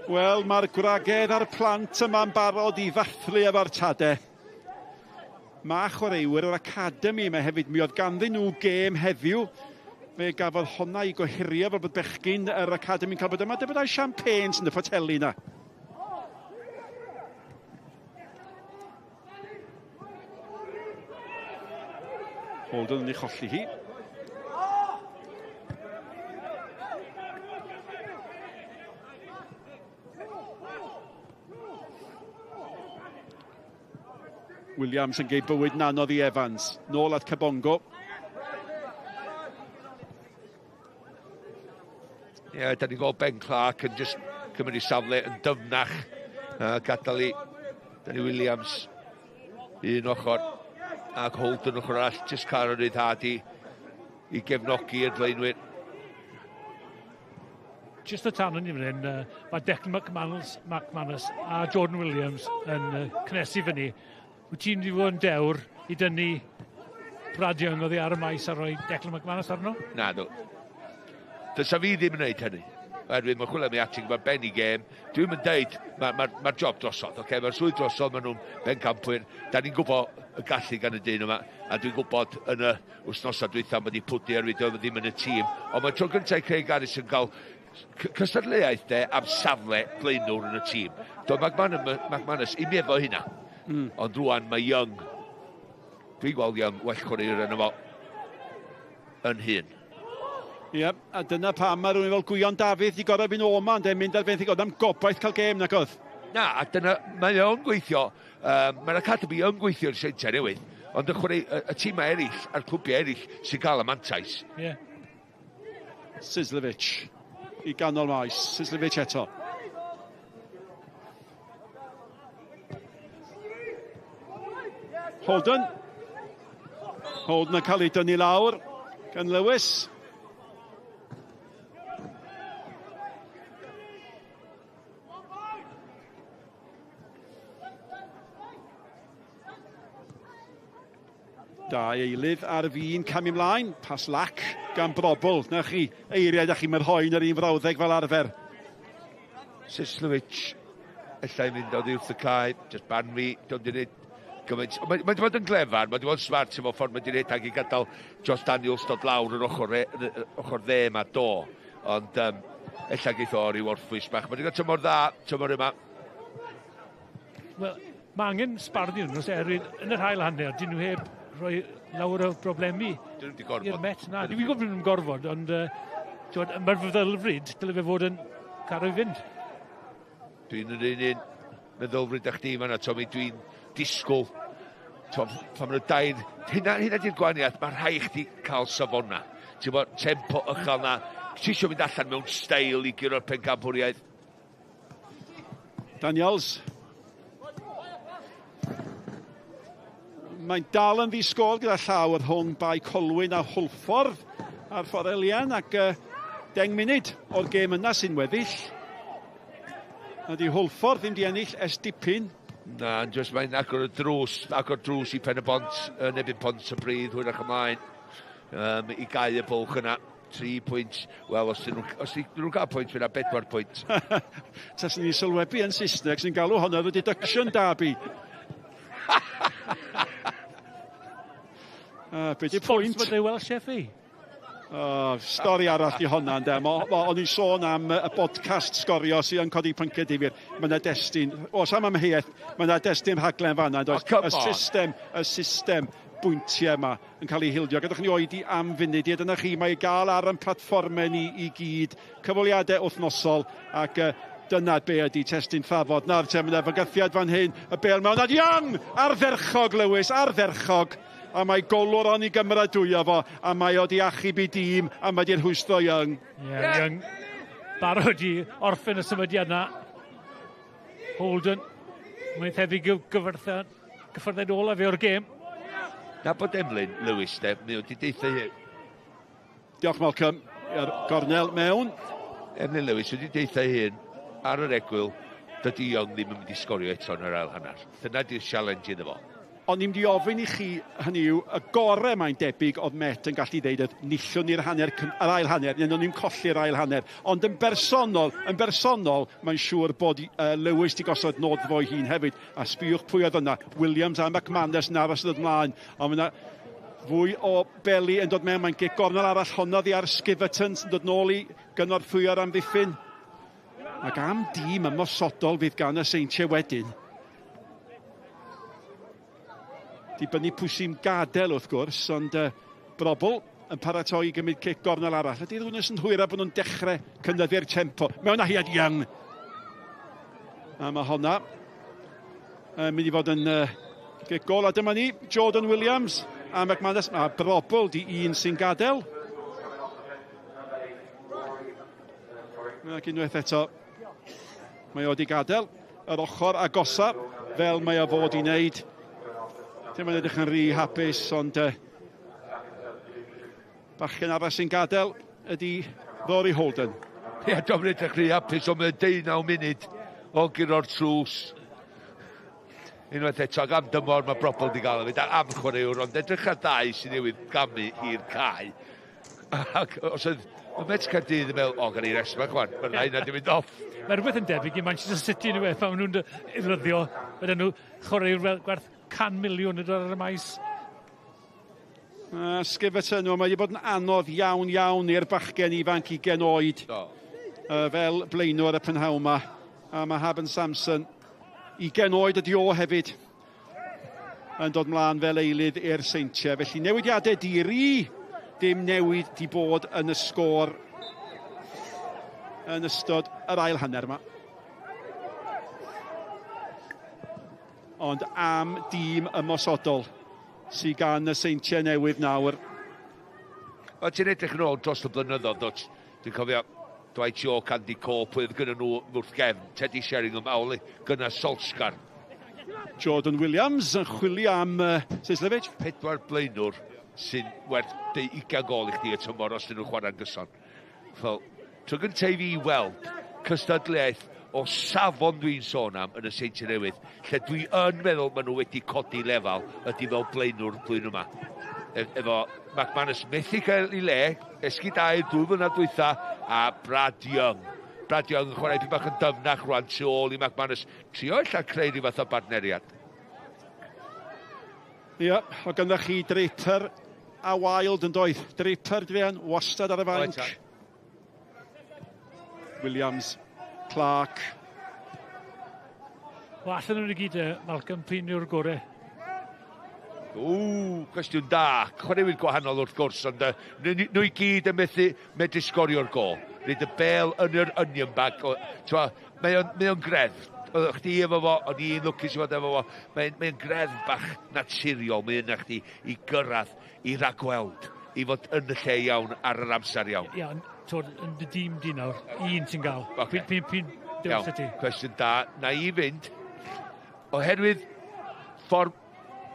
Wel, mae'r gwragedd a'r plant yma'n barod i ddathlu efo'r tade. Mae chwaraewyr yr academi yma hefyd, mi oedd ganddyn nhw gêm heddiw. Fe gafodd honna i gohirio fel bod bechgyn yr academi'n cael bod yma. Dyma dau champagnes yn y poteli yna. Holden yn ei cholli hi. Williams yn gei bywyd nanodd i Evans. Nôl at Kabongo. Ie, yeah, da ni'n gweld Ben Clark yn just cymryd ei safle yn dyfnach. Gadael i Danny Williams un ochr ac Holden ochr arall, just cael y ryddhad i gefnogi i'r blaenwyr. Just o tan yn fan hyn, mae Declan McManus a Jordan Williams yn cnesu fyny. Wyt ti'n mynd i fod yn dewr i dynnu Brad Young oddi ar y maes a rhoi Declan McManus arno? Na, dw. Dysa fi ddim yn gwneud hynny. Oherwydd mae'n chwilio am ei hat-trick, mae'n ben i gêm. Dwi'n mynd deud, mae'r ma job drosodd, okay? Mae'r swydd drosodd, maen nhw'n bencampwyr. Da ni'n gwybod y gallu gan y dyn yma, a dwi'n gwybod yn y wythnosau dwytha mae wedi pwdu oherwydd doedd o ddim yn y tîm. Ond mae tro gyntaf i Craig Harris yn cael cystadleuaeth de am safle blaenwr yn y tîm. Doedd McManus, i mi efo hynna. Ond rwan mae Young, dwi'n gweld Young well chwaraewr yno fo yn hyn. Ie, yeah, a dyna pam mae rhywun fel Gwion Dafydd di gorau fynd o yma, ond mynd ar fenthyg, oedd am gobaith cael gêm, nag oedd? Na, a dyna, mae o'n gweithio, mae'r Academy yn gweithio i'r Seintiau Newydd, ond y, chwarae, y tîmau eraill a'r clwbiau eraill sy'n cael y mantais. Ie. Yeah. Sislevic i ganol maes, Sislevic eto. Holden. Holden yn cael ei dynnu lawr gan Lewis. Dau eilydd ar fin camu ymlaen. Pas lac gan Brobl. Na chi, eiriau da chi'n myrhoen yr un frawddeg fel arfer. Sislovic, ella i fynd oddi wrth y cae, just barn fi, dwi'n di gymaint. Mae wedi bod yn glefar, mae wedi bod yn smart efo ffordd mae wedi rhedeg i gadael Josh Daniels dod lawr yr ochr, ochr dde yma do. Ond ella geith o ryw orffwys bach. Mae wedi cael tymor dda, tymor yma. Wel, mae angen sbardu nhw, yn yr ail hanner, dyn nhw heb rhoi lawer o broblemi i'r Met. Na, dwi'n gwybod nhw'n gorfod, ond mae'r feddylfryd dyle fe fod yn cario i fynd. Dwi'n yr un meddylfryd â chdi fan'na, Tommy, dwi'n disgwyl. Tom, pan maen nhw dair, hynna di'r gwahaniaeth, mae rhaid chdi cael safona. Ti'n bod, tempo uchel na, ti eisiau mynd allan mewn steil i guro'r pencampwriaeth. Daniels. Mae'n dal yn ddi-sgôr gyda llaw rhwng Bae Colwyn a Hwlffordd ar ffordd Elian, ac 10 munud o'r gêm yna sy'n weddill. Ydy Hwlffordd ddim di ennill ers dipyn. Na, jyst mae'n agor y drws, agor drws i Pen y Bont, yn ebyn Pont y Bryd, hwyrach ymlaen, i gau y bwlch yna. 3 pwynt, wel, os dyn nhw'n cael pwynt, fyna 4 pwynt. Taswn ni'n sylwebu yn Saesneg, sy'n galw honno the deduction derby. Be di pwynt? Sports by the Welsh FA. Stori arall di honna, ynde. O'n i'n sôn am y podcast sgorio sydd yn codi pynciau difyr. Mae yna destun, oes am amheuaeth, mae yna destun rhaglen fan'na, yndoes? Oh, come on. Y system bwyntiau yma yn cael ei hildio. Gadewch ni oedi am funud. Ie, dyna chi, mae i gael ar ein platfformau ni i gyd. Cyfweliadau wythnosol ac dyna be ydi testun trafod. Nawr te, mae yna fygythiad fan hyn. Y bêl mewn at Young! Ardderchog, Lewis, ardderchog. A mae golwr on i gymeradwyo fo, a mae o di achub i dîm, a mae di'r rhwystro Young. Ie, yeah, Young barod i orffen y symudiad na. Holden, mae'n thebyg gyffyrdded olaf o'r gêm. Na bod Emlyn Lewis, de, mae o di deitha hi. Diolch, Malcolm. I'r gornel mewn. Emlyn Lewis wedi deitha hyn ar yr egwyl, dydy Young ddim yn mynd i sgorio eto yn yr ail hanner. Dyna di'r challenge iddo fo. Ond ni'n mynd i ofyn i chi, hynny yw, y gore mae'n debyg oedd Met yn gallu ddeud oedd nillwn ni'r hanner, yr ail hanner, neu ni'n colli'r ail hanner. Ond yn bersonol, mae'n siŵr bod Lewis di gosod nod fo'i hun hefyd. A sbiwch pwy oedd yna, Williams a McManus yn aros yn dod ymlaen. Ond mae yna fwy o beli yn dod mewn, mae'n gic gornel arall honno ddi ar Skiverton sy'n dod nôl i gynorthwyo'r amddiffyn. Ac am dîm ymosodol fydd gan y Seintiau wedyn. Dibynnu pwy sy'n gadael wrth gwrs, ond Brobl yn paratoi i gymryd cic gornel arall. Ydy rhywun yn hwyra bod nhw'n dechrau cynyddu'r tempo. Mewn ahiad Young. A mae honna yn mynd i fod yn gic gol. A dyma ni, Jordan Williams a McManus. Mae Brobl di un sy'n gadael. Ac unwaith eto, mae o di gadael yr ochr agosa fel mae o fod i wneud. Dim yn edrych yn rhy hapus, ond bachgen arall sy'n gadael ydy Rory Holden. Ie, dwi'n edrych rhy hapus, ond mae'n 19 munud o guro'r trws. Unwaith eto, ac am dymor mae Brobl di gael hefyd, am chwaraewr, ond edrych ar ddau sy'n newydd gamu i'r cae. Ac os oedd Mae Met Caerdydd yn meddwl, o, gan i rest yma, chwan, mae'r ddau na di mynd off. Mae rhywbeth yn debyg i Manchester City yn yw pan nhw'n ryddio, fydden nhw chwaraewyr gwerth 100 miliwn yn dod ar y maes. Skiverton, mae wedi bod yn anodd iawn iawn i'r bachgen ifanc 20 oed. Fel blaenwr y prynhawn yma. A mae Haben Samson, 20 oed ydi o hefyd, yn dod mlaen fel eilydd i'r Seintiau. Felly newidiadau di-ri, dim newid di bod yn y sgôr yn ystod yr ail hanner yma. Ond am dîm ymosodol sydd gan y Seintiau Newydd nawr. O, ti'n edrych yn ôl dros y blynyddoedd, dwt. Dwi'n cofio Dwight York, Andy Cole, pwy oedd gyda nhw wrth gefn, Teddy Sheringham, a Ole Gunnar Solskjaer. Jordan Williams yn chwilio am Sislevic. 4 blaenwr sy'n werth 20 gol i chdi y tymor os dyn nhw'n chwarae'n gyson. Fel, tro gyntaf i fi weld cystadleuaeth o safon dwi'n sôn am yn y Seintiau Newydd, lle dwi yn meddwl maen nhw wedi codi lefel ydy fel blaenwr blwyddyn yma. Efo McManus methu cael ei le, esgid air 2 flynedd dwytha, a Brad Young. Brad Young yn chwarae bach yn dyfnach rwan tu ôl i McManus. Trio ella creu rhyw fath o bartneriad. Ie, o gynnoch chi Draper a Wilde yn doedd. Draper, druan, wastad ar y fainc. Williams, Clark. Wel, allan nhw'n i gyd, Malcolm, p'un yw'r gorau? Ww, cwestiwn da. Chwaraewyr gwahanol wrth gwrs, ond nhw i gyd yn methu medru sgorio'r gol. Rhaid y bel yn yr onion bag. Mae o'n greddf. Oedd chdi efo fo, o'n i'n lwcus i fod efo fo. Mae'n greddf bach naturiol, mae yna chdi i gyrraedd, i ragweld, i fod yn y lle iawn ar yr amser iawn. Ia, twyd, yn dy dîm di nawr, un ti'n gael. P'un dewis ti? Cwestiwn da. Na i fynd, oherwydd ffordd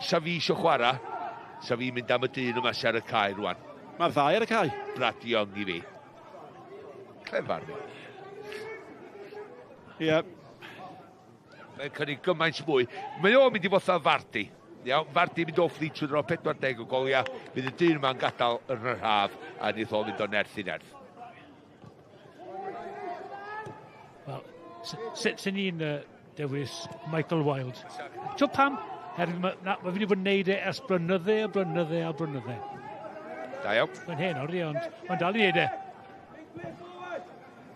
sa fi eisiau chwarae, sa fi'n mynd am y dyn yma sy ar y cae rwan. Mae'r ddau ar y cae. Brad Young i fi. Clefar fi. Ie. Mae'n cynnig gymaint mwy. Mae o'n mynd i fod fatha Vardy. Iawn, Vardy mynd o Fleetwood ar ôl 40 o goliau. Fydd y dyn yma'n gadael yn yr haf a wneith o fynd o nerth i nerth. Wel, sy'n ni'n dewis Michael Wilde. Tio pam? Herwydd mae fi wedi bod yn neud e ers blynydde a blynydde a blynydde. Da iawn. Mae'n hen o'r ond mae'n dal i neud e.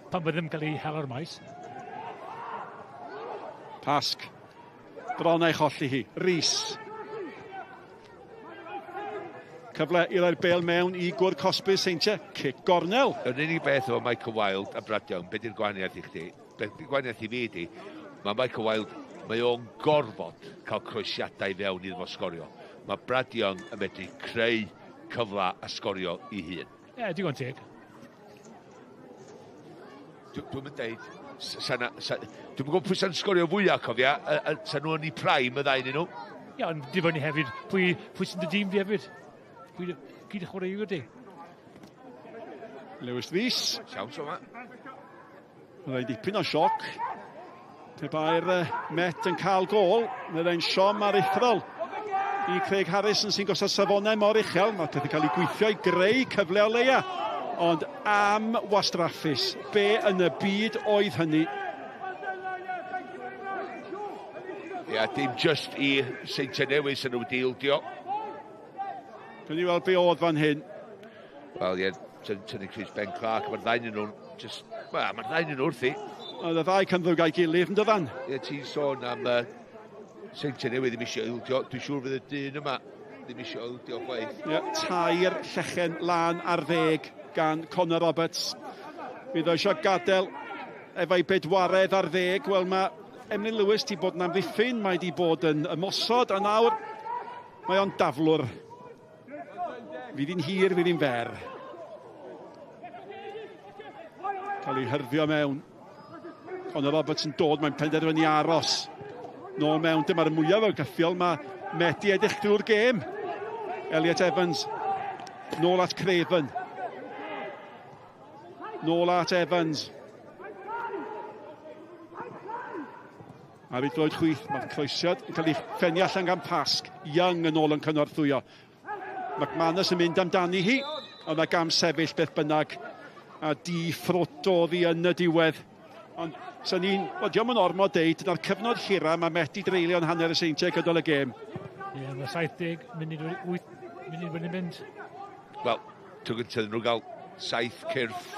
Pan bydd ddim cael ei hel o'r maes. Pasg. Bron a'i cholli hi. Rhys. Cyfle i roi'r bêl mewn i gwr cosbi Seintiau. Cic gornel. Yr unig beth efo Michael Wilde a Brad Young, be di'r gwahaniaeth i chdi? Be di'r gwahaniaeth i fi di? Mae Michael Wilde, mae o'n gorfod cael croesiadau fewn iddo fo sgorio. Mae Brad Young yn medru creu cyfle a sgorio i hun. Ie, digon teg. Dwi'n mynd deud, dwi'n gwybod pwy sy'n sgorio fwyaf, cofia, sa nhw yn ei prime y ddau nhw. Ie, ond dibynnu hefyd, pwy sy'n dy dîm di hefyd? Pwy gyd y chwaraewyr di? Lewis Rhys. Siawns o'ma. Mae'n dipyn o sioc. Pe bai'r Met yn cael gôl, mae'n siom aruthrol i Craig Harrison sy'n gosod safonau mor uchel. Mae pethau'n cael ei gweithio i greu cyfle o leia. Ond am wastraffus, be yn y byd oedd hynny? Ia, dim just i Seintiau Newydd sy'n nhw wedi ildio. Dwi'n i weld be oedd fan hyn. Wel, ie, tynnu Chris Ben Clark, mae'r ddau nhw'n just... Wel, mae'r ddau nhw wrthi. Oedd y ddau cynddwg a'i gilydd yn dyfan. Ie, ti'n sôn am Seintiau Newydd ddim eisiau ildio. Dwi'n siŵr fydd y dyn yma ddim eisiau ildio chwaith. Ie, 3 llechen lan ar 10 gan Conor Roberts. Fydd o eisiau gadael efo'i 4 ar 10. Wel, mae Emlyn Lewis di bod yn amddiffyn, mae di bod yn ymosod, a nawr mae o'n daflwr. Fydd hi'n hir, fydd hi'n fer. Cael ei hyrddio mewn. Conor Roberts yn dod, mae'n penderfynu aros. Nôl mewn, dyma'r mwyaf o'r gyffiol, mae Medi edrych drwy'r gêm. Elliot Evans, nôl at Craven. Nôl at Evans. Ar ei droed chwith, mae'r croesiad yn cael ei ffennu allan gan Pasg. Young yn ôl yn cynorthwyo. McManus yn mynd amdani hi, ond mae gam sefyll beth bynnag. A di ffrododd i yn y diwedd. Ond sa'n ni'n... Wel, diolch yn ormod deud, dyna'r cyfnod hira mae Met i dreulio'n hanner y Seintiau gydol y gêm. Ie, yeah, mae 70 munud, 8 munud wedi mynd. Wel, tro gyntaf nhw gael 7 cyrff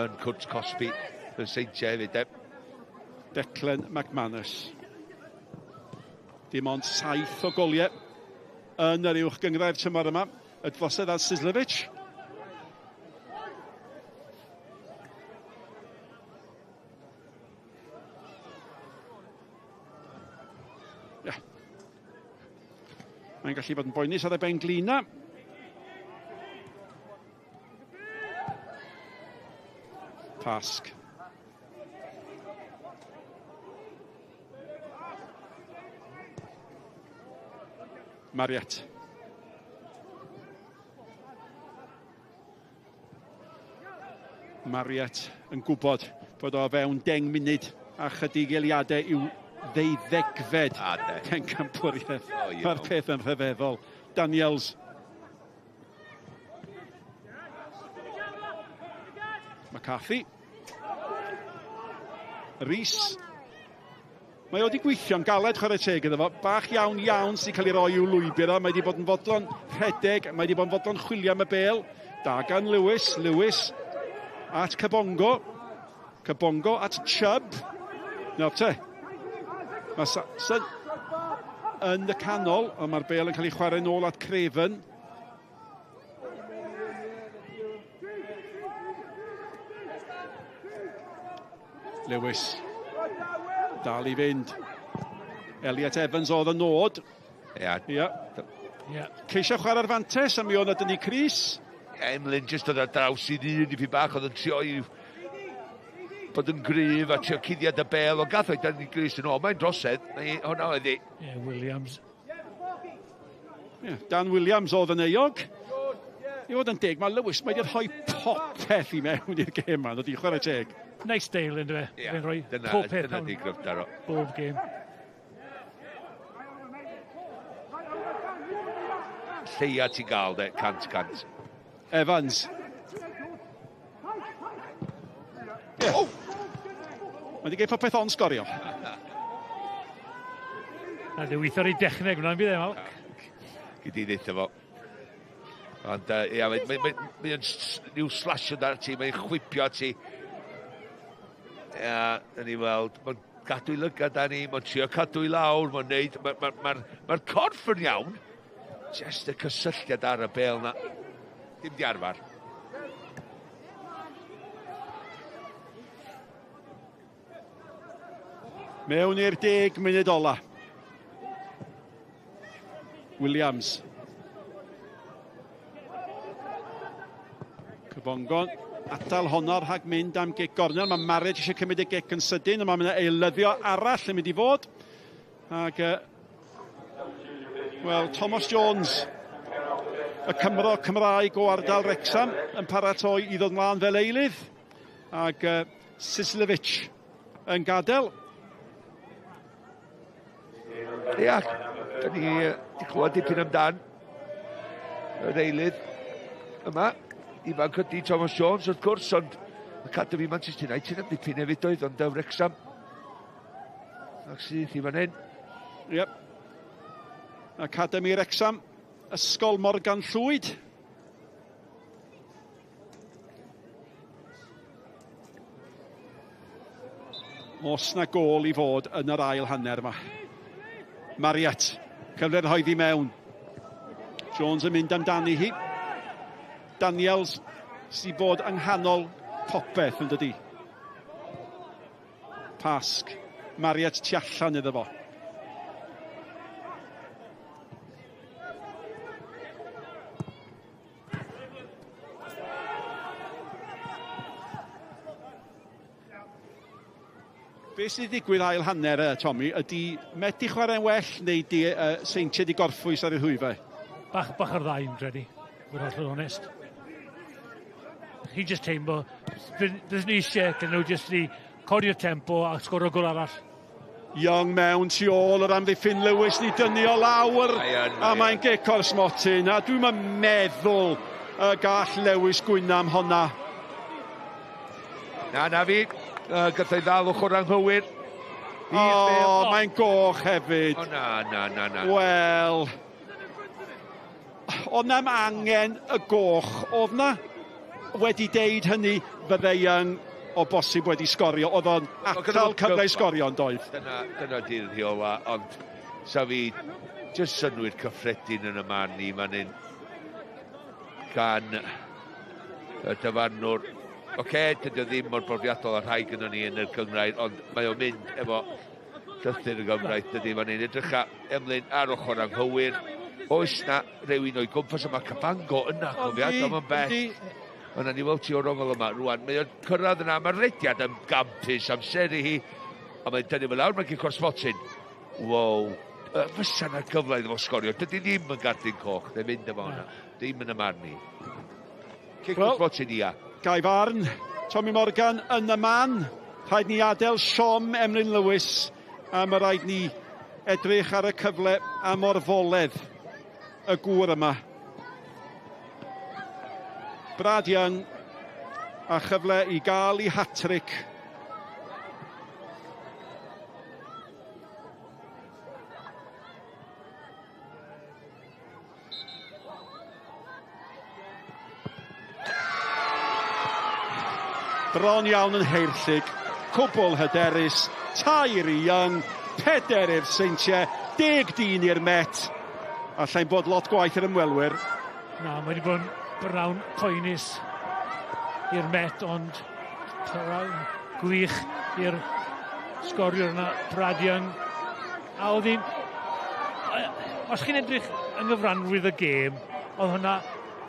yn cwrt cosbi y Seintiau hefyd, de. Declan McManus. Dim ond 7 o goliau yn yr uwch gynghrair tymor yma. Y drosedd ar Sislevic. Yeah. Mae'n gallu bod yn boenus ar y ben glina. Pasg. Mariette. Mariette yn gwybod bod o fewn 10 munud a chydig eiliadau i'w ddeuddegfed pencampwriaeth. Oh, Mae'r peth yn rhyfeddol. Daniels. McCarthy. Rhys. Mae o wedi gweithio'n galed chwarae teg iddo fo. Bach iawn iawn sy'n cael ei roi i'w lwybr o. Mae wedi bod yn fodlon rhedeg, mae wedi bod yn fodlon chwilio am y bêl. Da gan Lewis, Lewis at Kabongo. Kabongo at Chubb. Nawr te. Mae Sampson yn y canol, ond mae'r bêl yn cael ei chwarae nôl at Craven. Lewis. Dal i fynd. Elliot Evans oedd y nod. Ia. Ia. Ia. Ceisio chwarae'r fantes, a mi oedd dynnu Cris. Emlyn jyst dod ar draws i ddyn i fi bach, oedd yn trio i bod yn gryf a trio cuddiad y bel, ond gath o'i dynnu Cris yn ôl. Mae'n drosedd, hwnna oedd hi. Ie, Williams. Yeah, Dan Williams oedd yn euog. I fod yn deg, mae Lewis mae wedi rhoi popeth i mewn i'r gêm yma, dydy, chwarae teg. Nice deal, ynddo fe? Ie, Fe'n rhoi dyna, pob peth dyna mewn di gryfder o. bob gêm. Lleia ti'n gael, de, 100%. Evans. Yeah. Oh! Mae wedi gwneud popeth ond sgorio. Na, di weithio ar ei dechneg hwnna'n bydd e, Mal. Gyd i ddeitha fo. Ond, ia, mae'n rhyw slasio ar ti, mae'n chwipio at ti. Ia, da ni weld, mae'n gadw i lygad da ni, mae'n trio cadw i lawr, mae'n neud, mae'r ma, ma, ma, ma corff yn iawn. Just y cysylltiad ar y bel na. Dim di arfer. Mewn i'r 10 munud ola. Williams. Cyfongon atal honno rhag mynd am gic gornel. Mae Marriage eisiau cymryd y gic yn sydyn, ond mae'n mynd eilyddio arall yn mynd i fod. Ac, wel, Thomas Jones, y Cymro Cymraeg o ardal Wrexham, yn paratoi i ddod mlaen fel eilydd. Ac Sislevic yn gadael. Ia, da ni wedi clywed dipyn amdan yr eilydd yma. Ifanc ydi Thomas Jones, wrth gwrs, ond Academy Manchester United am dipyn hefyd oedd, ond Wrexham. Ac sydd i fan hyn. Yep. Academy Wrexham, Ysgol Morgan Llwyd. Os na gôl i fod yn yr ail hanner yma. Mariette, cyfle rhoedd i mewn. Jones yn mynd amdani hi. Daniels sydd bod yng nghanol popeth yn dydi. Pasg. Mariette tu allan iddo fo. Be sydd wedi digwydd ail hanner, Tommy, ydy Met i chwarae'n well neu di Seintiau di gorffwys ar ei rhwyfau? Bach o'r ddau, yn credu, fod hollol onest. Chi just teimlo, bys ni eisiau, dyn nhw just i codi'r tempo a sgoro gol arall. Young mewn tu ôl yr amddiffyn Lewis, ni dynnu o lawr, a mae'n gic o'r smotyn, a dwi'n meddwl y gall Lewis gwyno am honna. Na, na fi. Gath o'i ddal ochr anghywir. O, mae'n goch hefyd. O, na, na, na, na. Wel, oedd na'm angen y goch. Oedd na wedi deud hynny, fydde Young o bosib wedi sgorio. Oedd o'n atal cyfle i sgorio yn doedd. Dyna di'r rheola, ond sa fi jyst synnwyr cyffredin yn y man ni fan hyn gan y dyfarnwr. Oce, dydy o ddim mor brofiadol â rhai gynnon ni yn y gynghrair, ond mae o'n mynd efo llythyr y gyfraith, dydy fan hyn. Edrycha Emlyn ar ochr anghywir. Oes na rhywun o'i gwmpas yma, Cabango yna, cofia, diom yn bell. Yna ni weld ti o'r ongl yma rwan. Mae o'n cyrraedd yna, mae'r rediad yn gampus, amseru hi, a mae'n dynnu fe lawr, mae'n gic o'r smotyn. Wow, fysa na gyfle iddo fo sgorio. Dydy ddim yn gardyn coch, ddim mynd efo hwnna. Ddim yn y marn i. Cic o'r smotyn, ia. Gai farn, Tommy Morgan yn y man. Rhaid ni adael siom Emlyn Lewis, a mae rhaid ni edrych ar y cyfle am orfoledd y gŵr yma. Brad Young a chyfle i gael ei hat-trick. Bron iawn yn heirllig, cwbl hyderus, 3 i Young, 4 i'r Seintiau, 10 dyn i'r Met. Allai'n bod lot gwaith i'r ymwelwyr. Na, mae wedi bod yn brawn poenus i'r Met, ond brawn gwych i'r sgoriwr yna, Brad Young. A oedd hi'n... Os chi'n edrych yng nghyfranrwydd y gêm, oedd hwnna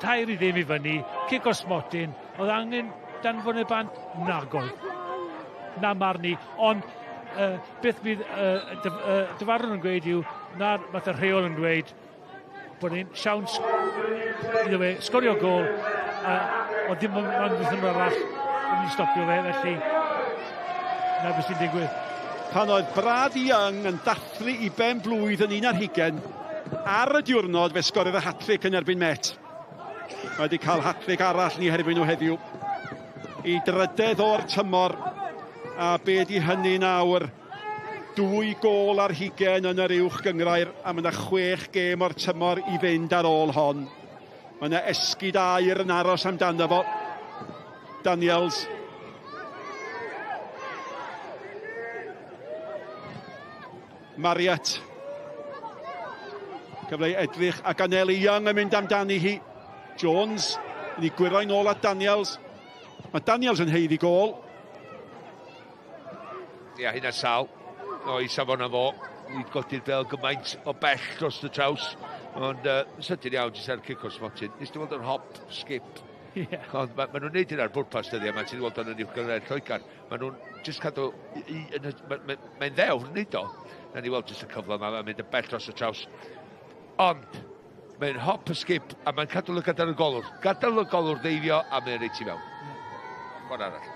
3-0 i fyny, cic o smotyn, oedd angen danfon y bant, nagoedd. Na marn i, ond beth bydd dyfarnwr yn gweud yw, na'r math y rheol yn dweud bod ni'n siawns iddo fe sgorio gôl, o ddim yn amddiffyn arall yn ei stopio fe, felly na beth sy'n digwydd. Pan oedd Brad Young yn dathlu i ben blwydd yn 21, ar y diwrnod fe sgoriodd y hat-trick yn erbyn Met. Mae wedi cael hat-trick arall ni herbyn nhw heddiw. I drydedd o'r tymor, a be di hynny nawr? 2 gôl ar hugen yn yr uwch gynghrair, a mae yna 6 gêm o'r tymor i fynd ar ôl hon. Mae yna esgid aur yn aros amdano fo. Daniels. Marriott. Cyfle i edrych ac anelu Young yn mynd amdani hi. Jones yn ei gwyro nôl at Daniels. Mae Daniels yn haeddu gôl. Ia, hynna sal. O'i safon am fo. I godi'r bel gymaint o bell dros y traws. Ond sydyn iawn, jyst ar cic o'r smotyn. Nes ti weld o'n hop, skip. Yeah. Ond ma nhw'n neud hynna ar bwrpas dyddiau, mae ti'n weld o'n uwch gynghrair Lloegr. Mae nhw'n jyst cadw... Mae'n ddewr wneud o. Na ni weld jyst y cyfle yma, mae'n mynd yn bell dros y traws. Ond, mae'n hop a skip, a mae'n cadw lygad ar y golwr. Gadael y golwr ddeifio, a mae'n reit i mewn. Ffordd arall.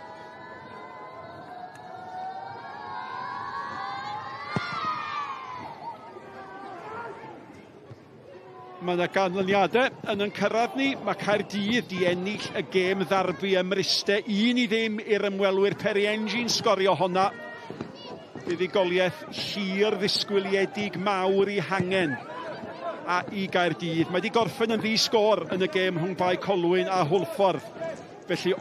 Mae yna ganlyniadau yn cyrraedd ni. Mae Caerdydd di ennill y gêm ddarbi ym Mryste. 1-0 i'r ymwelwyr. Perry Engine sgorio honna. Buddugoliaeth hir ddisgwyliedig mawr i hangen a i Gaerdydd. Mae wedi gorffen yn ddi-sgôr yn y gêm rhwng Bae Colwyn a Hwlffordd. Felly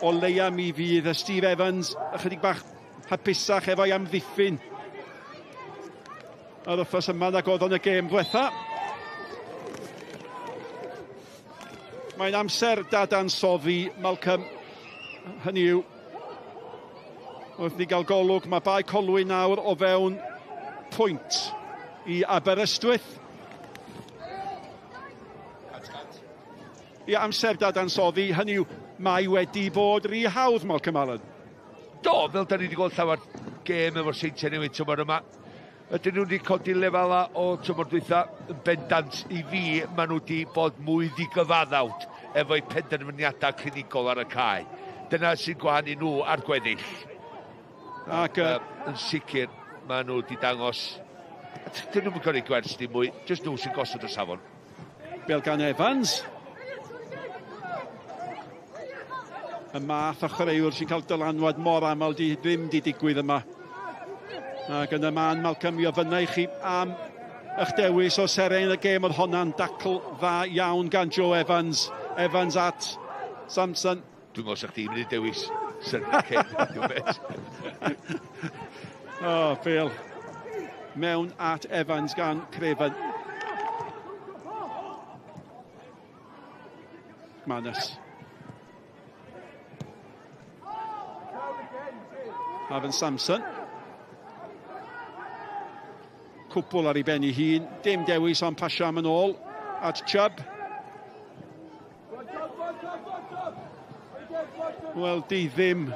o leia mi fydd y Steve Evans ychydig bach hapusach efo'i amddiffyn yr wythnos yma nag oedd yn y gêm ddiwetha. Mae'n amser dadansoddi, Malcolm. Hynny yw, wrth ni gael golwg, mae Bae Colwyn nawr o fewn pwynt i Aberystwyth. I amser dadansoddi, hynny yw, mae wedi bod rhy hawdd, Malcolm Allen. Do, fel da ni wedi gweld llawer gêm efo'r Seintiau Newydd tymor yma. Ydyn nhw wedi codi lefela o tymor dwytha yn bendant i fi, maen nhw wedi bod mwy ddigyfaddawd efo'u penderfyniadau clinigol ar y cae. Dyna sy'n gwahanu nhw a'r gweddill. Ac yn sicr, maen nhw wedi dangos... Dyn nhw'n gyrru gwers dim mwy, jyst nhw sy'n gosod y safon. Bel gan Evans. Y math o chwaraewr sy'n cael dylanwad mor aml di ddim di digwydd yma. Ac yn y man, Malcolm, mi ofynna i chi am eich dewis o seren y gêm. Oedd honna'n dacl dda iawn gan Joe Evans. Evans at Samson. Dwi'n meddwl sa'ch chdi'n mynd i dewis Sir Ken, dwi'n beth. O, Phil. Mewn at Evans gan Craven. Manus. Hafan Samson. Cwpl ar ei ben ei hun. Dim dewis ond pasio am yn ôl at Chubb. Wel, di ddim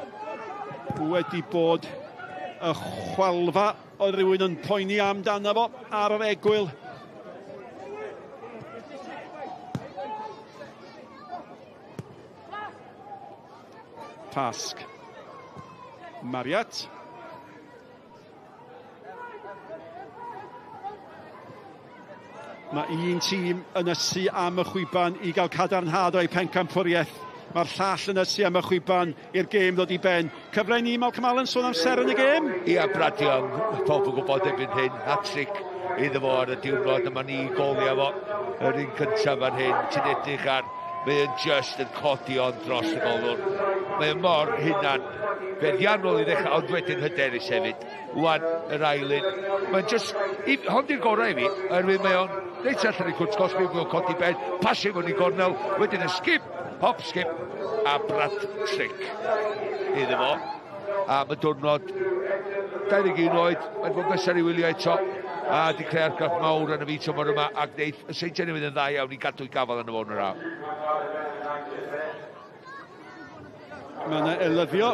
wedi bod y chwalfa oedd rhywun yn poeni amdano fo ar yr egwyl. Pasg. Mariat. Mae un tîm yn ysu am y chwiban i gael cadarnhad o'i pencampwriaeth. Mae'r llall yn ysu am y chwiban i'r gêm ddod i ben. Cyfle i ni, Malcolm Allen, sôn am seren y gêm. Ia, Brad Young, pawb yn gwybod erbyn hyn, hat-trick iddo fo ar y diwrnod, yma ni golio fo. Yr un cyntaf fan hyn, ti'n edrych ar, mae o'n just yn codi on dros y golwr. Mae o'n mor hunan feddiannol i ddechrau, ond wedyn hyderus hefyd. Wan, yr ail un. Mae'n just, hon di'r gorau i fi, oherwydd mae o'n reit allan i cwrt cosbi, mae'n codi ben, pasio mewn i gornel, wedyn y skip, hop, skip, a Brad trick iddo fo. A mae diwrnod 21 oed, mae'n fod nesaf i wylio eto, a di creu argraff mawr yn y fi tymor yma, ac wneud y Seintiau Newydd yn dda iawn i gadw'i gafel yn y fôn yr haf. Mae yna elyddio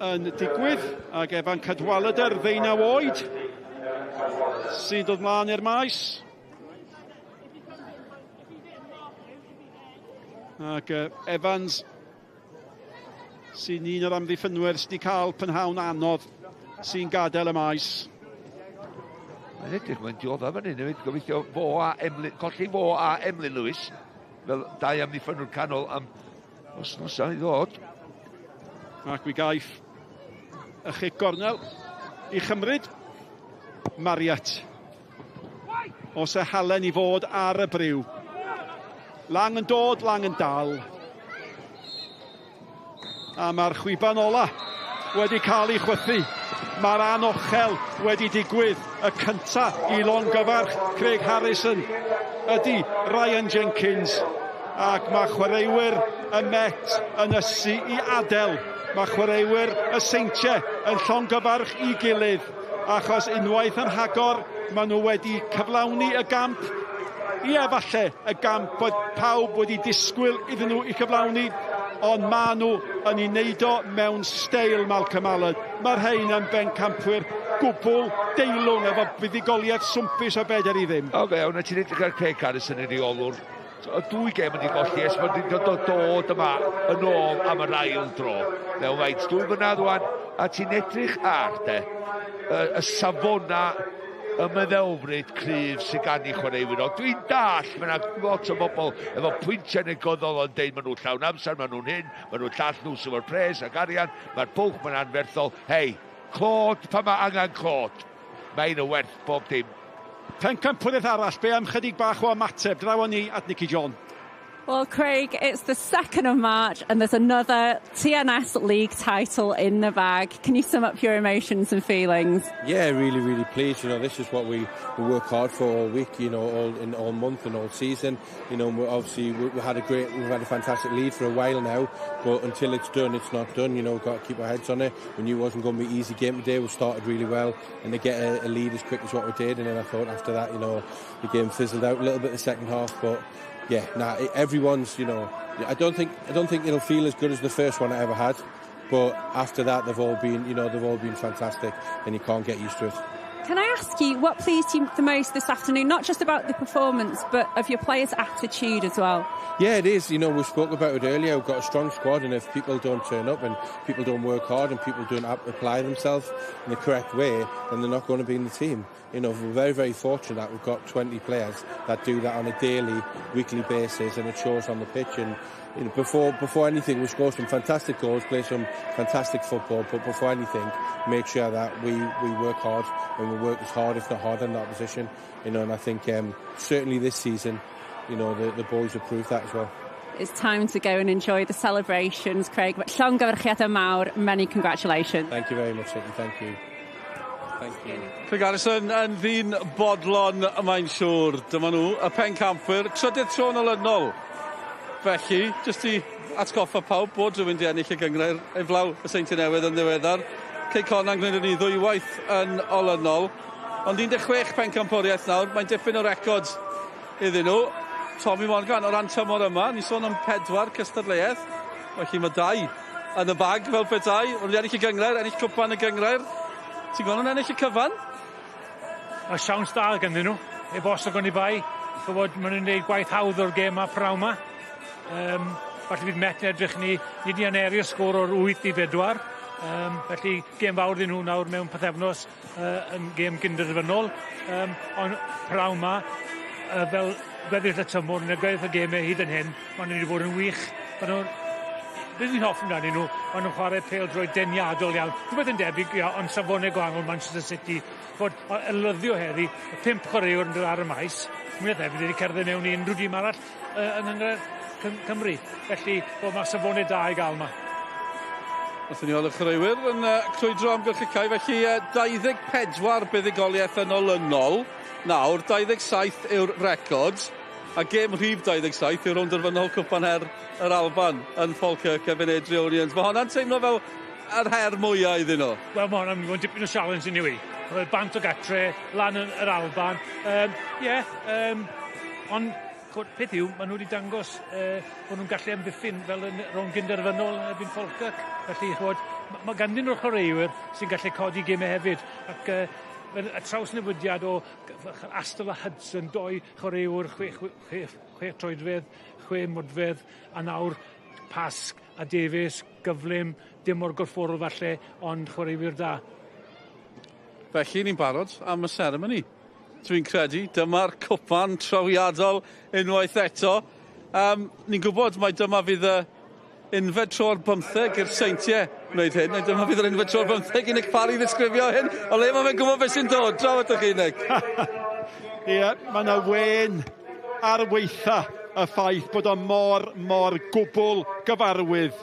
yn digwydd, ac Evan Cadwaladr, 19 oed, sy'n dod mlaen i'r maes. Ac Evans, sy'n un o'r amddiffynwyr sydd wedi cael prynhawn anodd, sy'n gadael y maes. Mae'n edrych, mae'n dioddef fan hyn hefyd. Gobeithio fo a Emlyn, colli fo a Emlyn Lewis, fel dau amddiffynwr canol am wythnosau i ddod. Ac mi gaiff y chic gornel i chymryd Mariat. Os y halen i fod ar y briw. Lang yn dod, Lang yn dal. A mae'r chwiban ola wedi cael ei chwythu. Mae'r anochel wedi digwydd. Y cynta i longyfarch Craig Harrison ydy Ryan Jenkins. Ac mae chwaraewyr y Met yn ysu i adael. Mae chwaraewyr y Seintiau yn llongyfarch i gilydd. Achos unwaith yn rhagor, maen nhw wedi cyflawni y gamp. Ie, falle y gamp bod pawb wedi disgwyl iddyn nhw i cyflawni, ond maen nhw yn ei wneud o mewn steil Malcolm Allen. Mae'r rhain yn bencampwyr gwbl deilwng efo buddugoliaeth swmpus o 4-0. O fewn, a ti'n edrych ar Craig Harrison yn reolwr. Y dwy gêm wedi golli ers bod wedi dod yma yn ôl am yr ail dro. Mewn faint, 2 mlynedd wan, a ti'n edrych ar de, y safona y meddylfryd cryf sydd gan i chwaraewyr. Ond dwi'n dall, mae yna lot o bobl efo pwyntiau negyddol yn deud maen nhw'n llawn amser, maen nhw'n hyn, maen nhw'n llall nhw sydd efo'r pres ac arian, mae'r bwlch ma'n anferthol. Hei, clod pan mae angen clod. Mae un o werth bob dim. Pencampwriaeth arall, be am chydig bach o ymateb? Draw ni at Nicky John. Well, Craig, it's the 2nd of March and there's another TNS League title in the bag. Can you sum up your emotions and feelings? Yeah, really, really pleased. You know, this is what we work hard for all week, you know, all month and all season. You know, we're obviously we've had a fantastic lead for a while now, but until it's done, it's not done. You know, we've got to keep our heads on it. We knew it wasn't going to be an easy game today. We started really well and to get a lead as quick as what we did. And then I thought after that, you know, the game fizzled out a little bit the second half, but yeah, nah, everyone's, you know, I don't think it'll feel as good as the first one I ever had, but after that they've all been fantastic and you can't get used to it. Can I ask you what pleased you the most this afternoon, not just about the performance, but of your players' attitude as well? Yeah, it is. You know, we spoke about it earlier. We've got a strong squad, and if people don't turn up and people don't work hard and people don't apply themselves in the correct way, then they're not going to be in the team. You know, we're very, very fortunate that we've got 20 players that do that on a daily, weekly basis, and it shows on the pitch. And, You know, before anything, we score some fantastic goals, play some fantastic football, but before anything, make sure that we work hard, and we work as hard, if not harder, than the opposition. You know, and I think certainly this season, you know, the boys have proved that as well. It's time to go and enjoy the celebrations, Craig. But llongyfarchiadau mawr, many congratulations. Thank you very much, Nicky. Thank you. Thank you. Craig Harrison yn ddyn bodlon, mae'n siŵr. Dyma nhw, y pencampwyr, trydydd tro yn olynol. Felly, jyst i atgoffa pawb bod rhywun 'di ennill y gynghrair heblaw y Seintiau Newydd yn ddiweddar. Cei Connah yn gwneud hynny ddwywaith yn olynol. Ond 16 pencampwriaeth nawr, mae'n dipyn o record iddyn nhw. Tommy Morgan, o ran tymor yma, ni'n sôn am 4 cystadleuaeth. Felly mae 2 yn y bag fel petai. Ond wedi ennill y gynghrair, ennill cwpan y gynghrair. Ti'n gweld nhw'n ennill y cyfan? Mae siawns da ganddyn nhw. Heb os ag oni bai. Ch'mod, maen nhw'n gwneud gwaith hawdd o'r gêm 'ma pnawn 'ma. Falle bydd Met yn edrych ni 'di haneru'r sgôr o'r 8-4. Felly gêm fawr iddyn nhw nawr mewn pythefnos yn gêm gynderfynol. Ond pnawn 'ma, fel gweddill y tymor, neu gweddill y gemau hyd yn hyn, maen nhw wedi bod yn wych. Maen nhw'n, beth fi'n hoffi amdanyn nhw, maen nhw'n chwarae pêl-droed deniadol iawn. Rhywbeth yn debyg, ia, ond safonau gwahanol Manchester City. Fod elyddio heddi, y 5 chwaraewr yn dod ar y maes, mwy na thebyg wedi cerdded mewn i unrhyw dîm arall yng Nghynghrair Cymru. Felly, wel, mae safonau da i gael yma. Wrth i ni weld y chwaraewyr yn crwydro amgylch y cae, felly 24 buddugoliaeth yn olynol. Nawr, 27 yw'r record, a gêm rhif 27 yw'r rownd derfynol Cwpan Her yr Alban yn Falkirk erbyn Airdrieonians. Mae hwnna'n teimlo fel yr her mwyaf iddyn nhw. Wel, mae hwnna'n mynd i fod yn dipyn o sialens i ni. Bant o gatre, lan yn yr Alban. Ond peth yw, maen nhw wedi dangos bod nhw'n gallu amddiffyn fel yn rownd gynderfynol yn erbyn Falkirk. Felly, ch'mod, mae ganddyn nhw'r chwaraewyr sy'n gallu codi gemau hefyd. Ac y trawsnewidiad o Astle a Hudson, 2 chwaraewr, 6 troedfedd, 6 modfedd, a nawr Pasg a Davies, gyflym, dim mor gorfforol falle, ond chwaraewyr da. Felly, ni'n barod am y seremoni. Dwi'n credu, dyma'r cwpan trawiadol unwaith eto. Ni'n gwybod mai dyma fydd y unfed tro ar 15 i'r Seintiau wneud hyn, neu dyma fydd yr unfed tro ar 15 i Nick Parry ddisgrifio hyn. O le mae fe'n gwybod beth sy'n dod? Draw atoch chi, Nick. Ie, mae yna wen ar weitha y ffaith bod o mor gwbl gyfarwydd.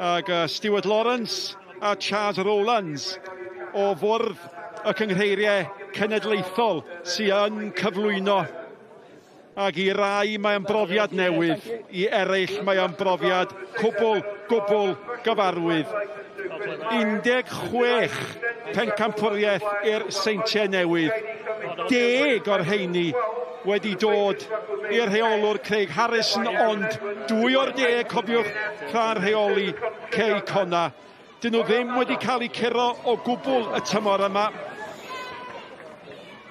Ac Stuart Lawrence a Chas Rowlands o fwrdd y cynghreiriau cenedlaethol sy'n yn cyflwyno. Ac i rai mae'n brofiad newydd, i eraill mae'n brofiad cwbl gyfarwydd. 16 pencampwriaeth i'r Seintiau Newydd. 10 o'r rheini wedi dod i'r rheolwr Craig Harrison, ond 2 o'r 10, cofiwch, tra'n rheoli Cei Connah. Dyn nhw ddim wedi cael eu curo o gwbl y tymor yma.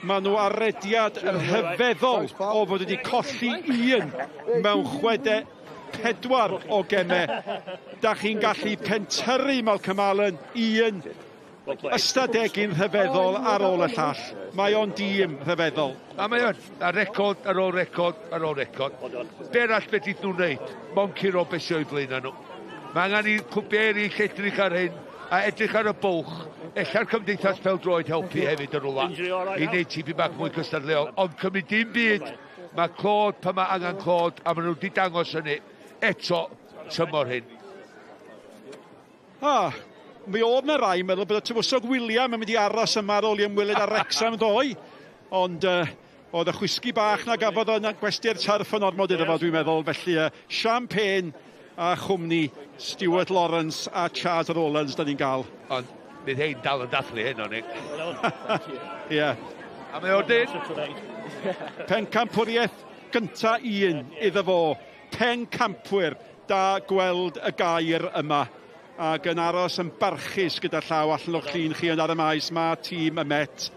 Maen nhw ar rediad rhyfeddol o fod wedi colli 1 mewn 64 o gemau. Da chi'n gallu pentyrru Malcolm Allen 1 ystadegyn rhyfeddol ar ôl y llall. Mae o'n dîm rhyfeddol. A mae o'n a record ar ôl record ar ôl record. Be arall fedrith nhw'n wneud? Mond curo beth sy'n o'i blaen nhw. Mae angen i clwbiau eraill edrych ar hyn a edrych ar y bwlch. Ella'r Cymdeithas Pêl-droed helpu hefyd yn rhywle i wneud tipyn bach mwy cystadleuol. Ond cymryd dim byd, mae clod pan mae angen clod, a maen nhw wedi dangos hynny eto tymor hyn. Mi oedd 'na rai yn meddwl bod y tywysog William yn mynd i aros yma ar ôl i ymweled â Wrexham ddoe, ond oedd y chwisgi bach na gafodd yn gwesty'r turf yn ormod iddo fo, dwi'n meddwl. Felly champagne a chwmni Stuart Lawrence a Chas Rowlands da ni'n gael. Ond bydd hein dal yn dathlu hyn, o'n i. Ie. A mae o'r dyn. Pencampwriaeth gynta un iddo fo. Pencampwyr, da gweld y gair yma. Ac yn aros yn barchus gyda llaw allan o'ch llun chi yn ar y maes. Mae tîm y Met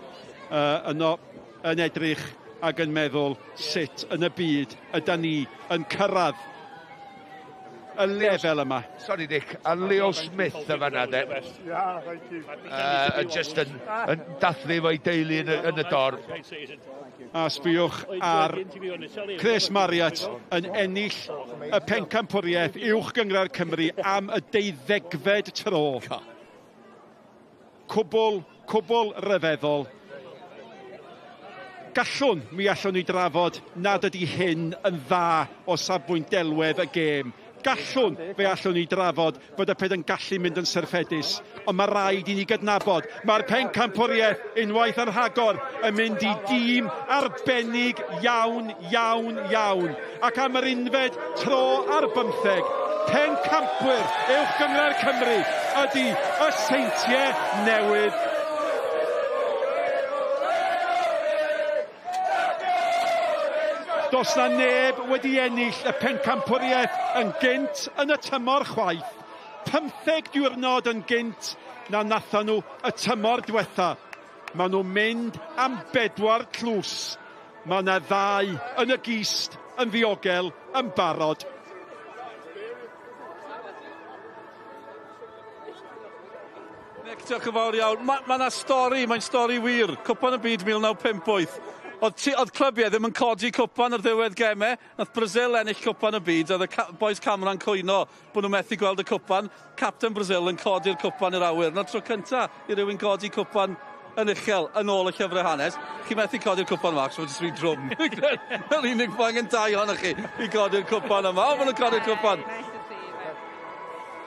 yno yn edrych ac yn meddwl sut yn y byd yda ni yn cyrraedd y lefel yma. Sorry Nick, a Leo Smith y fanna de. Just yn, yn dathlu fo'i deulu yn y, yn y dor. A sbiwch ar Chris Marriott yn ennill y pencampwriaeth uwch gynghrair Cymru am y deuddegfed tro. Cwbl, cwbl ryfeddol. Gallwn, mi allwn ni drafod nad ydy hyn yn dda o safbwynt delwedd y gêm. Gallwn, fe allwn ni drafod bod y peth yn gallu mynd yn syrffedus, ond mae rhaid i ni gydnabod, mae'r pencampwriaeth unwaith yn rhagor yn mynd i dîm arbennig iawn, iawn, iawn. Ac am yr unfed tro ar bymtheg, pencampwyr Uwch Gynghrair Cymru ydy y Seintiau Newydd. Does na neb wedi ennill y pencampwriaeth yn gynt yn y tymor chwaith. 15 diwrnod yn gynt na nathon nhw y tymor diwetha. Maen nhw'n mynd am bedwar tlws. Mae yna ddau yn y gist yn ddiogel yn barod. Nick, diolch yn fawr iawn. Mae ma 'na stori, mae'n stori wir. Cwpan y Byd 1958. Oedd, ti, oedd clybiau ddim yn codi cwpan ar ddiwedd gemau. Nath Brazil ennill cwpan y byd. Oedd y ca boys Camera'n cwyno bod nhw methu gweld y cwpan. Captain Brazil yn codi'r cwpan i'r awyr. Na'r tro cynta i rywun godi cwpan yn uchel yn ôl y llyfrau hanes. Chi methu codi'r cwpan yma, achos mae'n jyst rhy drwm. Yr unig fo angen dau ohonoch chi i godi'r cwpan yma. O, maen nhw'n codi'r cwpan.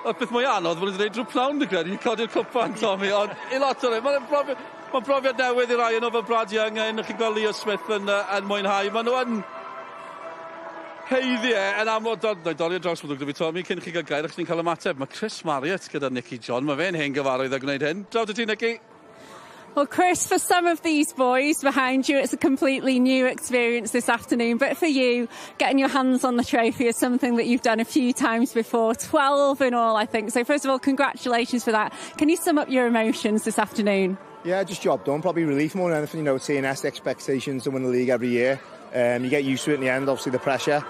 Y peth mwy anodd, maen nhw'n gwneud drwy pnawn, dwi'n credu, i codi'r cwpan, Tommy. Ond i lot o'r mae'n brofiad, mae'n brofiad newydd i rai yn fel Brad Young, a un chi'n gweld Leo Smith yn, yn mwynhau. Maen nhw yn heiddi e, yn amlwg, dod, na i dorri ar draws mwyn fi, Tommy, cyn chi gael gair, achos ni'n cael ymateb. Mae Chris Marriott gyda Nicky John, mae fe'n hen gyfarwydd a gwneud hyn. Draw dy ti, Nicky. Well, Chris, for some of these boys behind you, it's a completely new experience this afternoon. But for you, getting your hands on the trophy is something that you've done a few times before, 12 in all, I think. So first of all, congratulations for that. Can you sum up your emotions this afternoon? Yeah, just job done. Probably relief more than anything. You know, TNS expectations to win the league every year. You get used to it in the end, obviously, the pressure.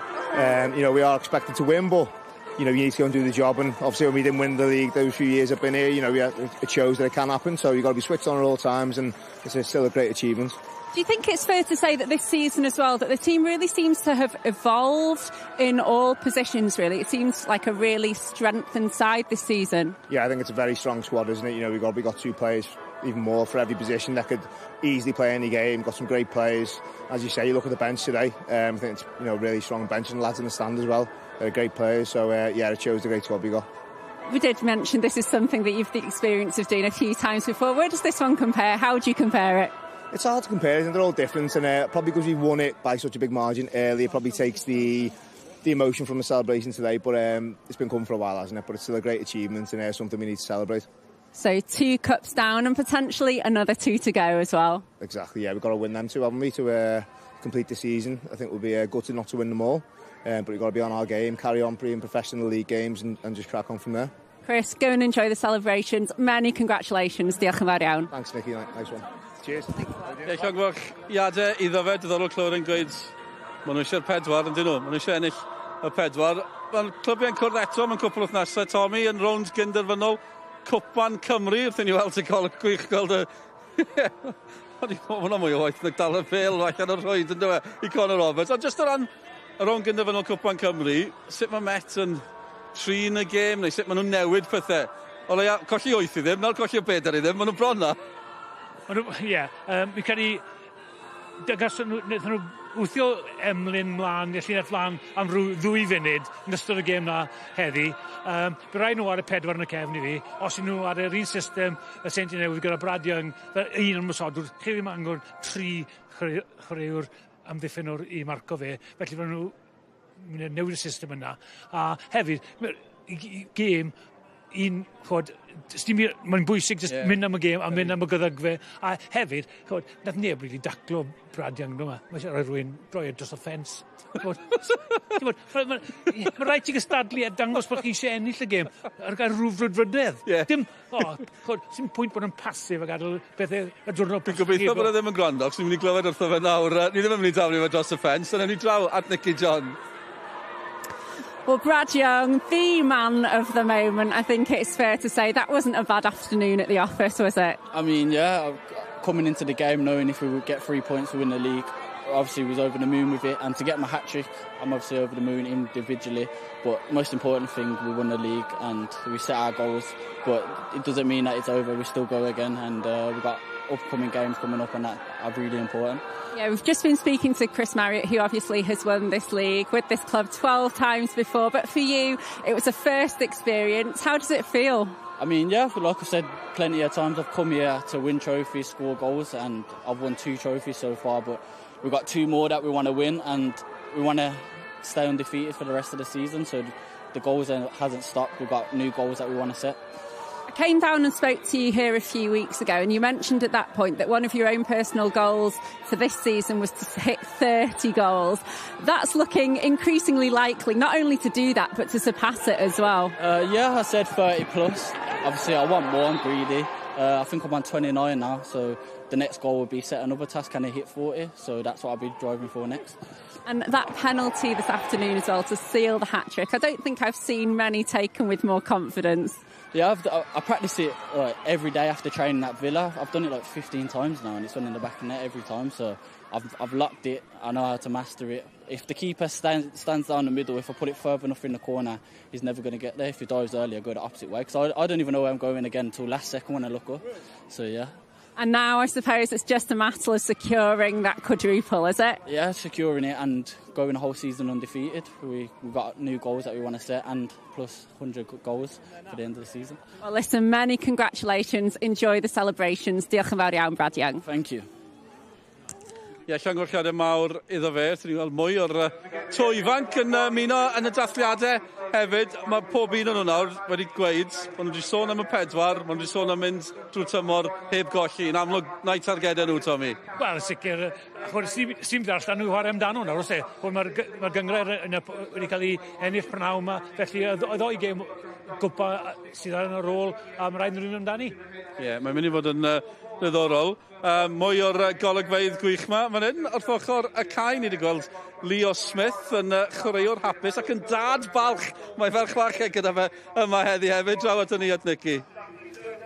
You know, we are expected to win, but you know, you need to go and do the job. And obviously, when we didn't win the league those few years I've been here, you know, it shows that it can happen. So you've got to be switched on at all times, and it's still a great achievement. Do you think it's fair to say that this season as well, that the team really seems to have evolved in all positions, really? It seems like a really strengthened side this season. Yeah, I think it's a very strong squad, isn't it? You know, we've got two players, even more for every position, that could easily play any game. Got some great players. As you say, you look at the bench today. I think it's, you know, really strong bench, and lads in the stand as well. They're great players. So, yeah, it shows the great squad we got. We did mention this is something that you've the experience of doing a few times before. Where does this one compare? How would you compare it? It's hard to compare, isn't it? They're all different, and probably because we won it by such a big margin early, it probably takes the emotion from the celebration today, but it's been coming for a while, hasn't it? But it's still a great achievement, and something we need to celebrate. So 2 cups down and potentially another 2 to go as well. Exactly, yeah, we've got to win them 2, haven't we, to complete the season. I think we'll be gutted not to win them all, but we've got to be on our game, carry on being professional league games, and just crack on from there. Chris, go and enjoy the celebrations. Many congratulations. Diolch yn fawr iawn. Thanks, Nicky. Nice one. Cheers. Ie, llongyfarchiadau iddo fe, diddorol clywed yn gweud maen nhw eisiau'r pedwar, yn dyn nhw? Maen nhw eisiau ennill y pedwar. Mae'r clybiau'n cwrdd eto mewn cwpl wythnosau, Tommy, yn rownd gynderfynol Cwpan Cymru, wrth i ni weld y gol gwych gweld y... O'n i'n meddwl mwy o waith nag dal y bêl allan o'r rhwyd, yn dweud, i Conor Roberts. Ond jyst o ran y rownd gynderfynol Cwpan Cymru, sut mae Met yn trin y gêm, neu sut maen nhw'n newid pethau? O leia, colli 8 i ddim, nawr colli o 4 i ddim, maen nhw'n bron na. Ie, mi credu, wnaethon nhw wthio Emlyn mlaen, i'r llinell flaen am rhyw 2 funud yn ystod y gêm na heddi. By rhaid nhw ar y 4 yn y cefn i fi. Os ydyn nhw ar yr un system y Seintiau Newydd gyda Brad Young, fel un ymosodwr, chi ddim angen 3 chwaraewr amddiffynwr i marco fe. Felly fydden nhw newid y system yna. A hefyd, gêm un, chod, mae'n bwysig just mynd am y gêm a mynd am y gyddygfe. A hefyd, chod, nath neb really daclo Brad Young yma. Mae eisiau rhoi rhywun droi e dros y ffens. Mae rhaid ti gystadlu a dangos bod chi eisiau ennill y gêm ar gael rhyw frwdfrydedd. Dim, chod, sy'n pwynt bod yn pasif a gadael bethau y diwrnod. Dwi'n gobeithio bod e ddim yn gwrando, achos ni'n mynd i glywed wrtho fe nawr. Ni ddim yn mynd i daflu fe dros y ffens, ond ewn ni draw at Nicky John. Well, Brad Young, the man of the moment, I think it's fair to say. That wasn't a bad afternoon at the office, was it? I mean, yeah, coming into the game knowing if we would get 3 points to win the league, obviously was over the moon with it. And to get my hat trick, I'm obviously over the moon individually. But most important thing, we won the league and we set our goals. But it doesn't mean that it's over. We still go again, and we've got upcoming games coming up, and that are really important. Yeah, we've just been speaking to Chris Marriott, who obviously has won this league with this club 12 times before. But for you, it was a first experience. How does it feel? I mean, yeah, like I said plenty of times, I've come here to win trophies, score goals, and I've won two trophies so far. But we've got two more that we want to win, and we want to stay undefeated for the rest of the season. So the goals hasn't stopped. We've got new goals that we want to set. I came down and spoke to you here a few weeks ago, and you mentioned at that point that one of your own personal goals for this season was to hit 30 goals. That's looking increasingly likely, not only to do that, but to surpass it as well. Yeah, I said 30 plus. Obviously, I want more, I'm greedy. I think I'm on 29 now, so the next goal will be set another task, can I hit 40? So that's what I'll be driving for next. And that penalty this afternoon as well to seal the hat trick. I don't think I've seen many taken with more confidence. Yeah, I practice it like every day after training at Villa. I've done it like 15 times now, and it's went in the back of the net every time. So I've locked it. I know how to master it. If the keeper stands down the middle, if I put it further enough in the corner, he's never going to get there. If he dives early, I go the opposite way. Because I don't even know where I'm going again until last second when I look up. So, yeah. And now I suppose it's just a matter of securing that quadruple, is it? Yeah, securing it and going the whole season undefeated. We've got new goals that we want to set and plus 100 goals for the end of the season. Well, listen, many congratulations. Enjoy the celebrations. Diolch yn fawr iawn, Brad Young. Thank you. Ie, yeah, llongyfarchiadau mawr iddo fe. Wrth ni weld mwy o'r to ifanc yn ymuno yn y dathliadau hefyd. Mae pob un o'n nhw nawr wedi gweud, maen nhw wedi sôn am y pedwar, maen nhw wedi sôn am mynd drwy'r tymor heb golli. Yn amlwg, na'i targedau nhw, Tommy. Wel, sicr, chwr, sy'n darllen nhw chwarae amdano nawr, oes e? Mae'r ma gynghrair wedi cael ei ennill prynhawn yma, felly y ddou gêm gwpa sydd ar yn ôl, a mae rhaid nhw'n amdani. Ie, yeah, mae'n mynd i fod yn ddiddorol. Mwy o'r golygfeydd gwych yma. Fan hyn, wrth ochr y cae, ni wedi gweld Leo Smith yn chwaraewr hapus ac yn dad balch. Mae ferch fach gyda fe yma heddi hefyd. Draw at ni at Nicky.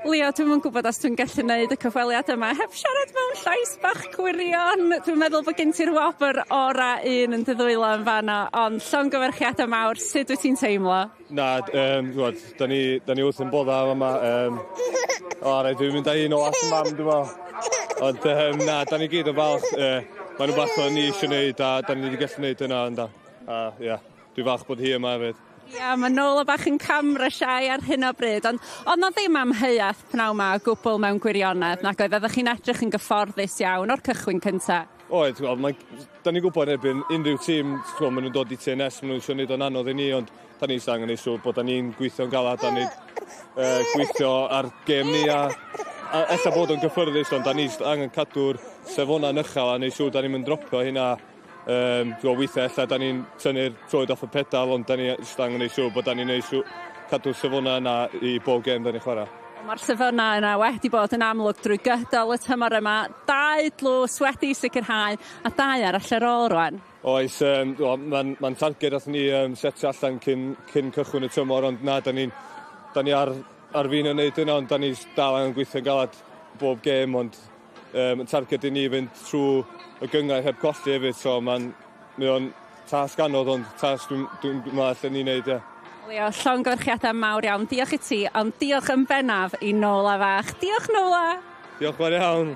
Leo, dwi'm yn gwybod os dwi'n gallu gwneud y cyfweliad yma heb siarad mewn llais bach gwirion. Dwi'n meddwl bod gen ti'r wobr ora un yn dy ddwylo yn fanno, ond llongyfarchiadau mawr, sut wyt ti'n teimlo? Na, gwybod, da ni wrth yn bodda yma. O, rhaid dwi'n mynd â un o at mam, dwi'n meddwl. Ond na, da ni gyd yn falch. Mae'n rhywbeth o'n ni eisiau gwneud a da ni wedi gallu gwneud yna. Ynda. A ie, yeah, dwi'n falch bod hi yma hefyd. Ia, yeah, mae nôl o bach yn camera shy ar hyn o bryd, ond na ddim amheuaeth pnawn ma o gwbl mewn gwirionedd, nag oedd, oeddech chi'n edrych yn gyfforddus iawn o'r cychwyn cyntaf. Oedd, wel, da ni'n gwybod erbyn unrhyw tîm, maen nhw'n dod i TNS, maen nhw'n eisiau gwneud o'n anodd i ni, ond da ni'n angen ei siŵr bod da ni'n gweithio'n galad, da ni'n gweithio ar gêm ni a ella bod o'n gyffyrddus, ond da ni angen cadw'r safonau'n uchel a neud siŵr da ni'n mynd dropio hynna. Weithiau ella da ni'n tynnu'r troed off y pedal, ond da ni jyst angen neud siŵr bod da ni'n neud siŵr cadw'r safonau yna i bob gêm da ni'n chwarae. Mae'r safonau yna wedi bod yn amlwg drwy gydol y tymor yma. Dau dlws wedi sicrhau a dau arall ar ôl rwan. Oes, mae'n ma targed ath ni setio allan cyn cychwyn y tymor, ond na, da ni ar fin yn neud yna, ond da ni dal angen gweithio'n galad bob gêm, ond targed i ni fynd trwy y gynghrair heb colli hefyd, so mae o'n tasg anodd, ond tasg dwi'n dwi meddwl allan ni'n neud, ie. Leo, llongyfarchiadau mawr iawn. Diolch i ti, ond diolch yn bennaf i Nola fach. Diolch, Nola! Diolch fawr iawn.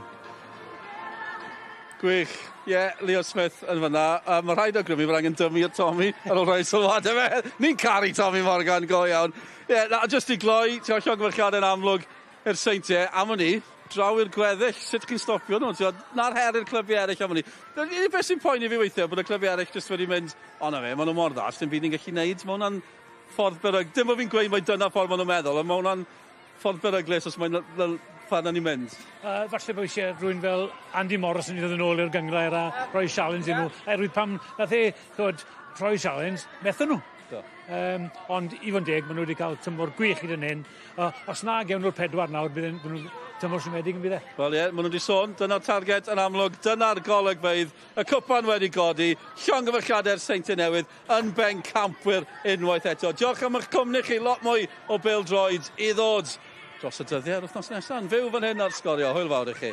Gwych. Ie, yeah, Leo Smith yn fyna. Mae rhaid awgrymu bod angen dymu at Tommy ar ôl rhoi sylwadau fe. Ni'n caru Tommy Morgan, go iawn. Ie, yeah, na, just i gloi, ti'n llongyfarchiadau'n amlwg i'r Seintiau. Am wn i, draw i'r gweddill, sut chi'n stopio nhw? Ti'n na'r her i'r clybiau eraill am wn i. Unig beth sy'n poeni fi weithiau, bod y clybiau eraill jyst wedi mynd, o na fe, maen nhw mor dda, dim byd ni'n gallu neud. Mae hwnna'n ffordd beryg. Dim bod fi'n gweud mai dyna ffordd maen nhw'n meddwl, ond mae hwnna'n ffordd beryglus os mae'n ffordd ni'n mynd. Falle bod eisiau rhywun fel Andy Morrison i ddod yn ôl i'r gynghrair a rhoi challenge i nhw. Erwydd pam nath e, ch'od, rhoi challenge, methon nhw. Do. Ond i fod yn deg, maen nhw wedi cael tymor gwych hyd yn hyn. Os na gewn nhw'r pedwar nawr, bydd nhw tymor siomedig yn bydd e? Wel ie, maen nhw wedi sôn, dyna'r targed yn amlwg, dyna'r golygfeydd, y cwpan wedi godi, llongyfarchiadau'r Seintiau Newydd yn bencampwyr unwaith eto. Diolch am eich cwmni chi, lot mwy o bêl-droed i ddod dros y dyddiau yr wythnos nesaf. Yn fyw fan hyn ar Sgorio. Hwyl fawr i chi.